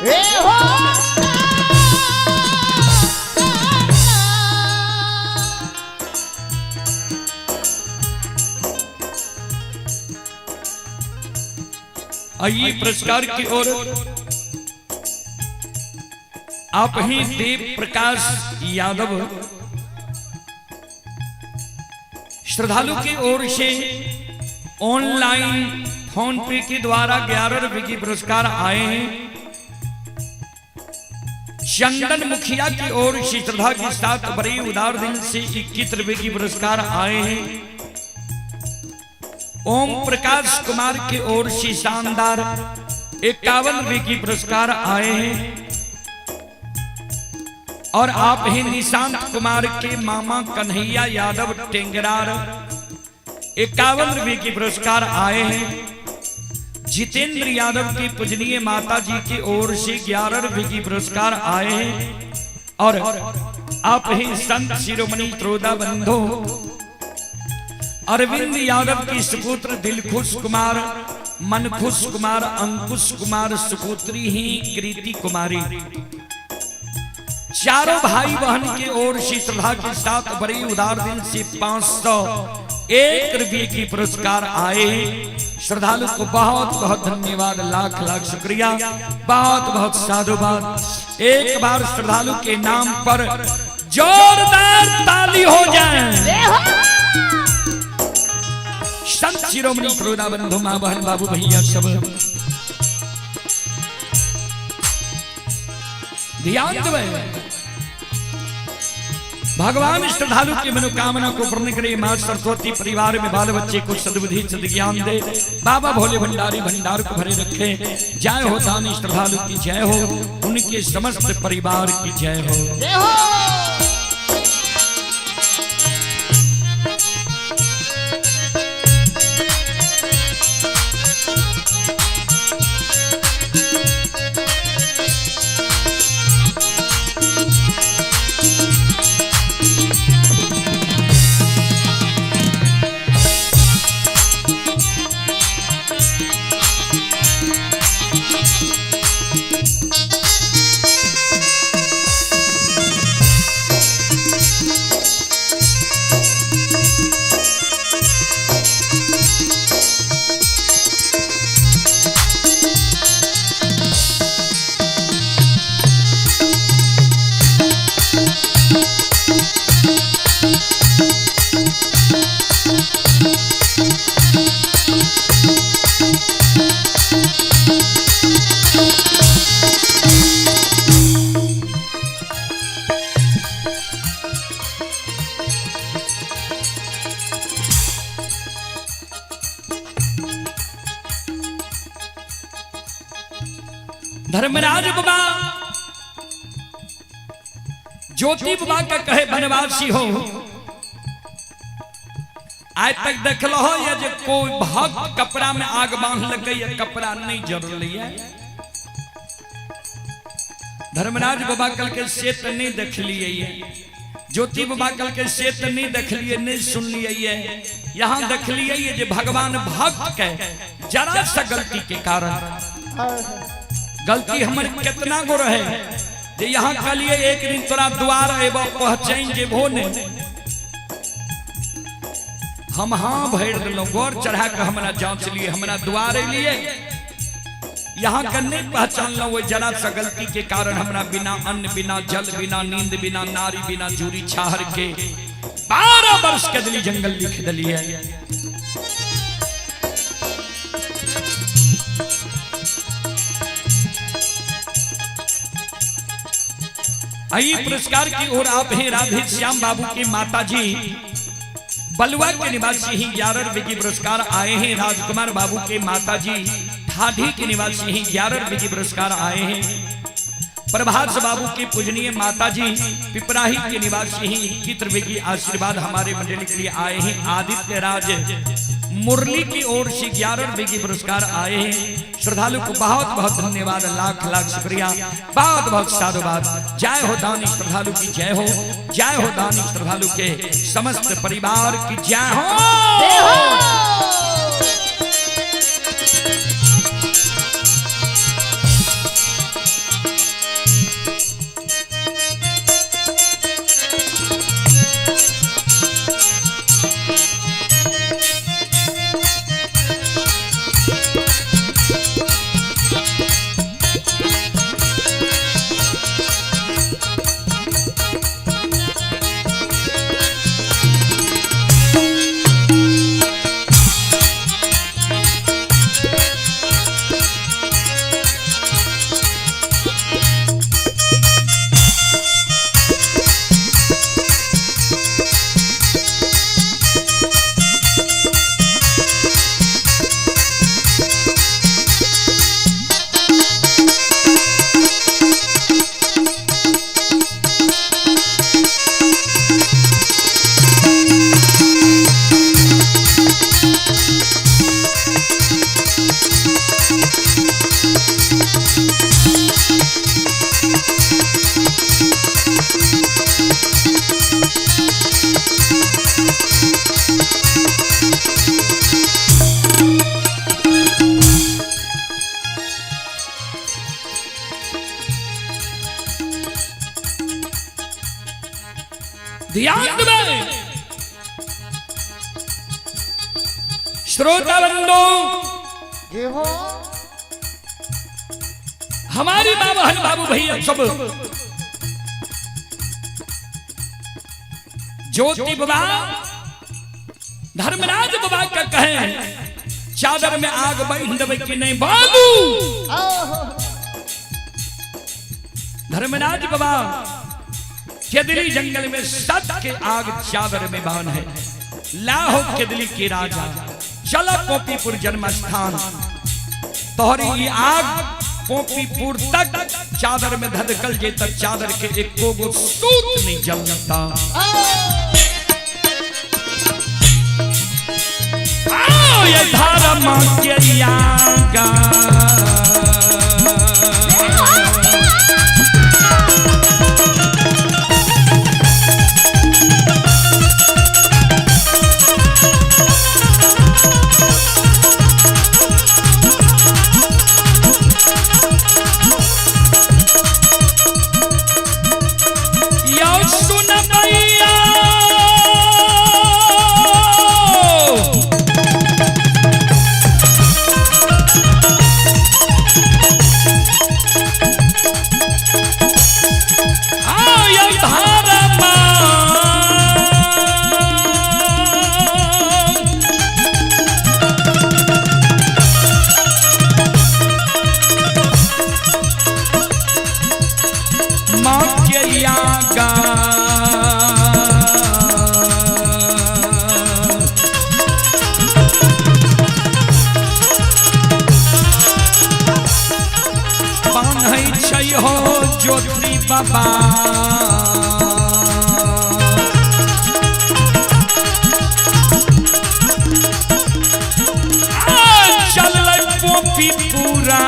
ए हो। आइए पुरस्कार की ओर आप ही देव प्रकाश यादव श्रद्धालु की ओर से ऑनलाइन फोन पे के द्वारा 11 रुपए की पुरस्कार आए हैं। चंदन मुखिया की ओर से श्रद्धा के साथ बड़े उदार दिल से 21 रुपए की पुरस्कार आए हैं। ओम प्रकाश कुमार की ओर से शानदार 51 रुपए की पुरस्कार आए हैं। और आप ही निशांत कुमार के मामा कन्हैया यादव टेंगरार 51 रुपए की पुरस्कार आए हैं। जितेंद्र यादव की पूजनीय माता जी की ओर से 11 रुपए की पुरस्कार आए हैं। और आप ही संत शिरोमणि त्रोदा बंधु अरविंद यादव की सुपुत्र दिलखुश कुमार, मनखुश कुमार, अंकुश कुमार, सुपुत्री ही कृति कुमारी, चारों भाई बहन की ओर से श्रद्धा के साथ बड़े उदार दिल से 501 रुपये की पुरस्कार आए हैं। श्रद्धालु को बहुत बहुत धन्यवाद, लाख लाख शुक्रिया, बहुत बहुत साधुवाद। एक बार श्रद्धालु के नाम पर जोरदार ताली हो जाए। संत शिरोमणि प्रोदा बंधु माँ बहन बाबू भैया सब ध्यान देवे। भगवान श्रद्धालु की मनोकामना को पूर्ण करे। माँ सरस्वती परिवार में बाल बच्चे को सद्बुद्धि सद्ज्ञान दे। बाबा भोले भंडारी भंडार को भरे रखे। जय हो दानी श्रद्धालु की जय हो, उनके समस्त परिवार की जय हो। जय हो। धर्मराज बाबा ज्योति बाबा का कहे बनवासी हो, आज तक देखल हो या जे कोई भक्त कपड़ा में आग बांध लग या कपड़ा नहीं जरल है। धर्मराज बाबा कल के से तो नहीं देख लिए, ज्योति बाबा कल के से तो नहीं देख लिए, नहीं सुन लिए। यहाँ देख लिए जे भगवान भक्त के जरा सा गलती के कारण, गलती हमर कितना गो रहे जे यहाँ कहलिए एक दिन तोरा द्वार एबो पहचान जेबो ने, हम हाँ भरि देलहुँ, गौर चढ़ा के हमरा जांच लिए, हमरा द्वार एलिए, यहाँ के नहीं पहचानलहुँ। ओहि जरा सा गलती के कारण हमरा बिना अन्न बिना जल बिना नींद बिना नारी बिना जूरी छाहर के 12 वर्ष के दिली जंगल लिख दिलिए। आइए पुरस्कार की ओर आप हैं राधे श्याम बाबू के माता जी बलुआ के निवासी ही 11 रुपए की पुरस्कार आए हैं। राजकुमार बाबू के माता जी ठाठी के निवासी ही 11 रुपए की पुरस्कार आए हैं। प्रभास बाबू के पूजनीय माता जी पिपराही के निवासी ही 21 रुपए की आशीर्वाद हमारे मंडली के लिए आए हैं। आदित्य राज मुरली की ओर से 11 रुपए की पुरस्कार आए हैं। श्रद्धालु को बहुत बहुत धन्यवाद, लाख लाख शुक्रिया, बहुत बहुत साधुवाद। जय हो दानी श्रद्धालु की जय हो, जय हो दानी श्रद्धालु के समस्त परिवार की जय हो। ध्यान देबै श्रोता बंधु, जे हो। हमारी माँ बहन बाबू भैया सब ज्योति बाबा धर्मराज बाबा का कहे चादर में आग बांध देबै कि नहीं बाबू? धर्मराज बाबा केदली जंगल में सत के आग चादर में बांध है। लाहो केदली के राजा चला गोपीपुर जन्म स्थान, तोहरी ये आग गोपीपुर तक चादर में धधकल जे तक चादर के एको गो सूत नहीं जलता। आओ ये धर्म के आगा या सुन भैया, आय धर्म माँ के आगा बान्है छै हो ज्योति बाबा। आ, चललै पोपी पूरा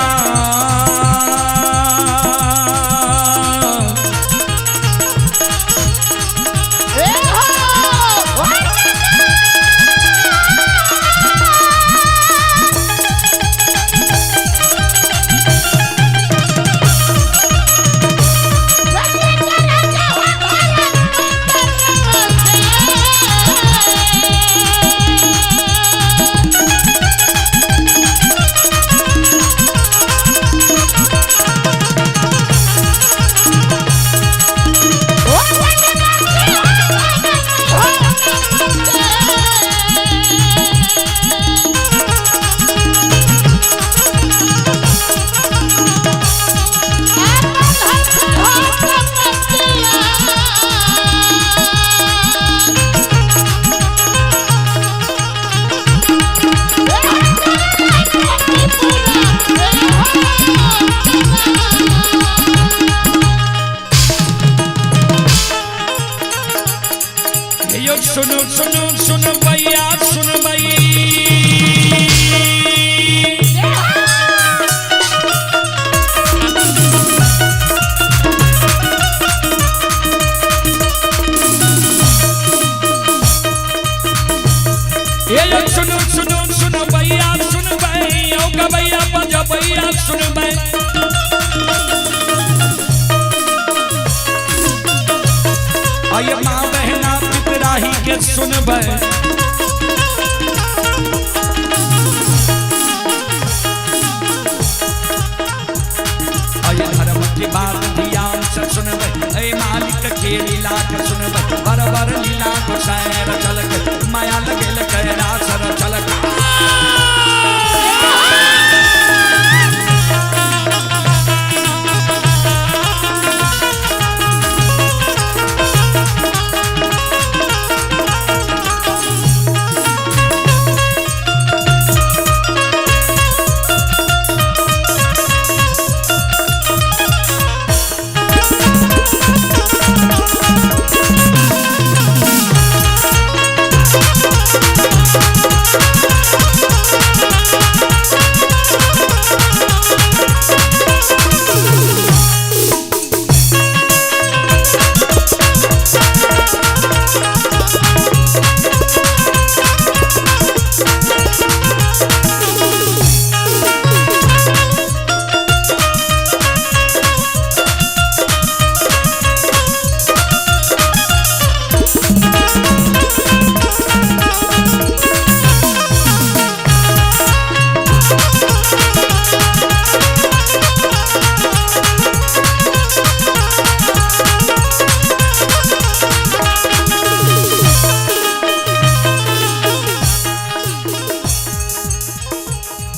ए हो। यो सुनो सुनो सुनो भैया सुन भई, ये यो सुनो सुनो सुनो भैया सुन भई, यो गबैया बज भैया सुन भई। आये माँ बहना पिपराही के सुनबै, आये धर्म के बात ध्यान से सुनबै, ऐ मालिक के लीला के सुनबै, बर बर लीला गोसाई रचलक, माया लगेल कैरा सर चलक।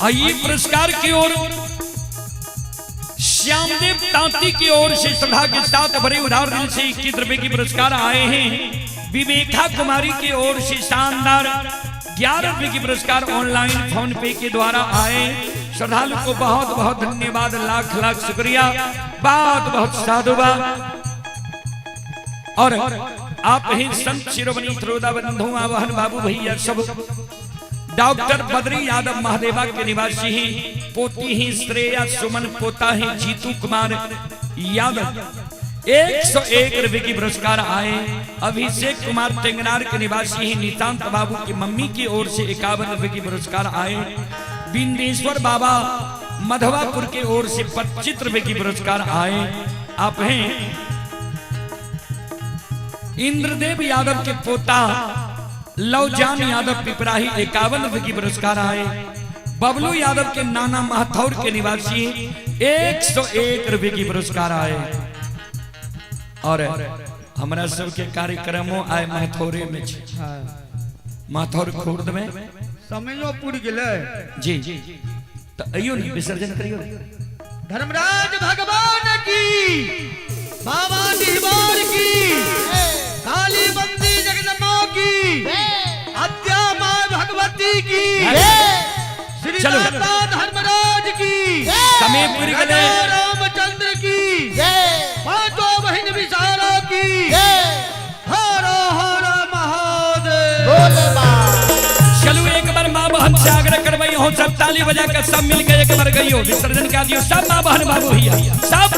आइए पुरस्कार की ओर श्यामदेव तांती की ओर से श्रद्धा के साथ भरे उधार दिल से 21 रुपए की पुरस्कार आए हैं। विवेका कुमारी की ओर से शानदार 11 रुपए की पुरस्कार ऑनलाइन फोन पे के द्वारा आए। श्रद्धालु को बहुत बहुत धन्यवाद, लाख लाख शुक्रिया, बहुत बहुत साधुवाद। और आप ही संत शिरोमणि त्रोदा बंधु आवाहन बाबू भैया सब डॉक्टर बद्री यादव महादेवा के निवासी हैं, पोती ही श्रेया सुमन, पोता है जीतू कुमार यादव। 101 रुपए की पुरस्कार आए। अभिषेक कुमार टेंगनार के निवासी हैं, नितांत बाबू की मम्मी की ओर से 51 रुपए की पुरस्कार आए। बिंदेश्वर बाबा मधवापुर के ओर से 25 रुपए की पुरस्कार आए। आप हैं इंद्रदेव यादव के पोता लवजान यादव पिपराही 51 रुपए की पुरस्कार आए। बबलू यादव के नाना महथौर के निवासी 101 रुपए की पुरस्कार आए। और हमरा सबके कार्यक्रमों आए महथौरे में छे। महथौर खुर्द में समयो पुर गेलै। जी तो अइयो ने विसर्जन करियो। धर्मराज भगवान की, बाबा दीवार की, काली बंदी जगदम्बा की, आद्या माँ भगवती की, श्री चलो। दाता धर्मराज की, समय पुर गेलै। रामचंद्र की, पांचों बहिन विचारा की, हर हर महादेव। चलो एक बार माँ बहन से आग्रह करवाई हो, सब ताली बजा कर सब मिल के एक बार गई हो विसर्जन कर दियो सब माँ बहन बाबू भैया सब।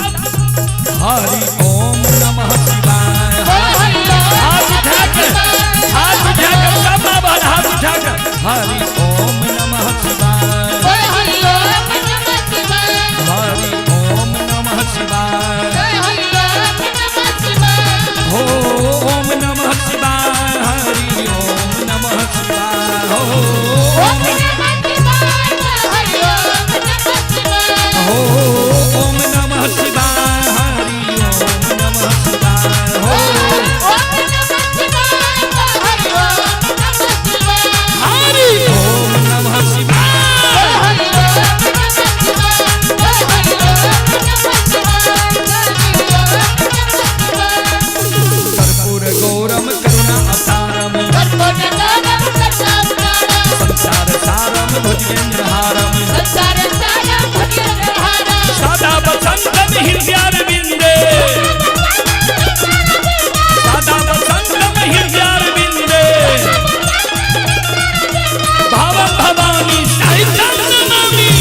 हरि ओम नमः शिवाय। हाथ उठाकर, हाथ उठाकर सब माँ बहन हाथ उठाकर हरि ओम नमः शिवाय, हरि ओम नमः शिवाय, हो ओम नमः शिवाय, हरि ओम नमः शिवाय, हो हो ओम नमः शिवाय, हरि ओम नमः शिवाय, हो हरि ओम नमः शिवाय। कर्पूर गौरम करुणा अवतारम, संसार सारम भुजगेंद्रहारम, सदा बसंतम हृदयारविंदे, सदा बसंतम हृदयारविंदे, भवम भवानी सहितं नमामि।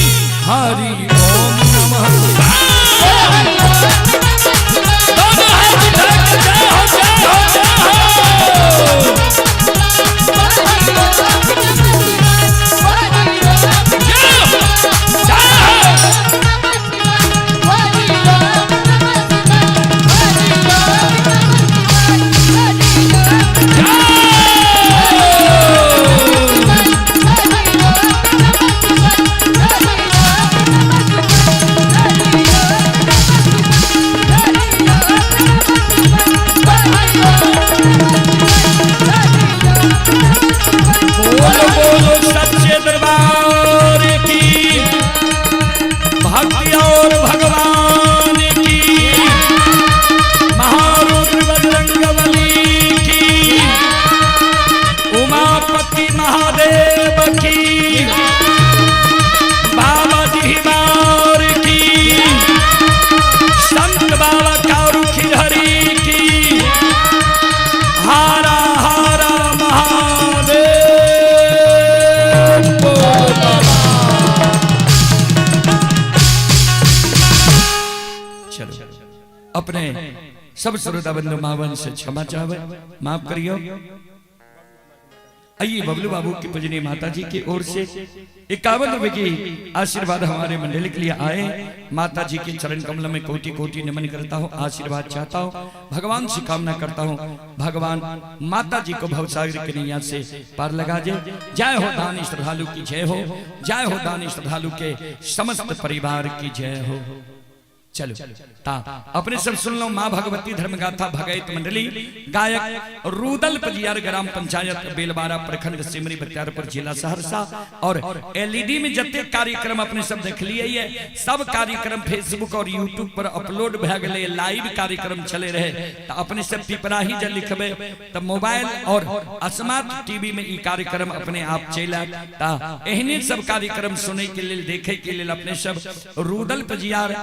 हरि ओम नमः शिवाय। दोनों हाथ उठाकर जय हो, जय हो, जय हो। जय हो, जय हो। बोलो बोलो सच्चे दरबार की, भक्ति और भगवान की, महारुद्र बजरंगबली की, उमापति महादेव की, बाबा दीवार की, संत बाबा कारू खिरहरी की, हारा हारा महादेव। चलो अपने सब श्रोता बंधु मावन से क्षमा चाहे, माफ करियो। आइए बबलू बाबू की पूजनीय माता जी की ओर से 51 रुपए की आशीर्वाद हमारे मंडली के लिए आए। माता जी के चरण कमल में कोटि कोटि नमन करता हूँ, आशीर्वाद चाहता हूँ, भगवान से कामना करता हूँ, भगवान माता जी को भवसागर के नैया से पार लगा दे। जय हो दानी श्रद्धालु की जय हो, जय हो दानी श्रद्धालु के समस्त परिवार की जय हो। चलो ता अपने सब सुन लो माँ भगवती धर्मगाथा भगैत मंडली, गायक रूदल पजियार, ग्राम पंचायत बेलबारा, प्रखंड सिमरी बख्तियारपुर, जिला सहरसा। और एलईडी में जते कार्यक्रम अपने सब देख लिए है, सब कार्यक्रम फेसबुक और यूट्यूब पर अपलोड भए गेलै, लाइव कार्यक्रम चले रहे। तो अपने सब पिपराही जब लिखबे तो मोबाइल और स्मार्ट टीवी में ई कार्यक्रम अपने आप चलि आयत। ता एहने सब कार्यक्रम सुने के लेल, देखे के लेल अपने सब रूदल पजियार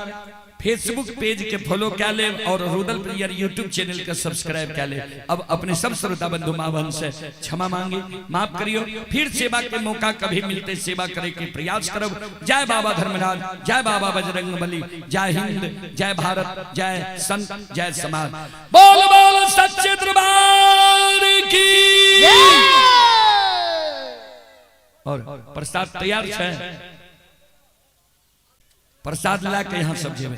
फेसबुक पेज के फॉलो कर ले और रुदल प्रियर यूट्यूब चैनल के सब्सक्राइब कर ले। अब अपने सब श्रोता बंधु माँ बहन से क्षमा मांगे, माफ करियो। फिर सेवा के मौका कभी मिलते सेवा करे के प्रयास करब। जय बाबा धर्मराज, जय बाबा बजरंग बली, जय हिंद, जय भारत, जय संत, जय समाज। बोल बोल सच्चे दरबार की। और प्रसाद तैयार है, प्रसाद ला के यहाँ सब जेबे।